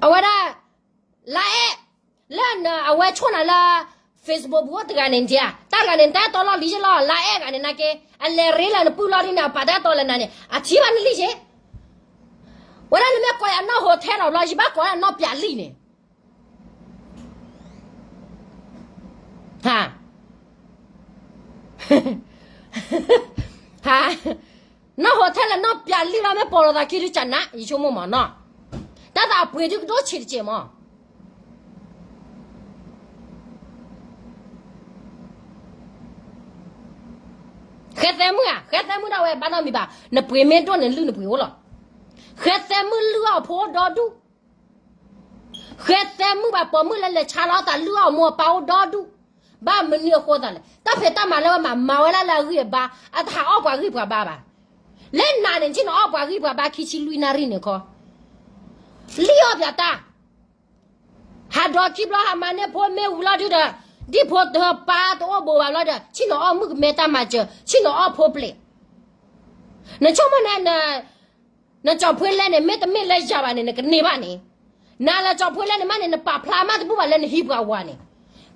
အဝဲဒၣ်, လါအဲၣ်, လၢအဝဲဆိၣ်နၤလၢ Facebook ပူၤအိၣ်တဂၤန့ၣ် တၢ်တဂၤန့ၣ် တၢ်အဲၣ်တီလီၤလံယလီၤ လါအဲၣ်ဂၤန့ၣ်နာ်က့, အလဲၤရ့လၢနပုၢ်လီၤဒ်န့ၣ် အပာ်တၢ်အဲၣ်တီလၢနၤန့ၣ် အထံၣ်ဘၣ်နလံစ့, ဝဲဒၣ်နမ့ၢ်ကိးယၤနီၢ်ဟိးထဲဒီးဘျီ ယဘၣ်ကိးယၤနီၢ်ပျးလံန့ၣ် နီၢ်ဟိးထဲလၢနီၢ်ပျးလံလီၤ မ့ၢ်ပိာ်လိာ်သးခံဒုကနး ယဆိကမိၣ်မးနီၤ, တၢ်သးအပှ့ၤဒုကဒိၣ်ဆံးတစဲးမး. ဃဲသဲမုၣ်ဧါ, ဃဲသဲမုၣ်ဒၣ်ဝဲဘၣ်နီတမံၤဘၣ်, နပှ့ၤမ့ၢ်ဒိၣ်န့ၣ်လုၢ်နပှ့ၤအိၣ်လီၤ. ဃဲသဲမုၣ်လုၢ်အီၣ်ဖိအိၣ်ဒီဒူၣ်. ဃဲသဲမုၣ်ဘၣ်ပိာ်မုၣ်လၢလဲၤဆါလီၤသး လုၢ်အီၣ်မိၢ်အပၢ်အိၣ်ဒီဒူၣ်. ဘၣ်မနုၤအဃိသးလဲၣ်, တၢ်ဖံးတၢ်မၤလၢဝဲမၤ မၤဝဲဒၣ်လၢအဂံၢ်အဘါ, အတဟးအီၣ်ပှၤဂံၢ်ပှၤဘါဘၣ်. လၢနၤန့ၣ် နဆ့ၣ်နီၤအီၣ်ပှၤဂံၢ်ပှၤဘါခံဆံလွံၢ်နၣ်ရံၣ်န့ၣ်ခီ, လံၣ်အီၣ်ပၠးတၢ် ဟးဒီးခံဘျီ ဟးမၤန့ၢ်ဖိမ့ၢ်ဝံၤလီၤဒုဒီး, ဒ်ဖိတပၢ်တအိၣ်ဘိးဘၣ်လီၤဒီး ဆ့ၣ်နီၤအီၣ်မုၣ်ကမဲတၢ်မၤစၢၤ, ဆ့ၣ်နီၤအီၣ်ဖိပျဲၢ်. နဆိကမိၣ်န့ၣ်, နကၠီၤဖှ့လဲၣ်န့ၣ် မ့တမ့ၢ်လၢယၤဘၣ်န့ၣ် နကန့ၢ်ဘၣ်န့ၣ်. နၤလၢကၠီၤဖှ့လဲၣ်န့ၣ်မးန့ၣ် နပာ်ဖျါမးတဘူၣ်ဘၣ်လၢနဟံးပှၤဝၤန့ၣ်.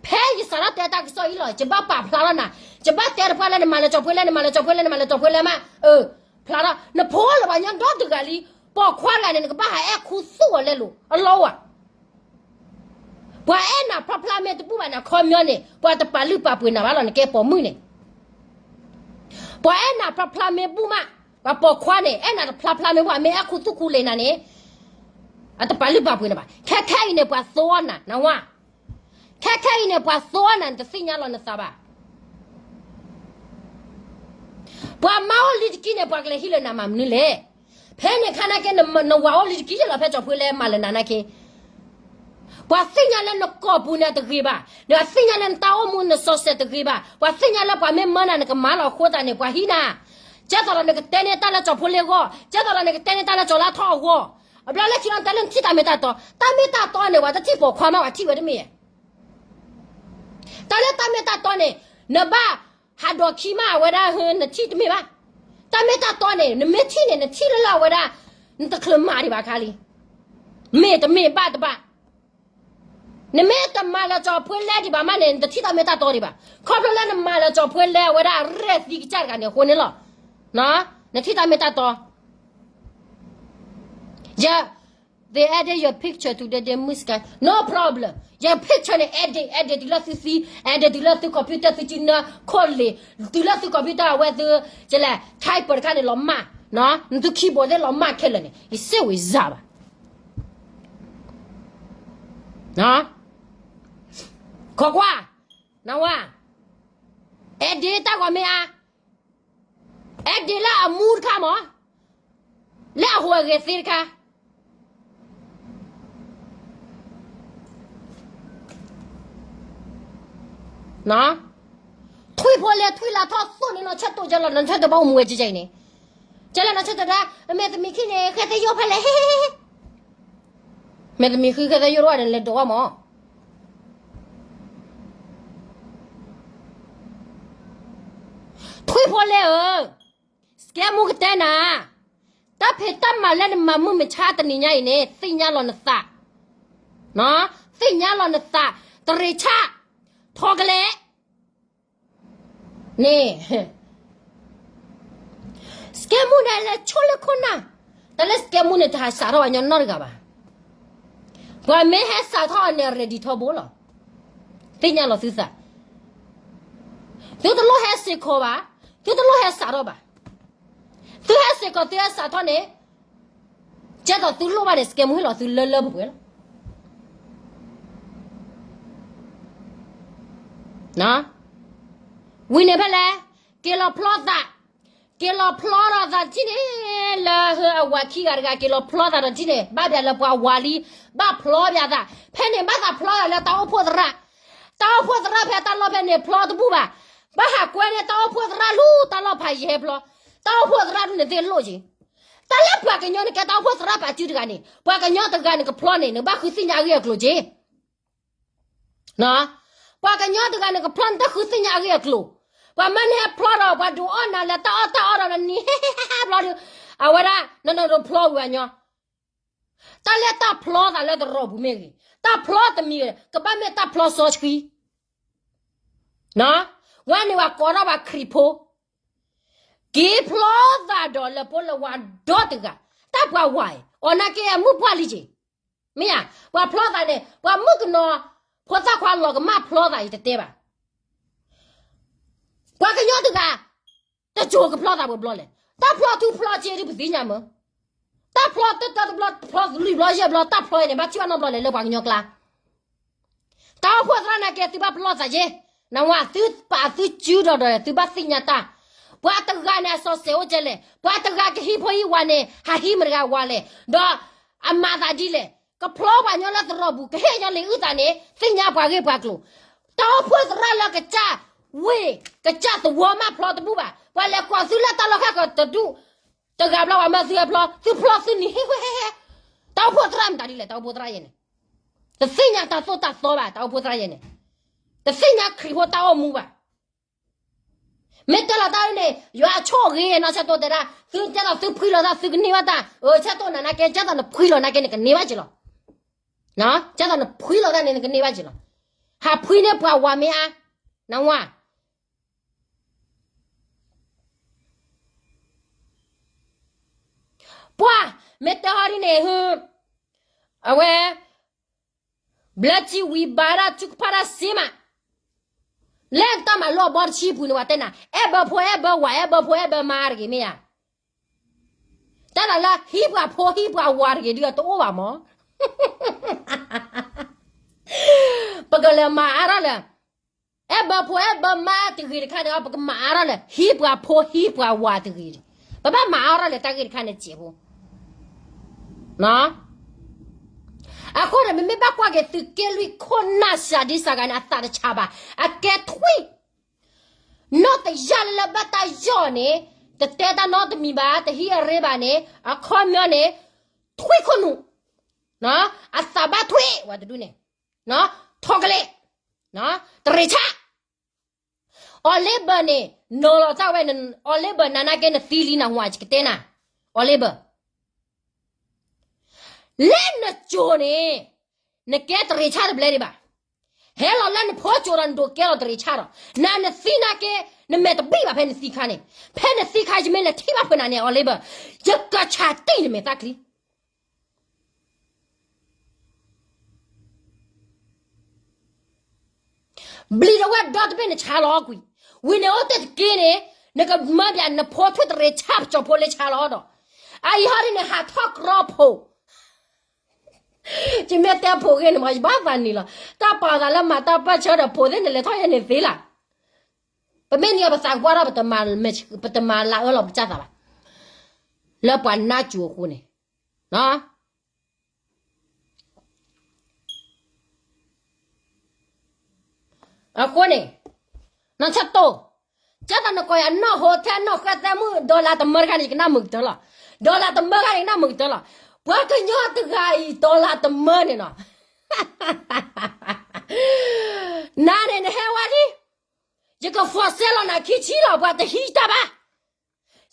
ဖဲယစးထီၣ်တဲတၢ်ကစီၣ်အံၤလီၤ ယဘၣ်ပာ်ဖျါထီၣ်နၤ, ယဘၣ်တဲတဖၣ်လၢနမၤလၢကၠီၤဖှ့လဲၣ် နမၤလၢကၠီၤဖှ့လဲၣ် နမၤလၢကၠီၤဖှ့လဲၣ်မး, အၢ, ဖျါထီၣ် နဖိလၢပှၤကညီဒီတဂၤလံ, ပိာ်ခွါတဂၤန့ၣ် နကဘၣ်ဟးအဲၣ်ခူသူၣ်အီၤလဲလိာ် အလီၢ်ဧါ. ပှၤအဲၣ်နၤဖျါဖျါမ့ၢ်တဘူၣ်ဘၣ်န့ၣ် အခီပညီန့ၣ် ပှၤတပာ်လုၢ်ပာ်ပှ့ၤနၤဘၣ်လီၤ နကဲပိာ်မုၣ်န့ၣ်. ပှၤအဲၣ်နၤဖျါဖျါမ့ၢ်ဘူၣ်မး, ပှၤပိာ်ခွါန့ၣ် အဲၣ်နၤတဖျါဖျါမ့ၢ်ဘူၣ် မ့ၢ်အဲၣ်ခူသူၣ်ခူလံနၤန့ၣ် အတပာ်လုၢ်ပာ်ပှ့ၤနၤဘၣ်. ခဲခဲအံၤန့ၣ် ပှၤသိအီၣ်နၤ နဝၤ. ခဲခဲအံၤန့ၣ် ပှၤသိအီၣ်နၤ နတသ့ၣ်ညါလီၤနသးဘၣ်. ပှၤမါအိၣ်လံတက့ၢ်န့ၣ် ပှၤကလဲၤဟံးလၢနၤမၤမနုၤလဲၣ်. ဖဲန့ၣ်ခါနာ်က့ နဝၤအိၣ်လံတက့ၢ်လီၤ ဖဲကၠီၤဖှ့လဲၣ်မၤလၢနၤနာ်က့ ပှၤသ့ၣ်ညါလၢနကိာ်ပူၤန့ၣ်တဂ့ၤဘၣ်, ပှၤသ့ၣ်ညါလၢနတၢ်အိၣ်မူနစီၤစဲးတဂ့ၤဘၣ်, ပှၤသ့ၣ်ညါလၢပှၤမ့ၢ်မၢနၤနကမၤလီၤအဃိသတးန့ၣ် ပှၤဟံးနၤ. ကဲသိးဒီးနကတဲန့ၢ်တၢ်လၢကၠီၤဖှ့လဲၣ်အဂီၢ်, ကဲသိးဒီးနကတဲန့ၢ်တၢ်လၢကၠီၤလါထီၣ်အဂီၢ်, အဘျီလၢခံလီၤတဲလၢနထံၣ်တၢ်မ့ၢ်တၢ်တီ, တၢ်မ့ၢ်တၢ်တီန့ၣ် ပှၤတထံၣ်ပိာ်ခွါမး ပှၤထံၣ်ဝဲတမ့ၢ်ဧါ. တၢ်လၢတၢ်မ့ၢ်တၢ်တီန့ၣ် နဘၣ်ဟးဒီးခံမး အဝဲဒၣ် နထံၣ်တမ့ၢ်ဘၣ်. တၢ်မ့ၢ်တၢ်တီန့ၣ် နမ့ၢ်ထံၣ်န့ၣ် နထံၣ်လၢလၢအဝဲဒၣ် နတချုးမၤဒံးဘၣ်ခါလံ. မ့ၢ်တမ့ၢ်ဘၣ်တဘၣ်. နမ့ၢ်တမၤလၢကၠီၤဖှ့လဲၣ်ဒံးဘၣ်မးန့ၣ် နတထံၣ်တၢ်မ့ၢ်တၢ်တီဒံးဘၣ်. ခီဖျိလၢနမၤလၢကၠီၤဖှ့လဲၣ် အဝဲဒၣ်ရဲၣ်သံကစၢ်တဂၤန့ၣ်အဃိန့ၣ်လီၤ. နထံၣ်တၢ်မ့ၢ်တၢ်တီ ယ they added your picture to the, the Muslim. No problem. Your picture န့ၣ် edit, edit တုၤလၢသုသံ, edit တုၤလၢသု computer သုစုနၢခိၣ်လ့ၤ, တုၤလၢသု computer အဝဲသု, ကလဲၤ type တခါန့ၣ်လီၤမၢ်, နသု keyboard သ့ၣ်လီၤမၢ်ခဲလၢာ်န့ၣ် ယစ့ဝံၤစၢ်ဘၣ်. ခိးကွၢ်, နဝၤ, edit တၢ်ဂီၤမ့ၢ်အါ, edit လၢအမူတခါမး, လၢအဟူးအဂဲၤသ့တခါ ထွံၣ်ဖိလဲၣ် ထွံၣ်လၢထီၣ်သိၣ်န့ၣ် နီၢ်ဆၢၣ်တိၢ်ကလီၤ နီၢ်ဆၢၣ်တိၢ်ဘၣ်အိၣ်မူဝဲကဲကဲအံၤန့ၣ်, ကဲလၢနီၢ်ဆၢၣ်တိၢ်ဒၣ် အမဲာ်သမံးခံန့ၣ် ဃဲသဲယိၣ်ဖဲလဲၣ်, မဲာ်သမံးခံဃဲသဲယိၣ်တအိၣ်န့ၣ် လဲၤဒိးဝဲမး. ထွံၣ်ဖိလဲၣ်ဧၢ, စကဲမူကတဲနၤ, တၢ်ဖံးတၢ်မၤလၢနမၤမုၢ်မဆါတနံၤညါအံၤန့ၣ် သ့ၣ်ညါလီၤနသး, သ့ၣ်ညါလီၤနသး, တရ့ၤဆၣ်, ထီကလဲာ်, န့ၣ် စကဲမူန့ၣ် လဲၤဆိလၢခိၣ်နၢ်, တၢ်လၢစကဲမူန့ၣ် တဟးစးထီၣ်ဘၣ်ညီနီတဂၤဘၣ်. ပှၤမ့ၢ်ဟဲစးထီၣ်အီၤန့ၣ် ready ထီဘိလီၤ. သ့ၣ်ညါလီၤသုသး, သုတလိၣ်ဟဲစ့ၢ်ကီးဘၣ်, သုတလိၣ်ဟဲစးထီၣ်ဘၣ်. သုဟဲစ့ၢ်ကီးသုဟဲစးထီၣ်န့ၣ်, ကဲသိးသုလိၣ်ဘၣ်န့ၣ် စကဲမူဟ့ၣ်လီၤသုလၢလၢပှဲၤပှဲၤလီၤ. ဝံၤန့ၣ်ဖဲလဲၣ်, က့ၤလီၤဖျီသး, က့ၤလီၤဖျီဒီးသးထံၣ်န့ၣ်, လၢအဝၤခံဂၤတဂၤ က့ၤလီၤဖျီသးဒီးထံၣ်န့ၣ် ဘၣ်ပၠးလၢပှၤဝၤလံ, ဘၣ်ဖျီပၠးသး, ဖဲန့ၣ်ဘၣ်သးဖျီသးလၢတၢ်အိၣ်ဖှိၣ်သရၣ်, တၢ်အိၣ်ဖှိၣ်သရၣ်ဖဲတၢ်လီၢ်ဖဲန့ၣ်ဖျီတဘူၣ်ဘၣ်, ဘၣ်ဟးကွဲန့ၢ်တၢ်အိၣ်ဖှိၣ်သရၣ်လၢတၢ်လီၢ်ဖးယံၤဟဲဖျီ, တၢ်အိၣ်ဖှိၣ်သရၣ်ဒ်န့ၣ်သ့ၣ်လိၣ်က့ၤ တၢ်လၢပှၤကညီန့ၣ်ကဲတၢ်အိၣ်ဖှိၣ်သရၣ်ပာ်စုတဂၤန့ၣ် ပှၤကညီတဂၤန့ၣ်ကဖျီန့ၣ် နကဘၣ်ဃုသ့ၣ်ညါအဂ့ၢ်အကျိၤက့ၤ. ပှၤကညီတဂၤန့ၣ်ကဖျီန့ၣ် တၢ်ဃုသ့ၣ်ညါအဂ့ၢ်အကျိၤ, ပှၤမၢနဟဲဖျီဒီး ပှၤဒုးအီၣ်နၤလၢတၢ်အီၣ်တၢ်အီဒီးနနံၤဟဲဟဲဟဲဖျီဒီး, အဝဲဒၣ် နနဒိးဖျီဝံၤအညီ, တၢ်လၢတၢ်ဖျီသးလၢသရိာ်ပူၤမ့ၢ်ဂ့ၤ, တၢ်ဖျီတမံၤ ကဘၣ်မ့ၢ်တၢ်ဖျီစီဆှံ ဝဲန့ၣ်ပှၤကိးထီၣ်ပှၤခရံာ်ဖိ, က့ၤဖျီသးဒီးလၢဖိလၢဝၤဒီတဂၤ, တၢ်ပှၤဝၤအံၤ အီၤနာ်က့အမုၢ်ပှၢ်လံက့ၤ, မ့ၢ်ဧါ, ပှၤဖျီသးန့ၣ် ပှၤမုၣ်ကနီၤ ဖိသၣ်ခွါလီၤကမၣ်ဖျီသးအံၤတတဲဘၣ် ပှၤကညီတဂၤ တစိၤကဖျီသးပှဲၤဘျီလဲၣ်, တၢ်ဖျီထူဖျီစ့ဒ်ပသ့ၣ်ညါမ့ၢ်, တၢ်ဖျီတၢတၢတဘျီ ဖျီလွံၢ်ဘျီယဲၢ်ဘျီ တၢ်ဖျီအံၤန့ၣ် ဘၣ်ထံၣ်ဘၣ်နီတဘျီလဲၣ်လၢပှၤကညီကျါ တၢ်အိၣ်ဖှိၣ်သရၣ်နာ်က့ သုဘၣ်ပလီၢ်သးယ့ၢ်, နဝၤ သုပာ်သုစုဒီးဒီး သုဘၣ်သ့ၣ်ညါတၢ်, ပှၤတဂၤန့ၣ် အစီဆဲးအိၣ်ကဲလဲၣ်, ပှၤတဂၤကဟံးဖိဟံးဝၤန့ၣ် ဟးဟံးမတဂၤဝၤလဲၣ်, ဒီးအမၤသးဒ်လဲၣ်, ကဖျီပှၤကညီလၢသရိာ်ပူၤ ကဟ့ၣ်ညီလံာ်အုၣ်သးန့ၣ် သ့ၣ်ညါပှၤဂ့ၢ်ပှၤကျိၤ, တၢ်အိၣ်ဖှိၣ်သရၣ်လၢကစၢ်ဝ့ၢ် ကစၢ်သဝီမးဖျီတဘူၣ်ဘၣ်, ပှၤလဲၤကိးသုလၢတၢ်လီၢ်ခၢၣ်ကတဒူၣ် တဂၤဘျီဝဲမၢသုဟဲဖျီ, သုဖျီသုနံၤဟ့ၣ်ဝဲဟဲဟဲ, တၢ်အိၣ်ဖှိၣ်သရၣ်မတၤဒ်လဲၣ်, တၢ်အိၣ်ဖှိၣ်သရၣ်ယဲန့ၣ်, တသ့ၣ်ညါတၢ်သိၣ်တၢ်သီဘၣ်, တၢ်အိၣ်ဖှိၣ်သရၣ်ယဲန့ၣ်, တသ့ၣ်ညါခရံာ်ဖိတၢ်အိၣ်မူဘၣ်. မ့ၢ်တဲလီၤတၢ်န့ၣ် ယွၤအဆိၣ်ဂ့ၤနီၢ်ဆၢတိတဲဒၣ်, သုကဲသိးသုဖှံလီၤတၢ် သုကန့ၢ်ဘၣ်တၢ်, ဆၢတိနၤနာ်က့ ကဲသိးနဖှံလီၤနာ်က့ နကန့ၢ်ဘၣ်က့ၤလီၤ, ကဲသိးနဖှံလီၤတၢ်န့ၣ် နကန့ၢ်ဘၣ်က့ၤလီၤ, ဟးဖှံန့ၢ်ပှၤဝၤမ့ၢ်အါ, နဝၤ ပှၤ မ့ၢ်တဲဟီဒ်န့ၣ် အဝဲ ဘျၢထံဝံၤဘါဒၣ် ထုကဖၣ်တၢ်စ့မး, လၢတၢ်မၤလိအဘီတဆံပူၤန့ၣ် ပှၤတဲနၤ အဲၣ်ဘၢဖိအဲၣ်ဘၢဝၤ အဲၣ်ဘၢဖိအဲၣ်ဘၢမါတဂ့ၤမ့ၢ်ဧါ, တၢ်လၢဟံးပှၤဖိဟံးပှၤဝၤတဂ့ၤဒုး တအိၣ်ဘၣ်မး, ပကလဲၤမၤအါထီၣ်လၢ အဲၣ်ဘၢဖိအဲၣ်ဘၢမါတဂ့ၤတခါန့ၣ် ပကမၤအါထီၣ်လၢ ဟံးပှၤဖိဟံးပှၤဝၤတဂ့ၤ, ပဘၣ်မၤအါထီၣ်လၢတၢ်ဂ့ၢ်တခါန့ၣ်စဲးဖိ, အဃိန့ၣ် မ့မ့ၢ်ဘၣ်ကွၢ်က့ၤသုးက့လွံၢ်ခိၣ်နၢ်စှၤဒံစှၤဂၤန့ၣ် အသးတဆါဘၣ်, အကဲထွံၣ်, နီၢ်တယၢ်လၢလၢဘၣ်တၢ်ယီၢ်န့ၣ်, တတဲတၢ်နီတမံၤဘၣ်, တဟံးအရ့ဘၣ်န့ၣ်, အခီပညီန့ၣ်, ထွံၣ်ခိၣ်နူာ်, အသးဘၣ်ထွံၣ်ဝဲတဒူၣ်န့ၣ်, ထီၣ်ကလဲာ်, တရ့ၤဆၣ် အီၤလ့ဘၢၣ်န့ၣ် နီၤလီၤတၢ်ဝဲ, အီၤလ့ဘၢၣ်နၤနာ်က့နသံလံနဟူဧါ ယကတဲနၤ, အီၤလ့ဘၢၣ် လၢနစိၤန့ၣ် နကဲတရ့ၤဆၣ်တဘျဲဒံးဘၣ်. ဟဲလီၤလၢနဖိစိၤဒီးနဒိးကဲလီၤတရ့ၤဆၣ်ဒီး နၤနသံနာ်က့ နမဲာ်တဘံၣ်ဘၣ်ဖဲနသံခါန့ၣ်, ဖဲနသံခါယမ့ၢ်လဲၤထံၣ်ဘၣ်ဖုးနၤန့ၣ် အီၤလ့ဘၢၣ်, ယကဆးတံၢ်နမဲာ်သၣ်ချံ ဘျံၤဒီးဝဲဒီတဘ့ၣ်နဆါလီၤကွံာ်, ဝံၤန့ၣ်အိၣ်တ့ၢ်တက့ၢ်န့ၣ်, နကမၢဘၣ်နဖိထွံၣ်တရ့ၤဆၣ်ပစီၤဖိလၢဆါလီၤဒီး, အအံၤဟီဒ်န့ၣ် ဟးထီၣ်ကြီဖိး, ယမ့ၢ်တဲဖိးဂ့ၤန့ၣ်မး ယဘၣ်သးနံၤလီၤ, တၢ်ပာ်သးလၢမၤတၢ်ပၢၢ်ဆၢဒီးဖိးသ့ၣ်န့ၣ် လဲၤထီၣ်ယဲန့ၣ်သ့လၢ်, ပမ့ၢ်န့ၢ်ပသးကွၢ်ထီၣ် ပတမၤလၤအၢလီၤပကၢ်သးဘၣ်, လၢပှၤနါစိၤအဃိန့ၣ် အဃိန့ၣ်, နဆၢတိ, ကဲသိးနကိးယၤနီၢ်ဟိထဲနီၢ်ဃဲသဲမုၣ် dollar တမၢတခါန့ၣ် ယကနၣ်မုာ်ကတၢၢ်လီၤ, dollar တမၢတခါန့ၣ် ယကနၣ်မုာ်ကတၢၢ်လီၤ, ပှၤကညီတဂၤအံၤ dollar တမၢန့ၣ်နီၤ, နၤန့ၣ်နဟဲဝဲလံ, ယက force လီၤနၤခံဆံလီၤ ပှၤတဟံးတၢ်ဘၣ်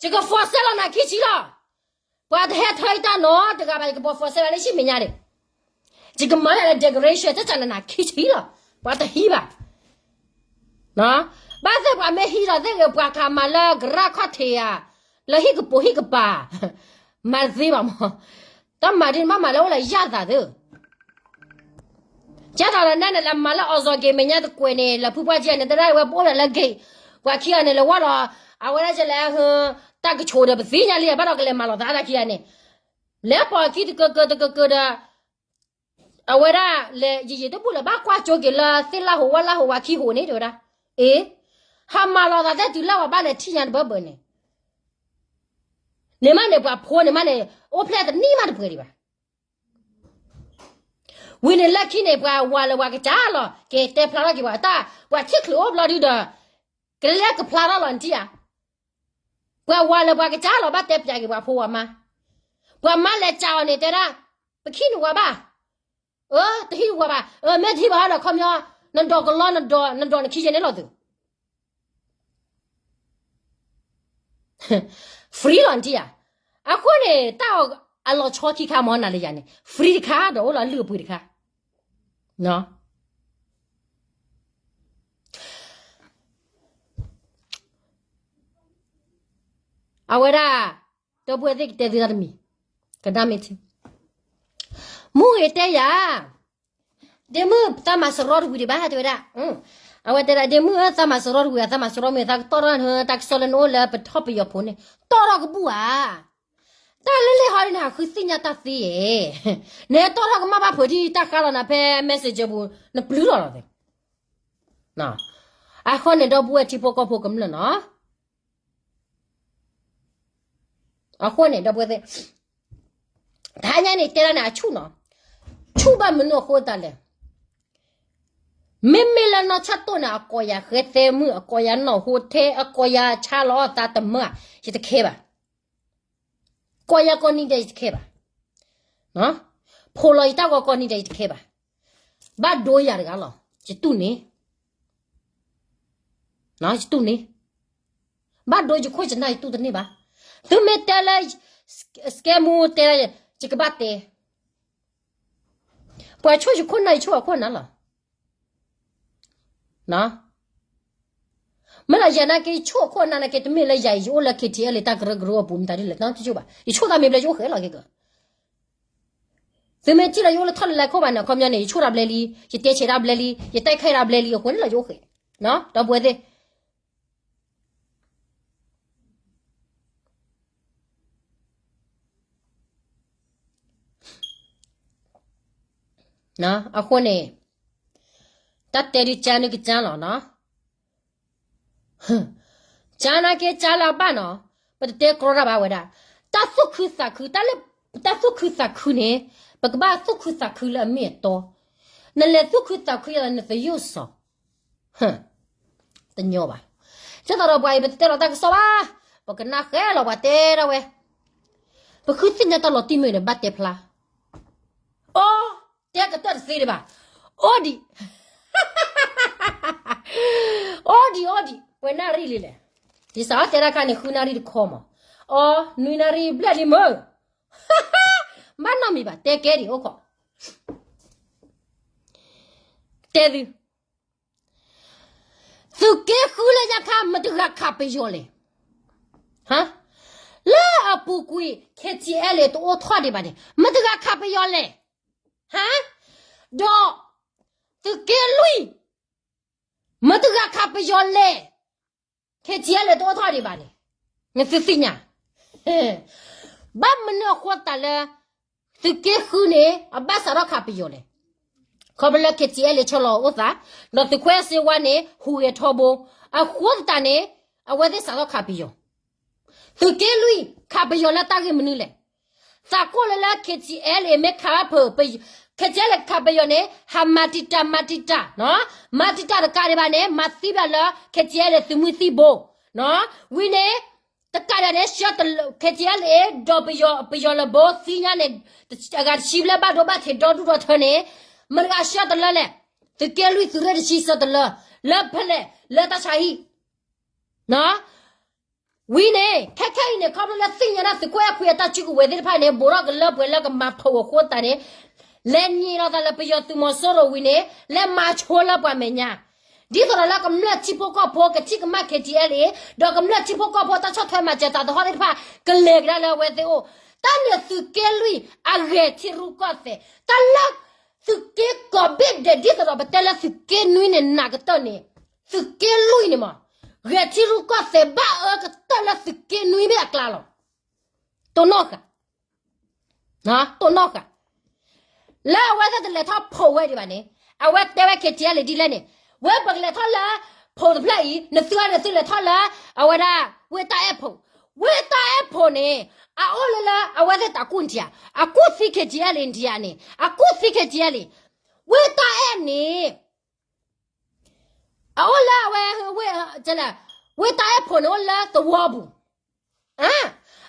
ယက force လီၤနၤခံဆံလီၤ, ပှၤတဟဲထၢယတၢ်နီတဂၤဘၣ် ယကပိာ် force ဘၣ်လၢဟံၣ်မဲာ်ညါန့ၣ်, ယကမၤလၢ decoration တၢ်စၢ်နၤနၤခံဆံလီၤ, ပှၤတဟံးဘၣ်, ဘၣ်သ့ၣ်ပှၤမ့ၢ်ဟံးလီၤသ့ၣ်ဂ့ၤ ပှၤကမၤလၢကရၢ်ခီၣ်ထံးဧါ, လၢဟံၣ်ကပိာ်ဟံၣ်ကပၤ, မၤသ့ဘၣ်မး, တၢ်မၤဒ်န့ၣ်ဘၣ်မၤလၢအိၣ်လၢယၢ်သးသ့ ကဲသိးလၢနၤန့ၣ် လဲၤမၤလၢ အီၣ်စီၣ်က့ၤ မဲာ်ညါတကွဲးန့ၣ် လၢဖုပှၢ်ကၠံန့ၣ် တဒၣ်ဝဲပအိၣ်လၢလၢ gate ပှၤခံဂၤန့ၣ် လဲၤဝဲလီၤ, အဝဲဒၣ်ကလဲၤဟ, တၢ်ကဆိးဒီးပသ့ၣ်ညါလံ ဘၣ်ဒီးကလဲၤမၤလီၤသးတၢ်ခံဂၤန့ၣ်, လဲၤပိာ်ခံတကကတကကဒီး, အဝဲဒၣ်လဲၤယံာ်ယံာ်တဘူၣ်လၢၤ ဘၣ်ကွၢ်ကၠိက့ၤလၢသ့ၣ်လၢ်ဟိဝဲလၢ်ဟိဝဲခံဟိန့ၣ် တဲဝဲဒၣ်, အ့, ဟးမၤလီၤသးသ့ၣ်တုၤလၢပှၤဘၣ်လဲၤထံၣ်ညါတဘၢဘၢန့ၣ် န့ၣ်မးန့ၣ် ပှၤဖိန့ၣ်မးန့ၣ် အိၣ်ဖျဲၣ်တနံၣ်မးတပှဲၤဒံးဘၣ်. ဝံၤန့ၣ်လၢခံန့ၣ် ပှၤဝၤလၢပှၤကစၢ်လီၤ က့ၤတဲဖျါထီၣ်က့ၤပှၤတၢ် ပှၤထံၣ်ချုးအိၣ်ဘျီဒုဒီး ကလဲၤကဖျါထီၣ်လီၤနထံၣ်ဧါ. ပှၤဝၤလၢပှၤကစၢ်လီၤ ဘၣ်တဲပၠးက့ၤပှၤဖိပှၤမါ, ပှၤမါလဲၤကးအီၤန့ၣ် တဲဒၣ် ပခံနဝၤဘၣ်, အၢ တဟံၣ်ဝၤဘၣ်, အၢ မ့ၢ်တဟံၣ်ဘၣ်ဟီဒီး ခီပညီ နဒိးကလီ နဒိးနခံယဲန့ၣ်လီၤသု free လီၤနထံၣ်ဧါ. အဃိန့ၣ် တၢ်အီၤအလီၤဆီခံခါမ့ၢ်နၤလၢယၤန့ၣ် free တခါ ဒီးအိၣ်လီၤလုၢ်အပှ့ၤတခါ. အဝဲဒၣ် ဒီပုၢ်ဝဲၢ်သ့ၣ်ကတဲသုတၢ်တမံၤ, ကဒါမ့ၢ်ထံ, မုၢ်ဂ့ၤတဲယၤ ဒ့မုၣ်သးမၤစရီတဝံၤဒံးဘၣ် တဲဝဲဒၣ်. အဝဲတဲဒၣ် ဒ့မုၣ်ဧၢ သးမၤစရီတဝံၤဧါ, သးမၤစရီမ့ၢ်သးကတီၢ်ထီၣ်နတၢ်ကစီၣ်လၢနအိၣ်လၢပထီၣ်ပယီၤဖိန့ၣ် တီၢ်ထီၣ်ကဘူၣ်ဧါ. တၢ်လၢလဲၤဟီဒ်န့ၣ် ဟးဃုသ့ၣ်ညါတၢ်သ့ဧါ, နဟဲတီၣ်ထီၣ်ကမၣ်ဘၣ်ဖုးဒ်တၢ်ဃါလီၤနၤဖဲ messenger ပူၤ နပျုၢ်လီၤလီၤသ့, အဃိန့ၣ်ဒီပုၢ်ဝဲၢ်ထံဖိကီၢ်ဖိကမျၢၢ်နီၤ, အဃိန့ၣ်ဒီပုၢ်ဝဲၢ်သ့ၣ် တဟါညါန့ၣ်တဲဒၣ်န့ၣ် အဆူၣ်နီၤ, ဆူၣ်ဘၣ်မနုၤအဃိသတးလဲၣ်, မ့မ့ၢ်လၢနီၢ်ဆၣ်တိၣ်န့ၣ် အကိးယၤဃဲသဲမုၣ်, အကိးယၤနီၢ်ဟိထဲ, အကိးယၤဆါလီၤအီၣ်သးတမၢ, ယတခဲဘၣ်, ကိးယၤကိးနံၤဒဲးယတခဲဘၣ်, ဖိးလီၤယတၢ်ဂီၤကိးနံၤဒဲးယတခဲဘၣ်, ဘၣ်ဒိယၤတဂၤလီၤ, ယတူၢ်န့ၣ် ယတူၢ်န့ၣ်, ဘၣ်ဒိယခိၣ်ယနၢ်ယတူၢ်တန့ၢ်ဘၣ်, သုမ့ၢ်တဲလၢ စကဲမူတဲလၢ ယကဘၣ်တဲ, ပှၤဆိၣ်ယခိၣ်နၢ်ယဆိၣ်အခိၣ်နၢ်လီၤ, မ့ၢ်လၢယၤနာ်က့ ယဆိၣ်အခိၣ်နၢ်နာ်က့ တမ့ၢ်လၢယၤအံၤ ယအိၣ်လၢ KTLA တၢ်ကရၢကရိအပူၤမတၤဒ်လဲၣ်တဆိၣ်ဘၣ်, ယဆိၣ်တၢ်မ့ၢ်ဘျဲၣ်ယအိၣ်ဃဲလီၤက့ၤကီး, သုမ့ၢ်ထံၣ်လၢယအိၣ်လၢထီၣ်လၢလဲၤခိၣ်ဘၣ်န့ၣ် အခီပညီန့ၣ် ယဆိၣ်တၢ်ဘျဲၣ်လံ, ယတဲဆဲးတၢ်ဘျဲၣ်လံ, ယတဲခဲတၢ်ဘျဲၣ်လံ အဃိန့ၣ်လီၤယအိၣ်ဃဲ, ဒီပုၢ်ဝဲၢ်သ့ၣ် အဃိန့ၣ် တၢ်တဲဒုးကါနုကါလီၤနီၤ, ကါနာ်က့ကါလၢအဘၣ်နီၤ, ပတတဲကြီတၢ်ဘၣ်ဝဲဒၣ်, တၢ်သူၣ်ခုသးခု, တၢ်လၢ တၢ်သူၣ်ခုသးခုန့ၣ် ပကဘၣ်သူၣ်ခုသးခုလၢအမ့ၢ်အတီ, နလဲၤသူၣ်ခုသးခုယၤနသယုၢ်စီၤ တညီဘၣ်. ဒ်သိးဒီးပှၤအံၤ ပတတဲလီၤတၢ်ကစီၣ်ဘၣ်, ပကနၣ်ဃဲလီၤပှၤတဲဒၣ်ဝဲ, ပဃုသ့ၣ်ညါတၢ်လီၤတံၢ်မ့ၢ်န့ၣ် ဘၣ်တဲဖျါ, အိ, တဲကတၢၢ်တသ့ဒံးဘၣ်, အိဒံး, အိဒံးအိဒံး ပှဲၤနၣ်ရံၣ်လံလဲၣ်, ယစးထီၣ်တဲတၢ်ခါန့ၣ် ဃုနၣ်ရံၣ်တခီမး, အိ, နွံနၣ်ရံၣ်ဘျဲၣ်လံမၢ်, ဘၣ်နီတမံၤဘၣ် တဲကဲဒံးအိၣ်ခိး တဲသု, သုးက့ဃုလၢညါခါ မတဂၤခးပယီၤလဲၣ်, ဟါ, လၢအပူၤကွံာ် KTLA တအိၣ်ထီၣ်ဒံးဘၣ်န့ၣ် မတဂၤခးပယီၤလဲၣ်, ဟါ, ဒီး သုးက့လွံၢ် မတဂၤခးပယီၤလဲၣ်, KTLA တအိၣ်ထီၣ်ဒံးဘၣ်န့ၣ်, နသုသ့ၣ်ညါ ဘၣ်မနုၤအဃိသတးလၢ သုးက့ဃုန့ၣ် အဘၣ်စးထီၣ်ခးပယီၤလဲၣ်, ခီဖျိလၢ KTLA ဆီလီၤအိၣ်သး, ဒီးသုးခွဲးစ့ဝါန့ၣ် ဟူးဂဲၤထီဘိ, အဃိသတးန့ၣ် အဝဲသ့ၣ်စးထီၣ်ခးပယီၤ, သုးက့လွံၢ် ခးပယီၤလၢတၢ်ဂ့ၢ်မနုၤလဲၣ်, သးကိၢ်လၢလၢ KTLA မ့ၢ်ခးဘၣ်ဖုး, KTLA ခးပယီၤန့ၣ် ဟးမၤတံာ်တာ်မၤတံာ်တာ်, မၤတံာ်တာ်တကးဒံးဘၣ်န့ၣ် မၤသံဘၣ်လၢ KTLA သုးမုၢ်သံၣ်ဘိ, ဝံၤန့ၣ် တကးဒံးန့ၣ် ဆှၢတလၢ KTLA ဒီးပယီၤ ပယီၤလၢဘိသံညါန့ၣ် အဂၤတဆံဘျဲၣ်ဘၣ်ဒိဘၣ်ထံးဒီဒူၣ်ဒီထၢန့ၣ် မတဂၤဆှၢတလၢလဲၣ်, သုးက့လွံၢ်သုးရ့ၣ်တဆံဆှၢတလၢ, လၢဖဲလဲၣ် လၢတၢ်ဆါဟံၣ် ဝံၤန့ၣ် ခဲခဲအံၤန့ၣ် ခီဖျိလၢသ့ၣ်ညါဒၣ်သုးခိၣ်အဲၣ်ခွံအတၢ်စုကဝဲၤသ့ၣ်တဖၣ်န့ၣ် ဘူးထီၣ်ကလၢပှဲၤလၢကမၤဖီၣ်အဃိသတးန့ၣ် လဲၤနံၤလီၤသးလၢပယီၤသုးမီၤစိရိၤဝံၤန့ၣ် လဲၤမၤဆိလၢပှၤမဲာ်ညါ, ဒ်သိးဒီးလၢကမျၢၢ်ထံဖိကီၢ်ဖိကထံၣ်ကမၣ် KTLA ဒီးကမျၢၢ်ထံဖိကီၢ်ဖိတၢ်ဆီၣ်ထွဲမၤစၢၤသးသဟီၣ်သ့ၣ်တဖၣ် ကလဲၤကဒါလၢအဝဲသ့ၣ်အိၣ်, တၢ်န့ၣ်သုးက့လွံၢ်အဂဲၤထံရူၢ်ကီၢ်သဲး, တၢ်လၢ သုးက့ကိးဘ့ၣ်ဒဲး ဒ်သိးဒီးပတဲလၢသုးက့နွံန့ၣ် နးကတၢၢ်န့ၣ်, သုးက့လွံၢ်န့ၣ်မး ဂဲၤထံရူၢ်ကီၢ်သဲးဘၣ်အၢကတၢၢ်လၢသုးက့နွံဘ့ၣ်အကျါလီၤ. တိၢ်နီၣ်ဃာ်, တိၢ်နီၣ်ဃာ်, လၢအဝဲသ့ၣ်တလဲၤထီၣ်ဖိးဝဲဒံးဘၣ်န့ၣ် အဝဲတဲဝဲ KTLA ဒ်လဲၣ်န့ၣ်, ဝဲပကလဲၤထီၣ်လၢ ဖိးတဖျၢၣ်အံၤ နသုဂၤန့ၣ်သုလဲၤထီၣ်လၢ အဝဲဒၣ် ဝ့ၢ်တၢ်အဲၣ်ဖိး, ဝ့ၢ်တၢ်အဲၣ်ဖိးန့ၣ် အအိၣ်လၢလၢ အဝဲသ့ၣ်တၢ်ကူၣ်နထံၣ်ဧါ, အကူၣ်သံ KTLA နထံၣ်ဧါန့ၣ် အကူၣ်သံ KTLA, ဝ့ၢ်တၢ်အဲၣ်န့ၣ် အအိၣ်လၢအဝဲ ဝ့ၢ် ဝ့ၢ်တၢ်အဲၣ်ဖိးန့ၣ်အိၣ်လၢသဝီပူၤ,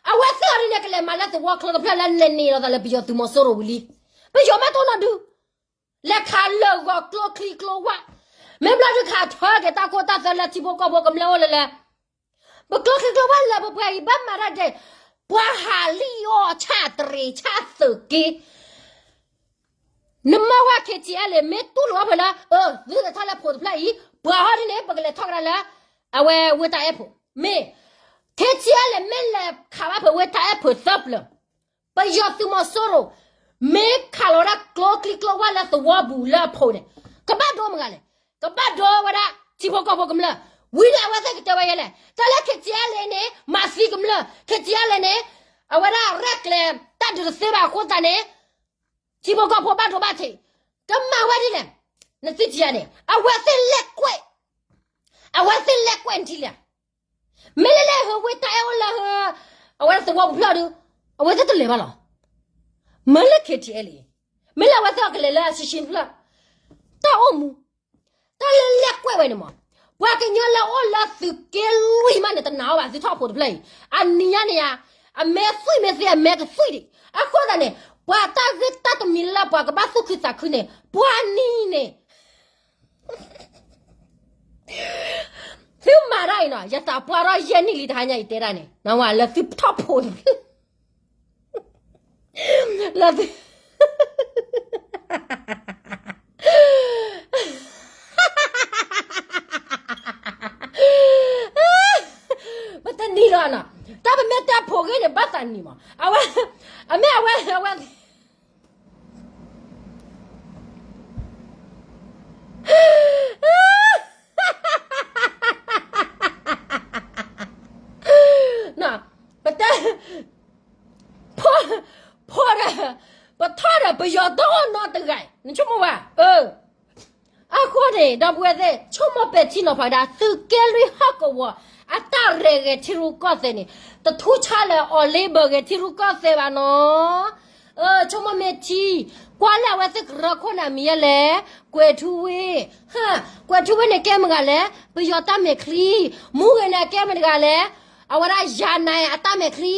အဝဲသ့ၣ်အီၤဒ်န့ၣ် ကလဲၤမၤလၢသဝီချၢတဖျၢၣ်လၢလဲၤနံၤလီၤသးလၢပယီၤသုးမီၤစိရိၤဝံၤလံ, ပယီၤမ့ၢ်တအိၣ်နီတဒု လဲၤခးလၢာ်ဂီၤကျိချံကျိဝၣ်, မ့ၢ်ဘျီဒုခးထၢက့ၤတၢ်ခိတၢ်သွဲလၢထံဖိကီၢ်ဖိကမျၢၢ်အိၣ်လၢလၢ ပကျိချံကျိဝၣ်လၢပပှၤအံၤဘၣ်မၤတၢ်ဒဲး, ပှၤဟးလံၣ်အီၣ်ဆၣ်တရံးဆၣ်သုးက့, နမ့ၢ်ဝဲ KTLA မ့ၢ်တူၢ်လိာ်အီၣ်ဖဲလၢ သုလဲၤထီၣ်လၢဖိးတဖျၢၣ်အံၤ ပှၤဟီဒ်န့ၣ် ပကလဲၤထီၣ်ကဒါလၢ အဝဲဝ့ၢ်တၢ်အဲၣ်ဖိး, မ့ၢ် KTLA မ့ၢ်လဲၤခးဘၣ်ဖဲဝ့ၢ်တၢ်အဲၣ်ဖိးသၢပျၢၤ ပယီၤသုးမီၤစိရိၤ မ့ၢ်ခးလီၤဝဲဒၣ်ကျိချံကျိဝၣ်လၢသဝီပူၤလၢအဖိးန့ၣ် ကဘၣ်ဒိမတၤဂၤလဲၣ်, ကဘၣ်ဒိဝဲဒၣ်ထံဖိကီၢ်ဖိကမျၢၢ်, ဝံၤဒီးအဝဲသ့ၣ်ကတဲဝဲယဲလဲၣ်, တၢ်လၢ KTLA န့ၣ် မၤသံကမျၢၢ်, KTLA န့ၣ် အဝဲဒၣ်ရဲၣ်ကျဲၤတၢ်ဒုးတသ့ဘၣ်အဃိသတးန့ၣ် ထံဖိကီၢ်ဖိဘၣ်ဒိဘၣ်ထံး, ကမၤဝဲဒ်လဲၣ်, နသ့ၣ်ညါန့ၣ် အဝဲသ့ၣ်လဲၤကွဲး, အဝဲသ့ၣ်လဲၤကွဲးနထံၣ်လဲၣ်, မ့ၢ်လၢလဲၤဟၢဝ့ၢ်တၢ်အဲၣ်အိၣ်လၢဟၢ, အဝဲဒၣ်သဝီပူၤဖျၢၣ်ဒုး, အဝဲသ့ၣ်တလဲၤဘၣ်လီၤ, မ့ၢ်လၢ KTLA အံၤ, မ့ၢ်လၢအဝဲသ့ၣ်အကလဲၤလၢအဆံဆံတဖျၢၣ်, တၢ်အိၣ်မူ တၢ်လၢလဲၤကွဲးဝဲန့ၣ်မး, ပှၤကညီလၢအအိၣ်လၢသုးက့လွံၢ်မးန့ၣ် တနာ်အီၤဘၣ် သုထီၣ်ဖိတဖျၢၣ်အံၤ, အနံၤညါန့ၣ်ဧါ, အမဲသွံၣ်မ့ၢ်သ့ အမဲကသွံၣ်ဒံး, အဃိသတးန့ၣ် ပှၤတၢ်ဂ့ၢ်တၢ်တမံၤလၢပှၤကဘၣ်သူၣ်ခုသးခုန့ၣ် ပှၤနံၤန့ၣ် သုမၤတၢ်အံၤနီၤ, ယသးပှၢ်ထီၣ်ယဲၢ်နံၣ်လံတဟါညါအံၤတဲဒၣ်န့ၣ်, နဝၤလၢသုထီၣ်ဖိတဖျၢၣ် လၢသု ပတနံၤလီၤနီၤ, တၢ်ပမ့ၢ်တဲဖိဂ့ၤန့ၣ် ဘၣ်သးနံၤမး, အဝဲ, အမ့ၢ်အဝဲ, အဝဲ ပတဲ, ဖိ, ဖိဒီး, ပထီၣ်ဒီးပယီၤတအိၣ်နီတဂၤ, နဆိကမိၣ်ဝဲ, အဃိန့ၣ် ဒီပုၢ်ဝဲၢ်သ့ၣ် ဆိကမိၣ်ပဲာ်ထံနီၤဖးဒၣ် သုးက့လွံၢ်ဟီၣ်ကဝီၤ အတၢ်ရဲၣ်ဂဲၤထံရူၢ်ကီၢ်သဲးန့ၣ် တထူၣ်ဆါလၢအီၤလ့ဘၢၣ်ဂဲၤထံရူၢ်ကီၢ်သဲးဘၣ်နီၤ ဆိကမိၣ်မ့ၢ်ထံ, ကွၢ်လၢအဝဲသ့ၣ်ကရၢခိၣ်န့ၣ် အမံၤယဲလဲၣ်, ကွဲၤထူဝ့ၣ်, ကွဲၤထူဝ့ၣ်န့ၣ်ကဲမတဂၤလဲၣ်, ပယီၤတၢ်မဲာ်ချံ, မူဂ့ၤန့ၣ်ကဲမတဂၤလဲၣ်, အဝဲဒၣ်ယၤနၤအတၢ်မဲာ်ချံ,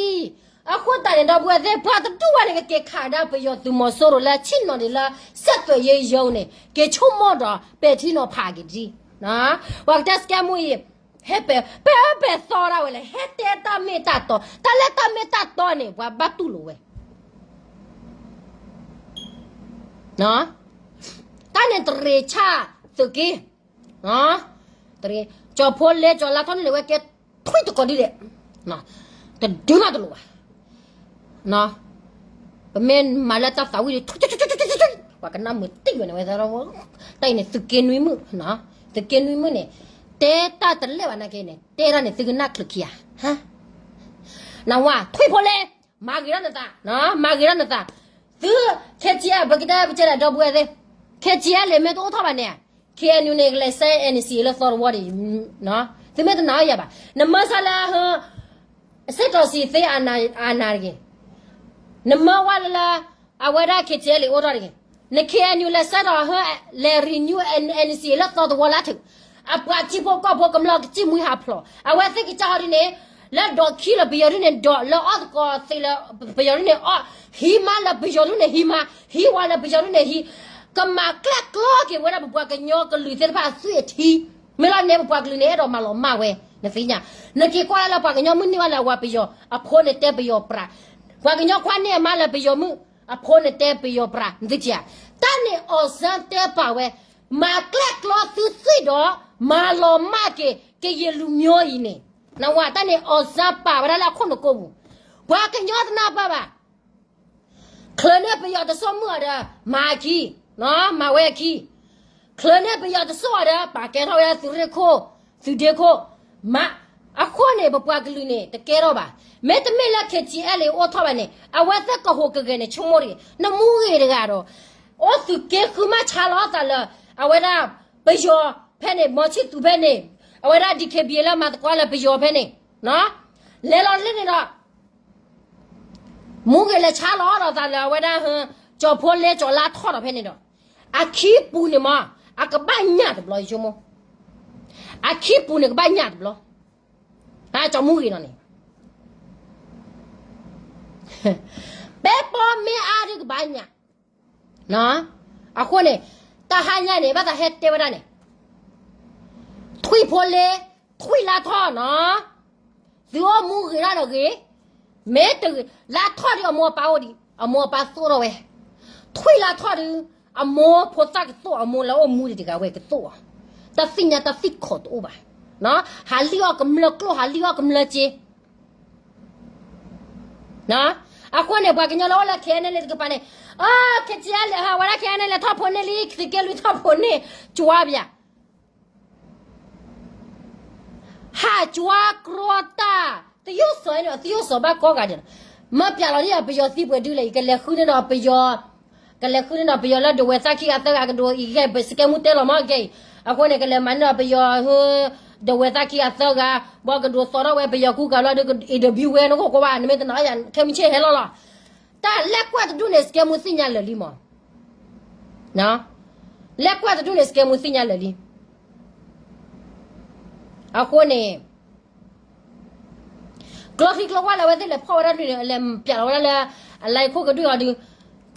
အဃိသတးန့ၣ် ဒီပုၢ်ဝဲၢ်သ့ၣ် ပှၤတဒူၣ်ဝဲန့ၣ် ကက့ၤခးဒၣ်ပယီၤသုးမီၤစိရိၤလၢဆ့ၣ်နီၤဒံးလၢ ဆက်သွယ်ရေးရုံးန့ၣ် က့ၤဆိကမိၣ်ဒီးပဲာ်ထံနီၤဖးက့ၤဒံး, ပှၤကတဲစကဲမူအံၤ ဟဲပဲာ်, ပဲာ်အၢပဲာ်သီဒၣ်ဝဲလဲၣ်, ဟဲတဲတၢ်မ့ၢ်တၢ်တီ, တၢ်လၢတၢ်မ့ၢ်တၢ်တီန့ၣ် ပှၤဘၣ်တူၢ်လိာ်ဝဲ, တၢ်န့ၣ်တရ့ၤဆၣ်သုးက့, ကၠီၤဖိလ့ကၠီၤလါထီၣ်န့ၣ်ဝဲကဲထွံၣ်တကိးဒ်လဲၣ်, တဒုမးတလိၣ်ဘၣ်, ပမ့ၢ်မၤလၢတၢ်သးဝံၣ်ဒီး ပှၤကနၣ်မုာ်တံၢ်ဝဲန့ၣ်ဝဲ, တၢ်အံၤန့ၣ် သုးက့နွံမုၣ်, သုးက့နွံမုၣ်န့ၣ် တဲတၢ်တလဲၣ်ဘၣ်နာ်က့န့ၣ် တဲတၢ်န့ၣ် သုကနၣ်ချုးခံဂၤ, နဝၤ ထွံၣ်ဖိလ့, မၤဂ့ၤထီၣ်နသး, မၤဂ့ၤထီၣ်နသး, သု KTLA ပကတဲပကဲဒၣ်ဒီပုၢ်ဝဲၢ်သ့ၣ်, KTLA မ့ၢ်တအိၣ်ထီၣ်ဘၣ်န့ၣ် KNU န့ၣ် ကလဲၤ sign NCA လၢသီတဝီဒံး, သုမ့ၢ်တနာ်အီၤယၤဘၣ်, နမၢဆါလၢ စစ်ကောင်စီသ့ အာဏာတဂ့ၤ, နမၢဝဲလၢ အဝဲဒၣ် KTLA အိၣ်ထီၣ်တဂ့ၤ, န KNU လဲၤဆဲးထီၣ်ဟၢ လဲၤ renew NCA လၢသီတဝီလၢထုး, အပှၤထံဖိကီၢ်ဖိကမျၢၢ်ကစံၣ်မှံဟးဖျိး, အဝဲသ့ၣ်ကစၢ်ဟီဒ်န့ၣ်, လၢဒိးခံလၢပယီၤဒ်န့ၣ်ဒိး, လၢအီၣ်သကိးသ့လၢပယီၤဒ်န့ၣ်အီၣ်, ဟံးမါလၢပယီၤဒ်န့ၣ်ဟံးမါ, ဟံးဝါလၢပယီၤဒ်န့ၣ်ဟံး, ကမၤကျဲၣ်ကျီက့ၤဝဲဒၣ်ပပှၤကညီကလုာ်သ့ၣ်တဖၣ်အသွံၣ်အထံ, မ့ၢ်လီၤန့ၣ်ပပှၤကလုာ်န့ၣ်အဲၣ်ဒိးမၤလီၤမၢ်ဝဲ, နသ့ၣ်ညါ, နက့ၤကွၢ်လၢပှၤကညီမုၣ်န့ၢ်ဝဲလၢအဝၤပယီၤ, အဖိန့ၣ်တဲပယီၤပြး, ပှၤကညီခွါန့ၢ်အမါလၢပယီၤမုၣ်, အဖိန့ၣ်တဲပယီၤပြး, နသ့ၣ်ညါ, တၢ်န့ၣ် အောင်ဆန်း တဲပာ်ဝဲ, မၤကျဲၣ်ကျီသုသွံၣ်ဒီး မၤလီၤမၢ်က့ၤ ကရင်လူမျိုးအံၤန့ၣ်, နဝၤတၢ်န့ၣ် အောင်ဆန်း ပာ်ဝဲဒၣ်လၢအခိၣ်နကိပူၤ, ပှၤကညီတနၢ်ပၢၢ်ဘၣ် ချၢန့ၢ်ပယီၤတစိၢ်မုၢ်အီၤဒီး မၤအခံ, မၤဝဲအခံ, ချၢန့ၢ်ပယီၤတစိၢ်အီၤဒီး ပာ်ကဲထီၣ်ဝဲဒၣ်သုးရ့ၣ်ခိၣ်, သုးဒ့ခိၣ်, မၤ, အဃိန့ၣ် ပပှၤကလုာ်န့ၣ် တကဲထီၣ်ဘၣ်, မ့တမ့ၢ်လၢ KTLA အိၣ်ထီၣ်ဘၣ်န့ၣ် အဝဲသ့ၣ်ကဟူးကဂဲၤန့ၣ် ဆိကမိၣ်တဂ့ၤ, နမူဂ့ၤတဂၤဒီး အိၣ်သုးက့ဃုမးဆါလီၤအသးလၢ အဝဲဒၣ် ပယီၤဖဲန့ၣ် မီၤဆံၣ်သူးဖဲန့ၣ်, အဝဲဒၣ် DKBA လၢမၤသကိးလၢပယီၤဖဲန့ၣ်, လဲၤလီၤလၢန့ၣ်ဒီး မူဂ့ၤလဲၤဆါလီၤဒီးသးလၢအဝဲဒၣ် ကၠီၤဖိလ့ကၠီၤလါထီၣ်ဒီးဖဲန့ၣ်ဒီး, အခံပူၤန့ၣ်မး အကဘၣ်ညၣ်တဘျီယဆိကမိၣ်, အခံပူၤန့ၣ်ကဘၣ်ညၣ်တဘျီ, ကၠီၤမူဂ့ၤနီၤန့ၣ်, ပဲပီမ့ၢ်အါဒုးကဘၣ်ညၣ် အဃိန့ၣ် တဟါညါန့ၣ် ဘၣ်သးဟဲတဲဝဲဒၣ်န့ၣ်, ထွံၣ်ဖိလ့, ထွံၣ်လါထီၣ်နီၤ, သုအိၣ်မူဂ့ၤထီၣ်ဒီးဂ့ၤ, မ့ၢ်တဂ့ၤ, လါထီၣ်ဒုးအမိၢ်အပၢ်အိၣ်ဒံး, အမိၢ်အပၢ်သိၣ်ထီၣ်ဝဲ, ထွံၣ်လါထီၣ်ဒုး အမိၢ်ဖိသၣ်ကသိၣ်, အမိၢ်လၢအိၣ်မူဒံးတဂၤဝဲကသိၣ်အီၤ, တၢ်သ့ၣ်ညါတၢ်သံၣ်ခိးတအိၣ်ဘၣ်, ဟးလံၣ်အီၣ်ကမျၢၢ်ကျိၣ် ဟးလံၣ်အီၣ်ကမျၢၢ်စ့ အဃိန့ၣ် ပှၤကညီလၢအိၣ်လၢ KNLA တကပၤန့ၣ်, အ KTLA ဟးဝဲဒၣ် KNLA ထီၣ်ဖိန့ၢ်လံ, သုးက့လွံၢ်ထီၣ်ဖိန့ၢ်, ကွၢ်ပျး, ဟးကွၢ်ကြီတၢ်, သယိၣ်စီၤန့ၣ် သယိၣ်စီၤဘၣ်ကိးဂၤဒဲးလီၤ, မၢပၠးလီၤဒ်အပယီၤသံပှဲၤဒုလဲၣ်အံၤ ကလဲၤဃုန့ၢ်ဒီးပယီၤ, ကလဲၤဃုန့ၢ်ဒီးပယီၤလၢဒဝဲၢ်သၣ်ခံဂၤသၢဂၤကဒိးအံၤ ကဲ ပစကဲမူတဲလီၤမၢကဲအံၤ, အဃိန့ၣ် ကလဲၤမၤန့ၢ်ဒီးပယီၤ ဒဝဲၢ်သၣ်ခံဂၤသၢဂၤ ဘၣ်ကဒိးသီထီၣ်ဝဲပယီၤကူကၤလီၤဒီး အ့ၣ်ဒဘျူးဝဲ နကကိးဘၣ် နမ့ၢ်တနာ်ယၤ ခဲမုၢ်ဆ့ၣ်ဟဲလီၤလီၤ. တၢ်လဲၤကွၢ်တဒူၣ်န့ၣ် စကဲမူသ့ၣ်ညါလၢာ်လံမး, လဲၤကွၢ်တဒူၣ်န့ၣ် စကဲမူသ့ၣ်ညါလၢာ်လံ. အဃိန့ၣ် ကျိချံကျိဝါလၢအဝဲသ့ၣ်လဲၤဖီၣ်ဝဲဒၣ်ဒုန့ၣ် လဲၤပၠးလီၤဝဲဒၣ်လၢ အလါအံၤခိၣ်ကဒုၣ်အီၤဒု,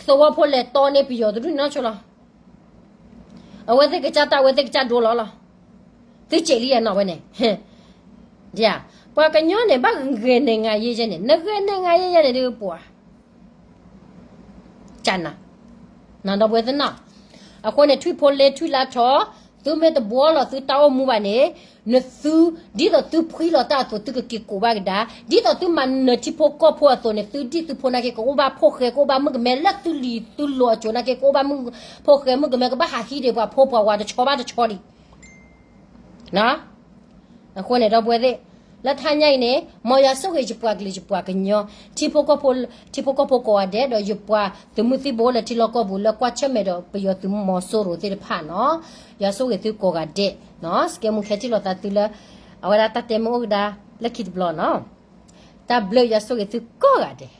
သဝီဖိလဲၤတီန့ၢ်ပယီၤတဒူၣ်န့ၣ်နီၢ်ဆိလီၤ. အဝဲသ့ၣ်ကစၢ်တၢ် အဝဲသ့ၣ်ကစၢ်ဒိလီၤလီၤ. သုစဲးလံယနီၣ်ဝဲန့ၣ်, ပှၤကညီန့ၣ် ဘၣ်ဂဲၤန့ၢ်ငါယဲယဲန့ၣ် နဂဲၤန့ၢ်ငါယဲယဲန့ၣ်ဒုးပှၤ ကနၤ, နဒီပုၢ်ဝဲၢ်သ့ၣ်နီၣ်, အဃိန့ၣ် ထွံၣ်ဖိလ့ထွံၣ်လါထီၣ်, သုမ့ၢ်တဘှီလီၤသုတၢ်အိၣ်မူဘၣ်န့ၣ်, နသု, ဒ်သိးသုဖှံလီၤတၢ်အသိး သုကက့ၤကိးဘၣ်ကဒါ, ဒ်သိးသုမၤနၢၤထံဖိကီၢ်ဖိအသိးန့ၣ် သုဒံၣ်သုဖိနာ်က့ ကအိၣ်ဘၣ်ဖိၣ်ဃဲ ကအိၣ်ဘၣ်မုၣ်ကမဲ လၢသုလံၤသုလိၤအစိၤနာ်က့ ကအိၣ်ဘၣ်မုၣ်ဖိၣ်ဃဲမုၣ်ကမဲ ကဘၣ်ဟးဟံးဒံးပှၤဖိပှၤဝၤတဆီဘၣ်တဆီလံ. အဃိန့ၣ် ဒီပုၢ်ဝဲၢ်သ့ၣ်, လၢတဟါညါအံၤန့ၣ် မ်ယွၤဆိၣ်ဂ့ၤယပှၤကလုာ်ယပှၤကညီ, ထံဖိကီၢ်ဖိ, ထံဖိကီၢ်ဖိကိးဂၤဒဲး ဒီးယပှၤသုးမုၢ်သံၣ်ဘိလၢထံလီၢ်ကီၢ်ပူၤ လၢကွၢ်ဆၢၣ်မဲာ်ဒီးပယီၤသုးမီၤစိရိၤသ့ၣ်တဖၣ်နီၤ, ယွၤဆိၣ်ဂ့ၤသုကိးဂၤဒဲး, စကဲမူခဲထံၣ်လိာ်သးသုလၢ အဝဲဒၣ်တၢ်တဲမ့ၢ်အိၣ်ကဒါ လၢခံတဘျီနီၤ, တၢ်ဘျုးယွၤဆိၣ်ဂ့ၤသုကိးဂၤဒဲး.